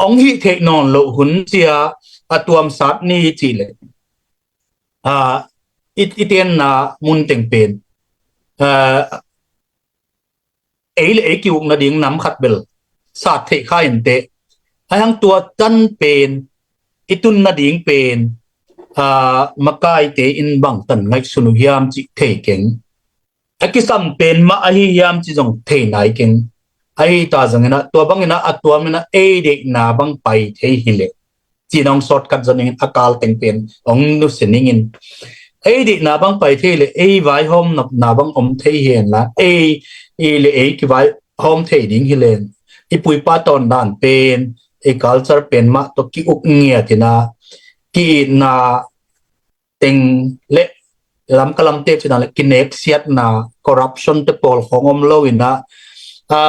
hong hih theih nawn loh hun cia a tuamsat ni i cih leh, a, i, i tenna mun teng pen, a, ei le ei ki-uk nading nam khat bel sat theih kha inteh. Ahih hang tua tan pen, i tun nading pen, a, makaite in bangtan ngaihsun uh hiam cih thei keng. A kisam pen mah ahi hiam cih zong thei nai keng. Ahi ta zong in a, tua bang in a, a tuam in a, ei deihna bang pai thei hi leh, ci-in hong shortcut zong in a, kal teng pen hong nusia ning in. Ei deihna bang pai thei leh, ei vaihawm nopna bang om thei hi hen la, ei, ei le ei kivaihawm thei ding hi leh, i pu i pa tawndan pen, i culture pen mah tawh ki-uk ngiat in a, ki-itna teng le lamka lamte cih dan le kineksiatna, corruption te pawl khawng om lo in a, a,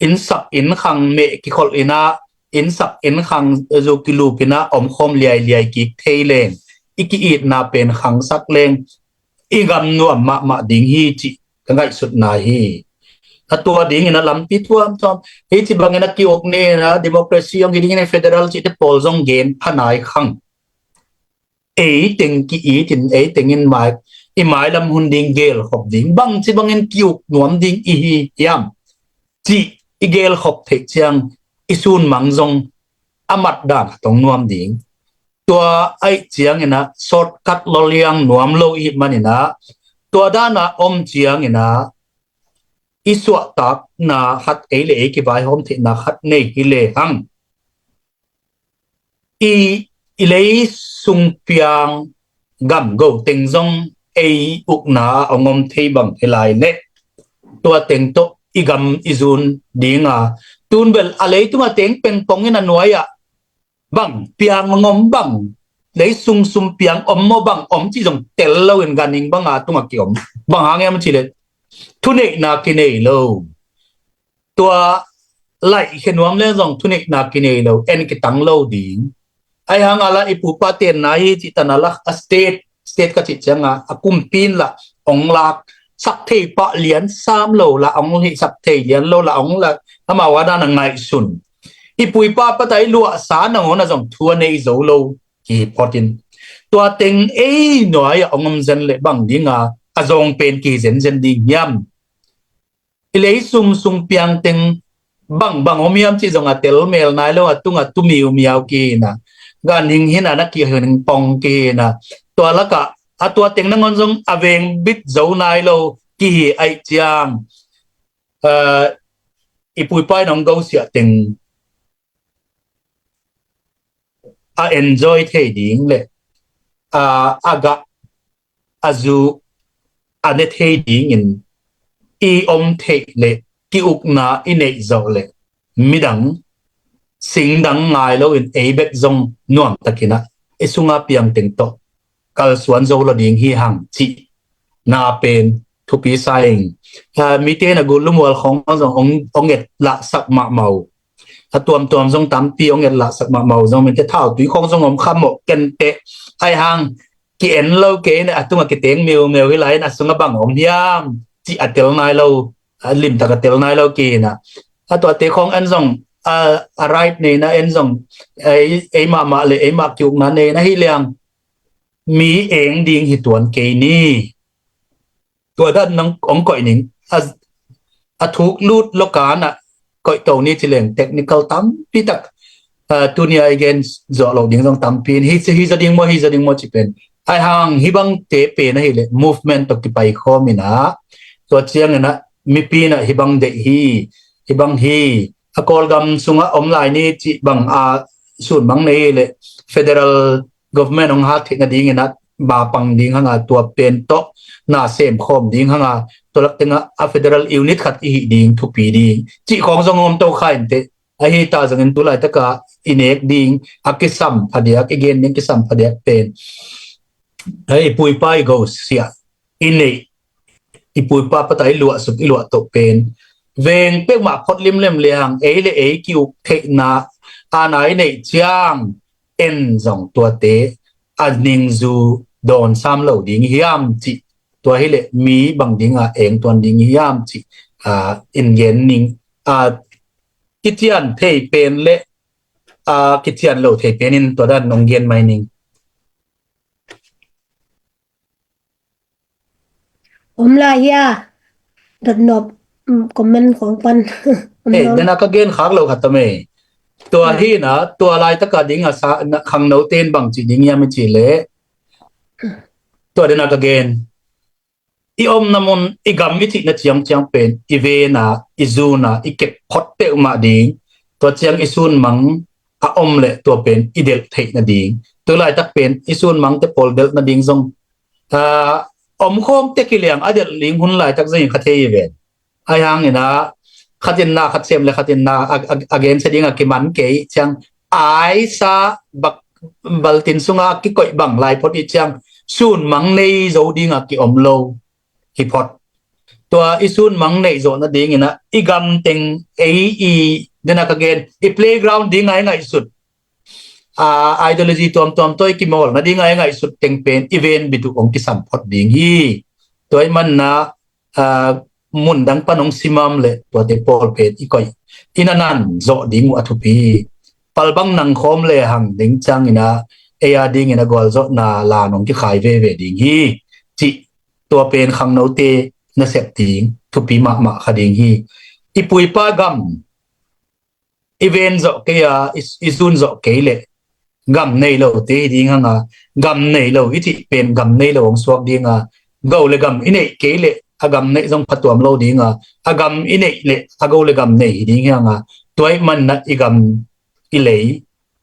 innsak innkhang meh kikholh in a, innsak innkhang zu kilup in a omkhawm liailiai kik thei leng, i ki-itna pen khangsak leng, i gam nuam mahmah ding hi cih ka ngaihsutna hi. A tua ding in a lampi tuamtuam, hih ci bang in a ki-uk ni in a, democracy hong hi ding in a, federal cih te pawl zong gen pha nai khang. Ei teng ki-it in, ei teng in mai, i mailam hun ding gelkhop ding, bangci bangin ki-uk nuam ding i hi hiam cih i gelkhop theih ciang, i sunmang zong a mat dan khat hong nuam ding. Tua ahih ciangin a shortcut lawliang nuam lo i hih manin a, tua dan a om ciangin a, i suahtakna khat, ei le ei kivaihawm theihna khat nei hi lehang, i, i lei sung piang gam go teng zong ei ukna a hong om thei bang hi lai leh, tua teng tawh i gam i zun ding a, tun bel a leitung a teng pengpong in a nuai ah bang piang hong om, bang lei sum sum piang om maw bang om cih zong tel lo in ganhing banga tungah kiom. Bang hang hiam cih leh thuneihna kinei lo. Tua laih khe nuam leng zong thuneihna kinei lo, en kitang lo ding. Ahi hang a la i pupa tenna hi cih tan a la a state, state ka cih cianga a kumpi in la ong lak sak thei pah lian sam lo la ong hih sak thei lian lo la ong la amau a dan a ngaihsun. I puipa pata i luahsa nangawn a zong thu a nei zo lo kihi photin. Tua teng ei nuai a ong om zen le bang dinga a zong pen kihi zenzen ding hiam? I lei sum sum piang teng bang bang om hiam cih zong a tel mel nai lo, a tunga tu miu miau kihina, ganhing hina na kihing pong kihina. Tua laka a tua teng nangawn zong a veng bit zo nai lo kihi aih ciang, ah, i puipa in ong gosiah teng a enjoy thei ding le a, a gah a zu a ne thei dingin i om theih le ki-ukna i neih zawh le midang singdang ngai loin ei bek zong nuamtakinah i sunga piangteng tawh kalsuan zo lo ding hi hang cih na pen thupi sa ing. Ah, mite na gul lumual khong zong ong, ong et lahsak mahmah uh. A tuamtuam zong tampi ong et lahsak mahmah uh zong mite thau tui khong zong om khamawh kenteh. Ahi hang ki en lo kei na a tunga kiteng miumeu hi lai in a sunga bang om hiam cih a tel nai lo, a limtak a tel nai lo kei na. A tuate khong en zong a, a right nei na en zong ei, ei mahmah le ei mah ki-ukna nei na hi liang mi eng ding hi tuan kei ni. Tua dan nang ong koih ning a, a thuk lut lo kana koih to ni ci leng technical tampi tak, ah, tunia i gen zuah lo ding zong tampi in hi, hi za ding maw, hi za ding maw ci pen. Ahi hang hi bang te pen ahi le movement to kipai khawm ina tua ciang ina mipi na hi bang deih hi, hi bang hi a Kawlgam sunga om lai ni ci bang a sun bang nei le federal government hong hat theih nadingin a ba pang ding hanga tua pen tawh na sem khawm ding hanga tua lak tenga a federal unit khat i hih ding thupi ding cih khawng zong om to kha inteh. Ahi ta zongin tu laitaka i nek ding a kisam phadiak, i gen ding kisam phadiak pen, hei, i puipa i go siah i neih, i puipa pata i luahsuk i luah toh pen veng peuhmah phot limlem le hang ei le ei ki-uk theihna ana i neih ciang en zong tuate a ningzu dawn sam lo ding hiam cih, tua hileh mi bang dinga eng tuan ding hiam cih, ah, in gen ning, ah, kician thei pen le, ah, kician lo thei penin tua dan nong gen mai ning. Om lai hia? Dot nop, mm, comment khong pan. Om eh, nop. Dena ka gen khak lo khat tame. Tua hi na, tua laitaka dinga sa, na, khangno ten bang ci ding hiam i ci le. Tua dena ka gen. I omna mun, i gam i cihna ciangciang pen, i vena, i zuna, i kep phot peuhmah ding. Tua ciang i sunmang a om le tua pen, i delh theihna ding. Tu laitak pen, i sunmang te pawl delhna ding zong ah, om khawm tek hi liang a delh ling hun laitak zong hi kha thei hi ven. Ahi hangin ah, khatin na khat sem le khatin na a, a, a gensia dinga kiman kei ciang aisa bak baltin sunga kikoih bang lai phot i ciang sunmang nei zo dinga kiom lo hi phot. Tua i sunmang neih zawh nadingin ah, i gam teng ei i dena ka gen, i playground dinga i ngaihsut, ah, ideology tuamtuam tawh i kimawl nadinga i ngaihsut teng pen i venbit uh hong kisam phot ding hi. Tua i manna, ah, mun dang pan hong simam le tuate pawl pen i koih i na nan zawh ding uh a thupi hi. Palbang nang khawm le hang ding ciangin ah ei a dingin a gualzawhna lan hong kikhai veve ding hi. Cih tua pen khangnote nasep ding thupi mahmah kha ding hi. I puipa gam i ven zawh kei a, i, i zun zawh kei le gam nei lo te hi ding hanga, gam nei lo i cih pen gam nei lo hong suak dinga, go le gam i neih kei le a gam neih zong phatuam lo dinga, a gam i neih le a go le gam nei hi ding hi hanga, tua i manna i gam i lei,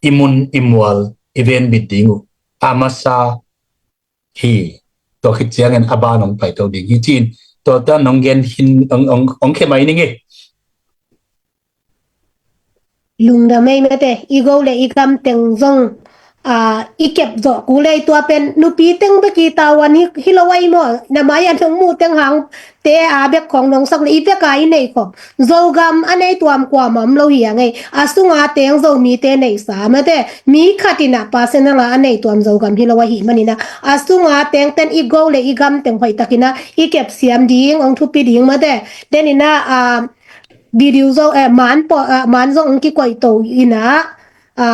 i mun i mual i venbit ding uh a masa hi. Tua khit ciangin a ban hong paito ding hi cin, tua tan hong gen hin, hong, hong, hong khe mai ning e. Lungdam ei mate, i go le i gam teng zong a, i kep zawh kul ei. Tua pen nupi teng bek i tavuan hi, hi lo ahi maw? Na mai-ah nong muh teng hangte a bek khawng nong sak le i bek a i nei khawng. Zogam a nei tuam kuamah om lo hi a ngei. A sunga teng Zomite neihsa mate, mi khat in ah personal a a nei tuam Zogam hi lo ahih manin ah, a sunga tengten i go le i gam teng hoihtakin ah i kepsiam ding, hong thupi ding mate. Denin ah, a, video zong, eh, man pawh, ah, man zong hong kikoih to in ah, a,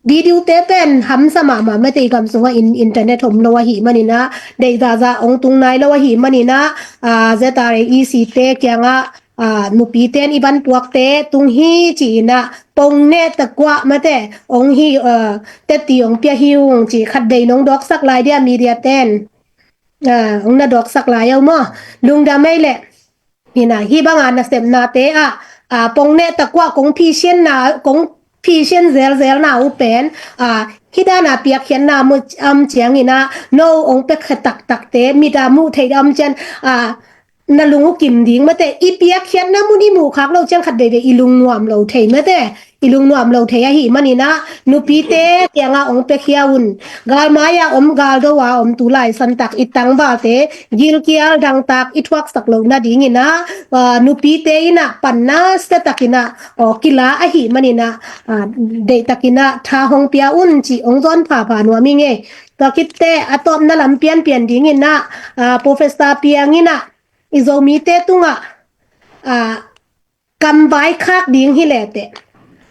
video te pen hamsa mahmah mate, i gam sungah in, internet om lo ahih manin ah, deih zahzah hong tung nai lo ahih manin ah, a, Z R A E C te kiangah, a, nupite in i ban puakte tung hi ci-in ah, pong neh takuah mate, hong hi, a, teti hong pia hi ung ci khat vei nong dawksak lai dia media ten. A, hong na dawksak lai uh maw? Lungdam ei leh. Hi na, hih banga nasepnate ah, a, pong neh takuah kong phisianna, kong phisian zelzelna uh pen, a, hih dana piakkhiatna mu, om ciangin ah, no hong piakkhiat taktakte, mit a muh theih om ciang, a, na lung uh kim ding mate, i piakkhiatna mun i muh khak lo ciang khat veivei i lungnuam lo thei mate. I lungnuam lo thei ahih manin ah, nupite kiangah hong piakhia un. Galmai-a om, galdo-a om, tulai santak i tangvalte gilkial dangtak i thuaksak loh nadingin ah, a, nupite in ah pan nasiatakin ah, aw, kila ahih manin ah, a, deihtakin ah tha hong pia un ci hong zawn phapha nuam hi ngei. Tua khit teh a tawpna lam pianpian dingin ah, a, Professor Piang in ah i Zomite tungah, a, kam vaikhak ding hi leh teh,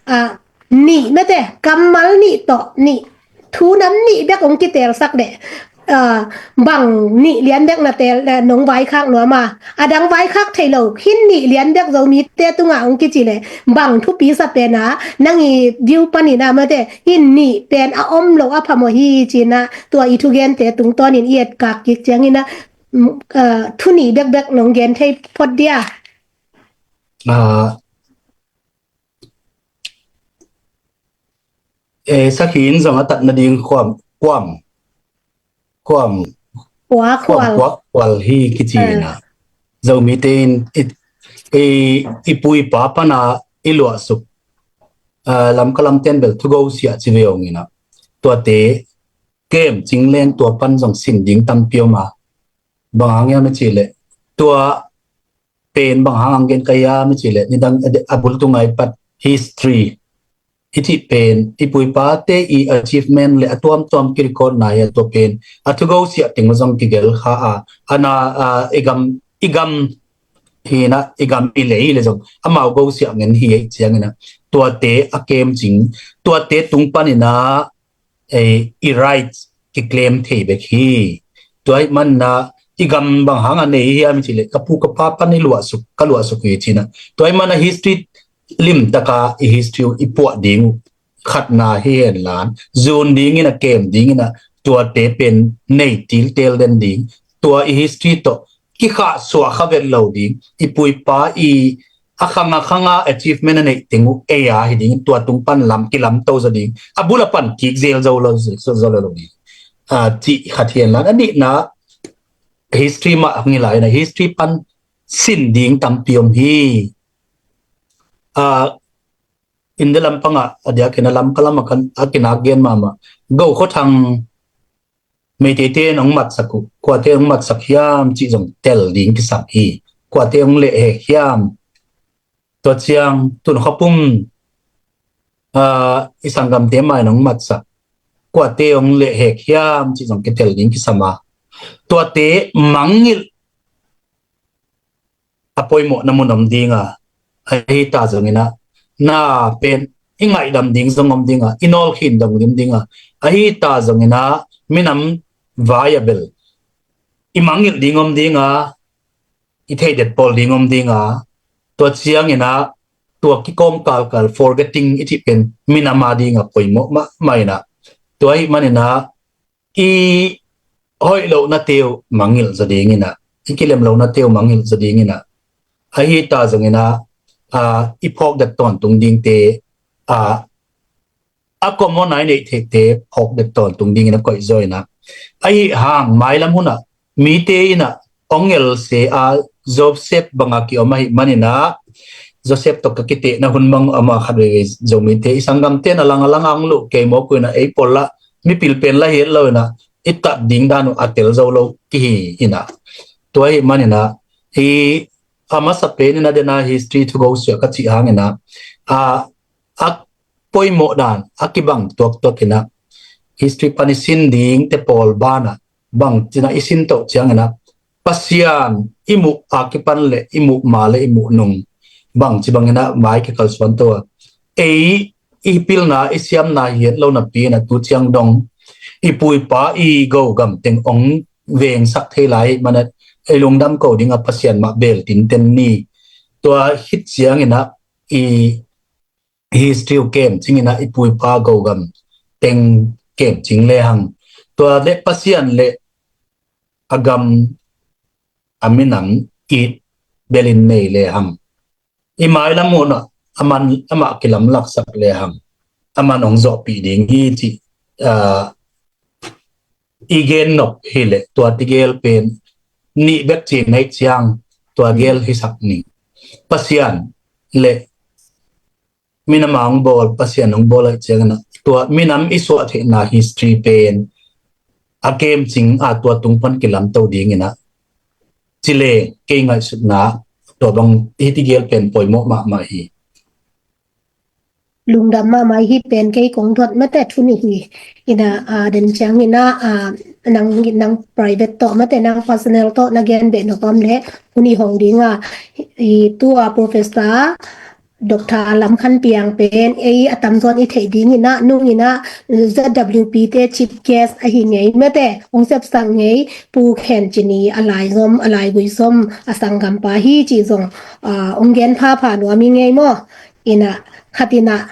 a, nih mate, kammal nih tawh nih, thu nam nih bek hong kitelsak leh, a, bang nih lian bek na tel, eh, nong vaikhak nuam a, a dang vaikhak thei lo, hih nih lian bek Zomite tungah hong kici leh bang thupi sa pen a, nang i view panin ah mate, hih nih pen a om lo a phamawh hi ci-in ah, tua i thugente tungtawnin i etkak kik ciangin ah, mm, a, thu nih bekbek nong gen thei phot dia. A, e, sakhi in zong a tat nading khuam, khuam, khuam, khuam, khuam khual, khuam khual hi kici-in ah. Zomite in i, i, i pu i pa pana i luahsuk, a, Lamka lamten bel thugo siah ci ve ung in ah, tuate kem cing leng tua pan zong sin ding tampi om a. Bang hang hiam i cih leh, tua pen bang hang hong gen ka hiam i cih leh, nidang a bul tunga i pat history i cih pen, i pu i pate i achievement le a tuamtuam kirecord na hi a, tua pen a thugo siah teng uh zong kigelkha a, a na, a, i gam, i gam hi na, i gam i lei hi leh zong amau go siah ngen hi ei ciangin ah, tuate a kem cing, tuate tung panin ah, ei, i rights kiclaim thei bek hi. Tua ahih manin ah i gam bang hang a nei hiam i cih leh, ka pu ka pa pan i luahsuk, ka luahsuk hi ci-in ah. Tua ahih manin ah history limtaka i history uh i puah ding uh khatna hi hen la, zun dingin ah, kem dingin ah, tuate pen nei tiltel den ding. Tua i history tawh kikhahsuah kha vet lo ding. I pu i pa i a khang a khang a achievement a neih teng uh ei a hi ding, tua tung pan lam kilamto zaw ding, a bul a pan kik zel zo lo, zo lo ding, a, cih khat hi hen la. A nihna, history mah hong hi lai in ah, history pan sin ding tampi om hi. A, India lampangah a diakin a Lamka lamah a kinak gen mahmah, Go Kho Thang Meiteite in hong matsak uh, kuate hong matsak hiam cih zong tel ding kisam hi. Kuate hong lehhek hiam, tua ciang Tun Kho Pum, a, i sanggamte mah in hong matsak, kuate hong lehhek hiam cih zong kitel ding kisam a. Tuate mangngilh a poimawhna mun om ding a, ahi ta zongin ah, na pen i ngaihdam ding zong om ding a, i nawlkhin dong lim ding a, ahi ta zongin ah, minam vai a bel i mangngilh ding om ding a, i theihdet pawl ding om ding a, tua ciangin ah, tua kikawm kalkal forgetting i cih pen minam a ding a poimawh mahmah in ah, tua ahih manin ah, i hoih lohnate uh mangngilh zaw dingin ah, i kilem lohnate uh mangngilh zaw dingin ah, ahi ta zongin ah, a, i phawkdet tawntung dingte, a, a common a i neih theihte phawkdet tawntung dingin a koih zaw in ah, ahi hang mailam hunah mite in ah hong el se a, Joseph banga kiom ahih manin ah, Joseph tawh ka kitehna hun bang amah khat veivei Zomite i sanggamte in a lang a lang a hong luh kei mawk uh in ah, ei pawl lah mipil pen la hi lo inah i tat ding dan uh a tel zo lo kihi inah. Tua hi maninah i a masa pen inah dena history thugo suah ka cih hang inah a a poimawh dan a kibang tuaktuak inah history pan i sin ding te pawl banah bang cinah i sin toh ciang inah Pasian i muh a kipan le i muh ma le i muh nung bang ci bang inah mai kikal suan to a ei i pilna i siamna hiat lo napi inah tu ciang dong i puipa i go gam teng ong vengsak thei lai manah ei lungdam ko ding a Pasian mah bel tinten ni. Tua hit ciang inah i history uh kemcing inah i puipa gogam teng kemcing lehang tua le Pasian le a gam a minam it belin nei lehang i mailam unah aman amah kilam laksak lehang aman ong zawhpih ding hi cih i gen nop hileh tua tigel pen nih bek ci nei ciang tua gel hisak ni. Pasian le minam a hong bawl Pasian hong bawl aih ciangin ah tua minam i suah theihna history pen a kemcing a tua tung pan kilamto dingin ah ci le kei ngaihsutna tua bang hiti gel pen poimawh mahmah hi. Lungdam mahmah hi pen kei kong duat mate thu nih hi. Ina a den ciang ina a nang nang private tawh mate nang personal tawh na gen beh nop om le thu nih hong ding a i tu a professor Doctor Lam Khan Piang pen ei a tamzawn i theih dingin ah nungin ah Z W P te chief guest ahi ngei mate hong sepsak ngei Pu Khen Cini a laizom a laigui zom a sanggampa hi cih zong hong gen phapha nuam i ngei maw? Ina khatin ah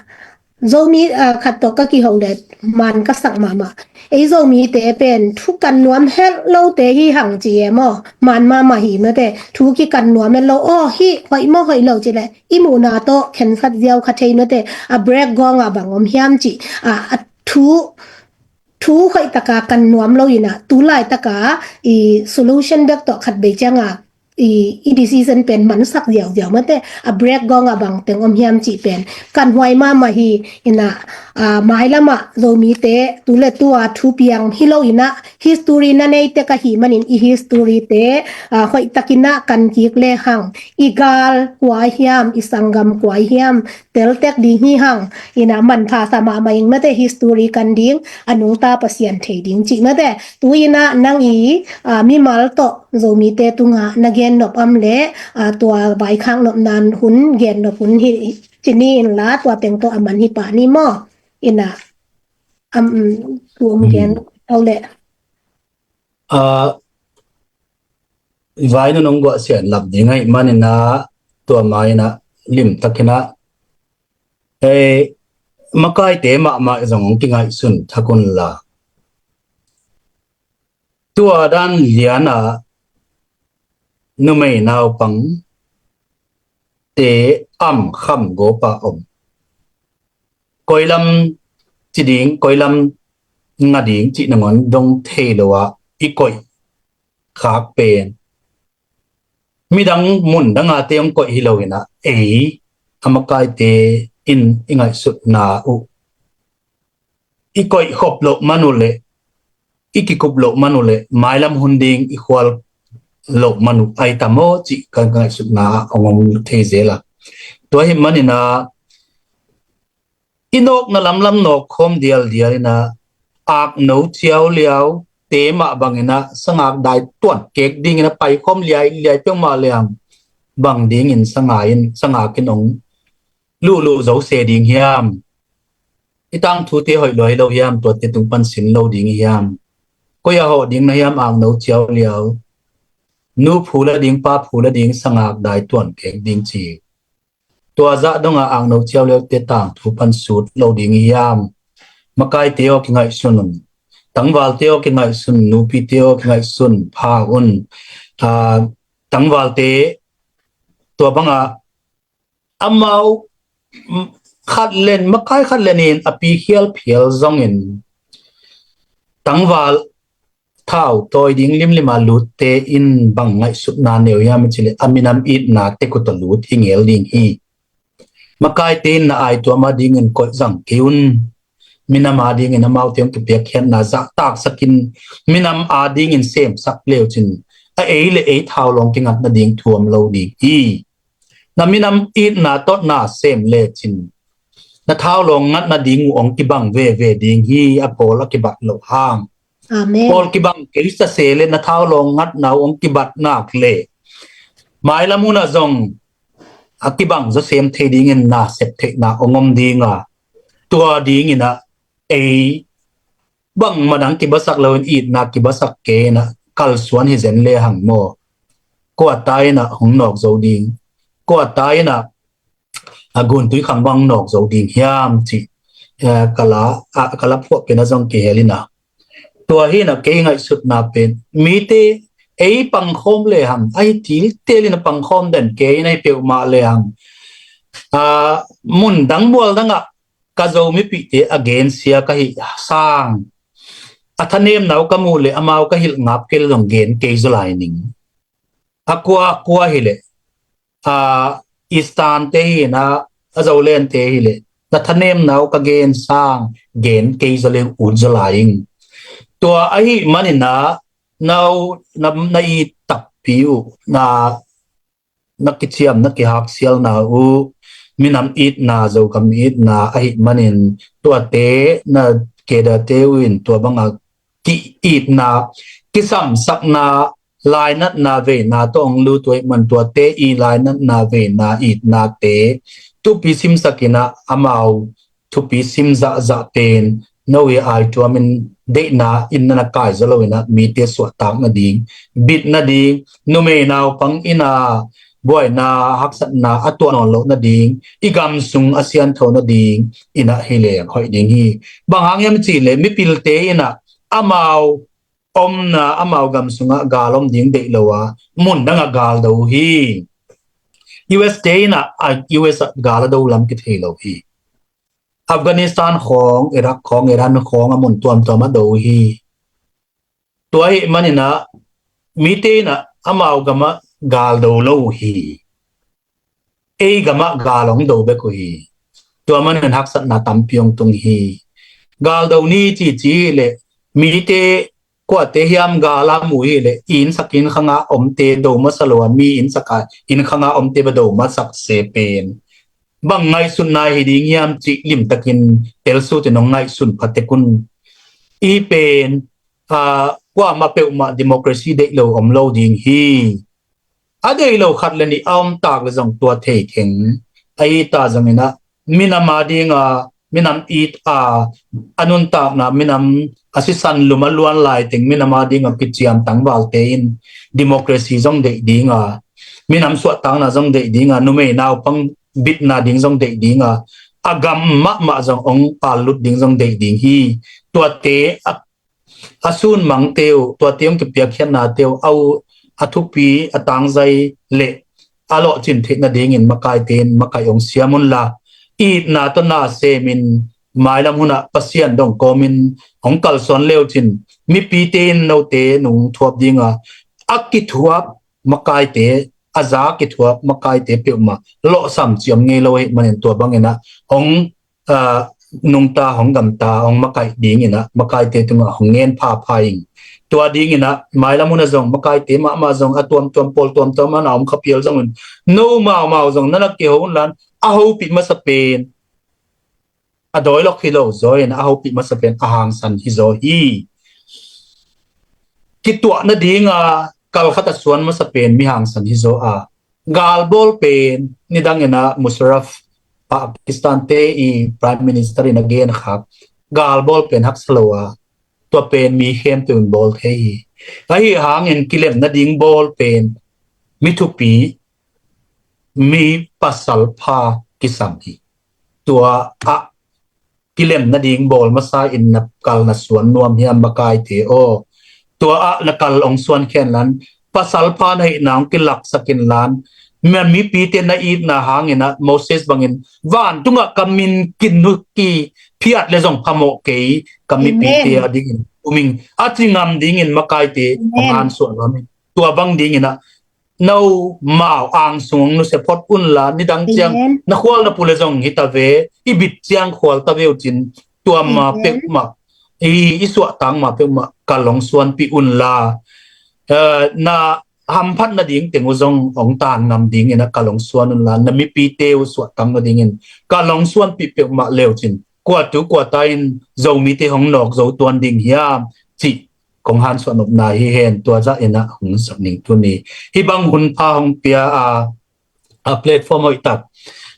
Zomi khat tawh ka kiho le man ka sak mahmah. Ei Zomite pen thu kan nuam helh lote hi hang ci e maw? Man mahmah hi mate thu kikan nuam helh lo aw hi hoih maw hoih lo ci le i muhna tawh khensat ziau kha thei mate a break gawng a bang om hiam ci a thu thu hoih taka kan nuam lo ina tu lai taka i solution bek tawh khat bei cianga i, i decision pen mansak ziauziau mate a break gawng a bang teng om hiam cih pen kan huai mahmah hi. Ina a, mailamah Zomite tu le tu a thu piang hi lo ina history na nei tek ahi manin i history te a, hoih takin ah kan kik le hang i gal kua hiam i sanggam kua hiam teltek ding hi hang. Ina manpha sa mahmah ing mate history kan ding a nungta Pasian thei ding cih mate tu ina nang i a, mimal tawh Zomite tungah na gen nop am le a, tua vaikhak nopna hun gen nop hun hi ci ni inla tua teng tawh a man hi pah ni maw? Ina am tu om gen au le a, vai na nong guah sian lam ding ahi manina tua maina lim takina ei makaite mahmah zong hong kingaihsun thakun la tua dan liana numei naupang te am kham gopa om koilam ci ding koilam nga ding cih nangon dong thei lo ah i koih khak pen midang mun danga te hong koih hi lo ina ei a makaite in i ngaihsutna uh i koih khop loh man uh le i kikup loh man uh le mailam hun ding i khual loh man uh ai tamaw cih kan ngaihsutna ah hong om thei zel a tua hi manina i nawkna lamlam nawk khawm dialdial ina akno ciau liau te mah bangina sangak dai tuan kek dingina pai khawm liai liai peuhmah liang bang dingin sanga in sangak in ong luhluh zo se ding hiam? I tangthute hoih lua hi lo hiam? Tuate tung pan sin lo ding hiam? Koi a hawh ding na hiam akno ciau liau? Nu phu la ding pa phu la ding sangak dai tuan kek ding ci tua zah donga akno ciau liaute tangthu pan sut lo ding hiam? Makaite aw kingaihsun un. Tangvalte aw kingaihsun, nupite aw kingaihsun pha un. Tangvalte tua banga amau khat len makai khat lenin a pi khial phial zongin tangval thau tawi ding limlima lutte in bang ngaihsutna neu hiam i cileh a minam itna te kut a lut hi ngel ding hi. Makaite in na ai tuama dingin koih zang kei un. minam adingin amaute hong kipiakkhiatna zahtaksakin minam adingin semsak leucin a ei le ei thaulawng kingat nading thu om lo ding hi. Na minam itna tawh na sem lecin na thaulawng ngat nading uh hong kibang veve ding hi, a pawl a kibat loh hang. Amen. Pawl kibang kei sase le na thaulawng ngatna uh hong kibat nak le mailam hunah zong a kibang zawsem thei dingin na sep theihna hong om dinga, tua dinginah ei bangmah dang kibasak loin itna kibasak kei inah kalsuan hi zen le hang maw? Kuata inah hong nawk zo ding, kuata inah a guntui khang bang nawk zo ding hiam cih, eh, kala, a, kala phuah pen a zong kihel inah. Tua hi inah kei ngaihsutna pen mite ei pangkhawm le hang, ahi tiltel inah pangkhawm den kei inah hi peuhmah le hang. Ah, mun dang mual dangah ka Zo mipihte a gensia ka hih sang a thanemna uh ka muh le amau ka hilh ngap kei le zong gen kei zaw lai ning. A kua kua hileh, a, Eastern te hi inah, a Zolente hileh na thanemna uh ka gen sang gen kei zaw le ut zaw lai ing. Tua ahih maninah na, na, na it takpi uh, na, na kiciam, na kihaksialna uh minam itna, Zogam itna ahih manin tuate na kedate uh in tua banga ki-itna, kisamsakna, lainatna veina tawh hong lut uh ahih man tuate i lainatna veina itnate thupi simsak inah amau thupi sim zahzah pen no i aituamin deihna in na na kai zaw lo inah mite suahtak nading, bit nading, numei naupang inah buaina haksatna a tuah nawn loh nading, i gam sung a siantho nading inah hi leng hoih ding hi. Bang hang hiam cih leh mipilte inah amau omna, amau gam sungah gal om ding deih lo a mun dangah gal do uh hi. U S te inah, a, U S ah gal a do lam kithei lo hi. Afghanistan khawng, Iraq khawng, Iran khawng a mun tuamtuam a do uh hi. Tua ahih maninah mite inah amau gamah gal do lo uh hi. Ei gamah gal hong do bek uh hi. Tua manin haksatna tampi hong tung hi. Gal do ni cici hileh mite kuate hiam gal a mu hileh i innsak inn khanga omte do masa lo a, mi innsak a inn khanga omte bek do masak se pen bang ngaihsutna hi ding hiam cih limtakin telsutin hong ngaihsun phatek un. I pen, a, kuamah peuhmah democracy deih lo om lo ding hi. A deih lo khat le nih a om tak le zong tua thei keng. Ahi ta zong inah minam a dinga, minam it a, a nuntakna, minam a sisan lum a luan laiteng minam a dinga kiciam tangvalte in democracy zong deih dinga, minam suahtakna zong deih dinga, numei naupang bitna ding zong deih dinga, a gam mahmah zong hong pallut ding zong deih ding hi. Tuate a, a sunmangte uh, tuate hong kipiakkhiatnate uh, a uh, a thupi, a tangzai le a lawhcin theih nadingin makaite in makaih hong siam unla, itna tawh na semin mailam hunah Pasian dong kawmin hong kalsuan leucin mipite in note nung thuap dinga, a kithuap makaite, a za kithuap makaite peuhmah lawhsam ci om ngei lo ahih manin tua banginah hong, a, nungta, hong gamta, hong makaih dinginah makaite tungah hong ngen phapha ing. Tua dinginah mailam hunah zong makaite mahmah zong a tuamtuam, pawl tuamtuam a na om khapial zongin no maumau zong na na kiho unlan a hopih masa pen a dawilok hi lo zaw in a hopih masa pen a hangsan hi zaw hi. Kituah nadinga kalkhat a suan masa pen mi hangsan hi zaw a, galbawl pen nidangin a Musharraf, Pakistan te i Prime Minister in a genkhak galbawl pen haksa lo a, tua pen mi khempeuh in bawl thei hi. Ahi hangin kilem nading bawl pen mi thupi, mi pasal pha kisam hi. Tua ah kilem nading bawl masa in na kal na suan nuam hiam makaite aw? Tua ah na kal hong suan khenlan, pasal pha na hihna hong kilaksak inlan, mipite na itna hanginah Moses bangin vantungah ka min kinu kiphiat le zong phamawh kei, ka mipite a dingin um ing a ci ngam dingin makaite hong han suah nuam ing. Tua bang dinginah no mau angsung nusia phot unla, nidang ciang na khual na pu le zong hita ve, i bit ciang khual ta ve uh cin, tua ma peuhmah, i, i suahtak ma peuhmah ka lungsuanpih unla, eh, na hamphat nading teng uh zong hong tan ngam dingin ah ka lungsuan unla, na mipite uh suahtak nadingin ka lungsuanpih peuhmah leucin, kua tu kua ta in Zomite hong nawk zo tuan ding hiam cih kong hansuah nopna hi hen. Tua zah in ah hong sak ning tuni. Hih bang hun pha hong pia a, a platform hoih tak,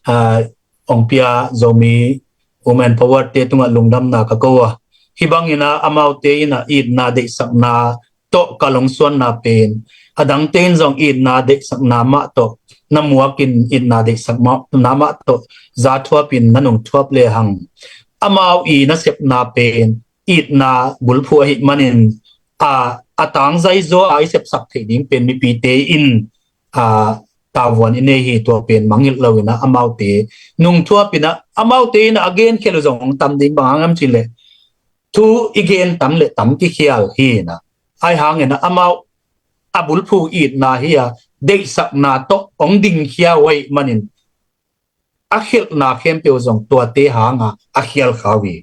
a, hong pia Zomi Women Power te tungah lungdamna ka ko a. Hih bangin ah amaute in ah itna deihsakna tawh ka lungsuanna pen, a dangte in zong itna deihsakna mah tawh, na muakin itna deihsakna mah tawh za thuapin na nung thuap lehang, amau i nasepna pen itna bulphuh ahih manin, a, a tangzai zaw a i sepsak theih ding pen mipite in, a, tavuan i nei hi. Tua pen mangngilh loin ah amaute nung thuapin ah, amaute in ah a genkhial uh zong hong tam ding. Bang hang hiam cih leh thu i gen tam le tam kikhial hi in ah, ahi hangin ah amau a bulphuh itna hi a, deihsakna tawh hong dingkhia uh ahih manin, a khialhna khempeuh zong tuate hanga a khial kha uh hi.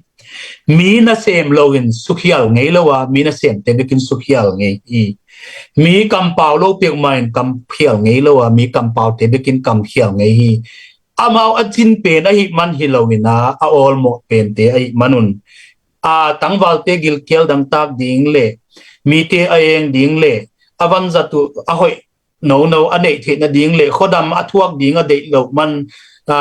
Mi nasem loin sukhial ngei lo a, mi nasemte bekin sukhial ngei hi. Mi kampau lo peuhmah in kamkhial ngei lo a, mi kampaute bekin kamkhial ngei hi. Amau a cin pen ahih man hi loin ah, a awlmawh pente ahih manun, a, tangvalte gilkial dangtak ding le, mite a eng ding le, a vanzat uh a hoih nono a neih theih nading le, khuadam a thuak ding a deih loh man, a,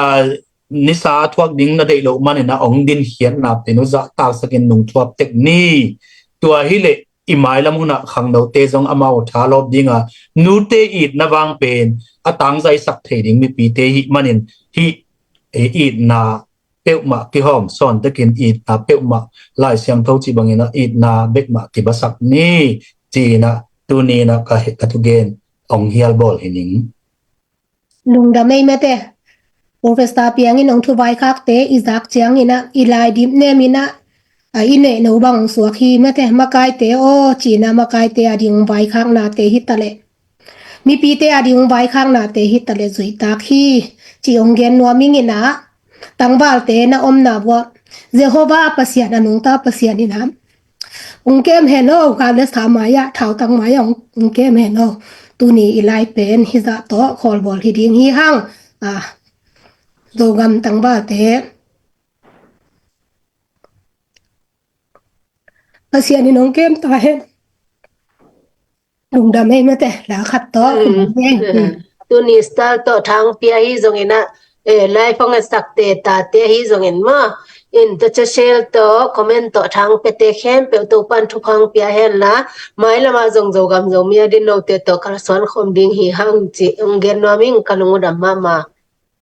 nisa a thuak ding na deih loh manin ah hong dinkhiatna pen uh zahtaksakin nung thuap tek ni. Tua hi leh i mailam hunah khangnote zong amau thalawp dinga, nute itna vang pen a tangzaisak thei ding mipite hih manin, hih, eh, itna peuhmah kihawm sawn tekin, itna peuhmah Lai Siangtho cih bangin ah itna bekmah kibasak ni, ci-in ah tuni in ah ka, ka thugen hong hialbawl hi ning. Lungdam ei mate. Professor Piang in hong thuvaikhakte i zak ciangin ah, i lai dip nemin ah, a, i neih no bang hong suak hi mate. Makaite aw, ci-in ah makaite a ding hong vaikhaknate hi taleh, mipite a ding hong vaikhaknate hi taleh zuihtak hi, ci hong gen nuam ing in ah, tangvalte na omna uah Jehovah Pasian, a nungta Pasian in ah hong kem hen aw, kha le sa mai-ah, thautang mai-ah hong, hong kem hen aw. Tuni i lai pen hizah tawh khawlbawl hi ding hi hang. A, Zogam tangvalte, Pasian in hong kem ta hen. Lungdam ei mate, la khat tawh. Mm. Lungdam ei. Mm. Tuni style tawh thang pia hi zongin ah, eh, live hong etsak te tate hi zongin maw, in tua social tawh comment tawh thang piate khempeuh Topan thupha hong pia hen la, mailamah zong Zogam Zomi a din note tawh kalsuan khawm ding hi hang, ci hong gen nuam ing. Ka lung uh dam mahmah.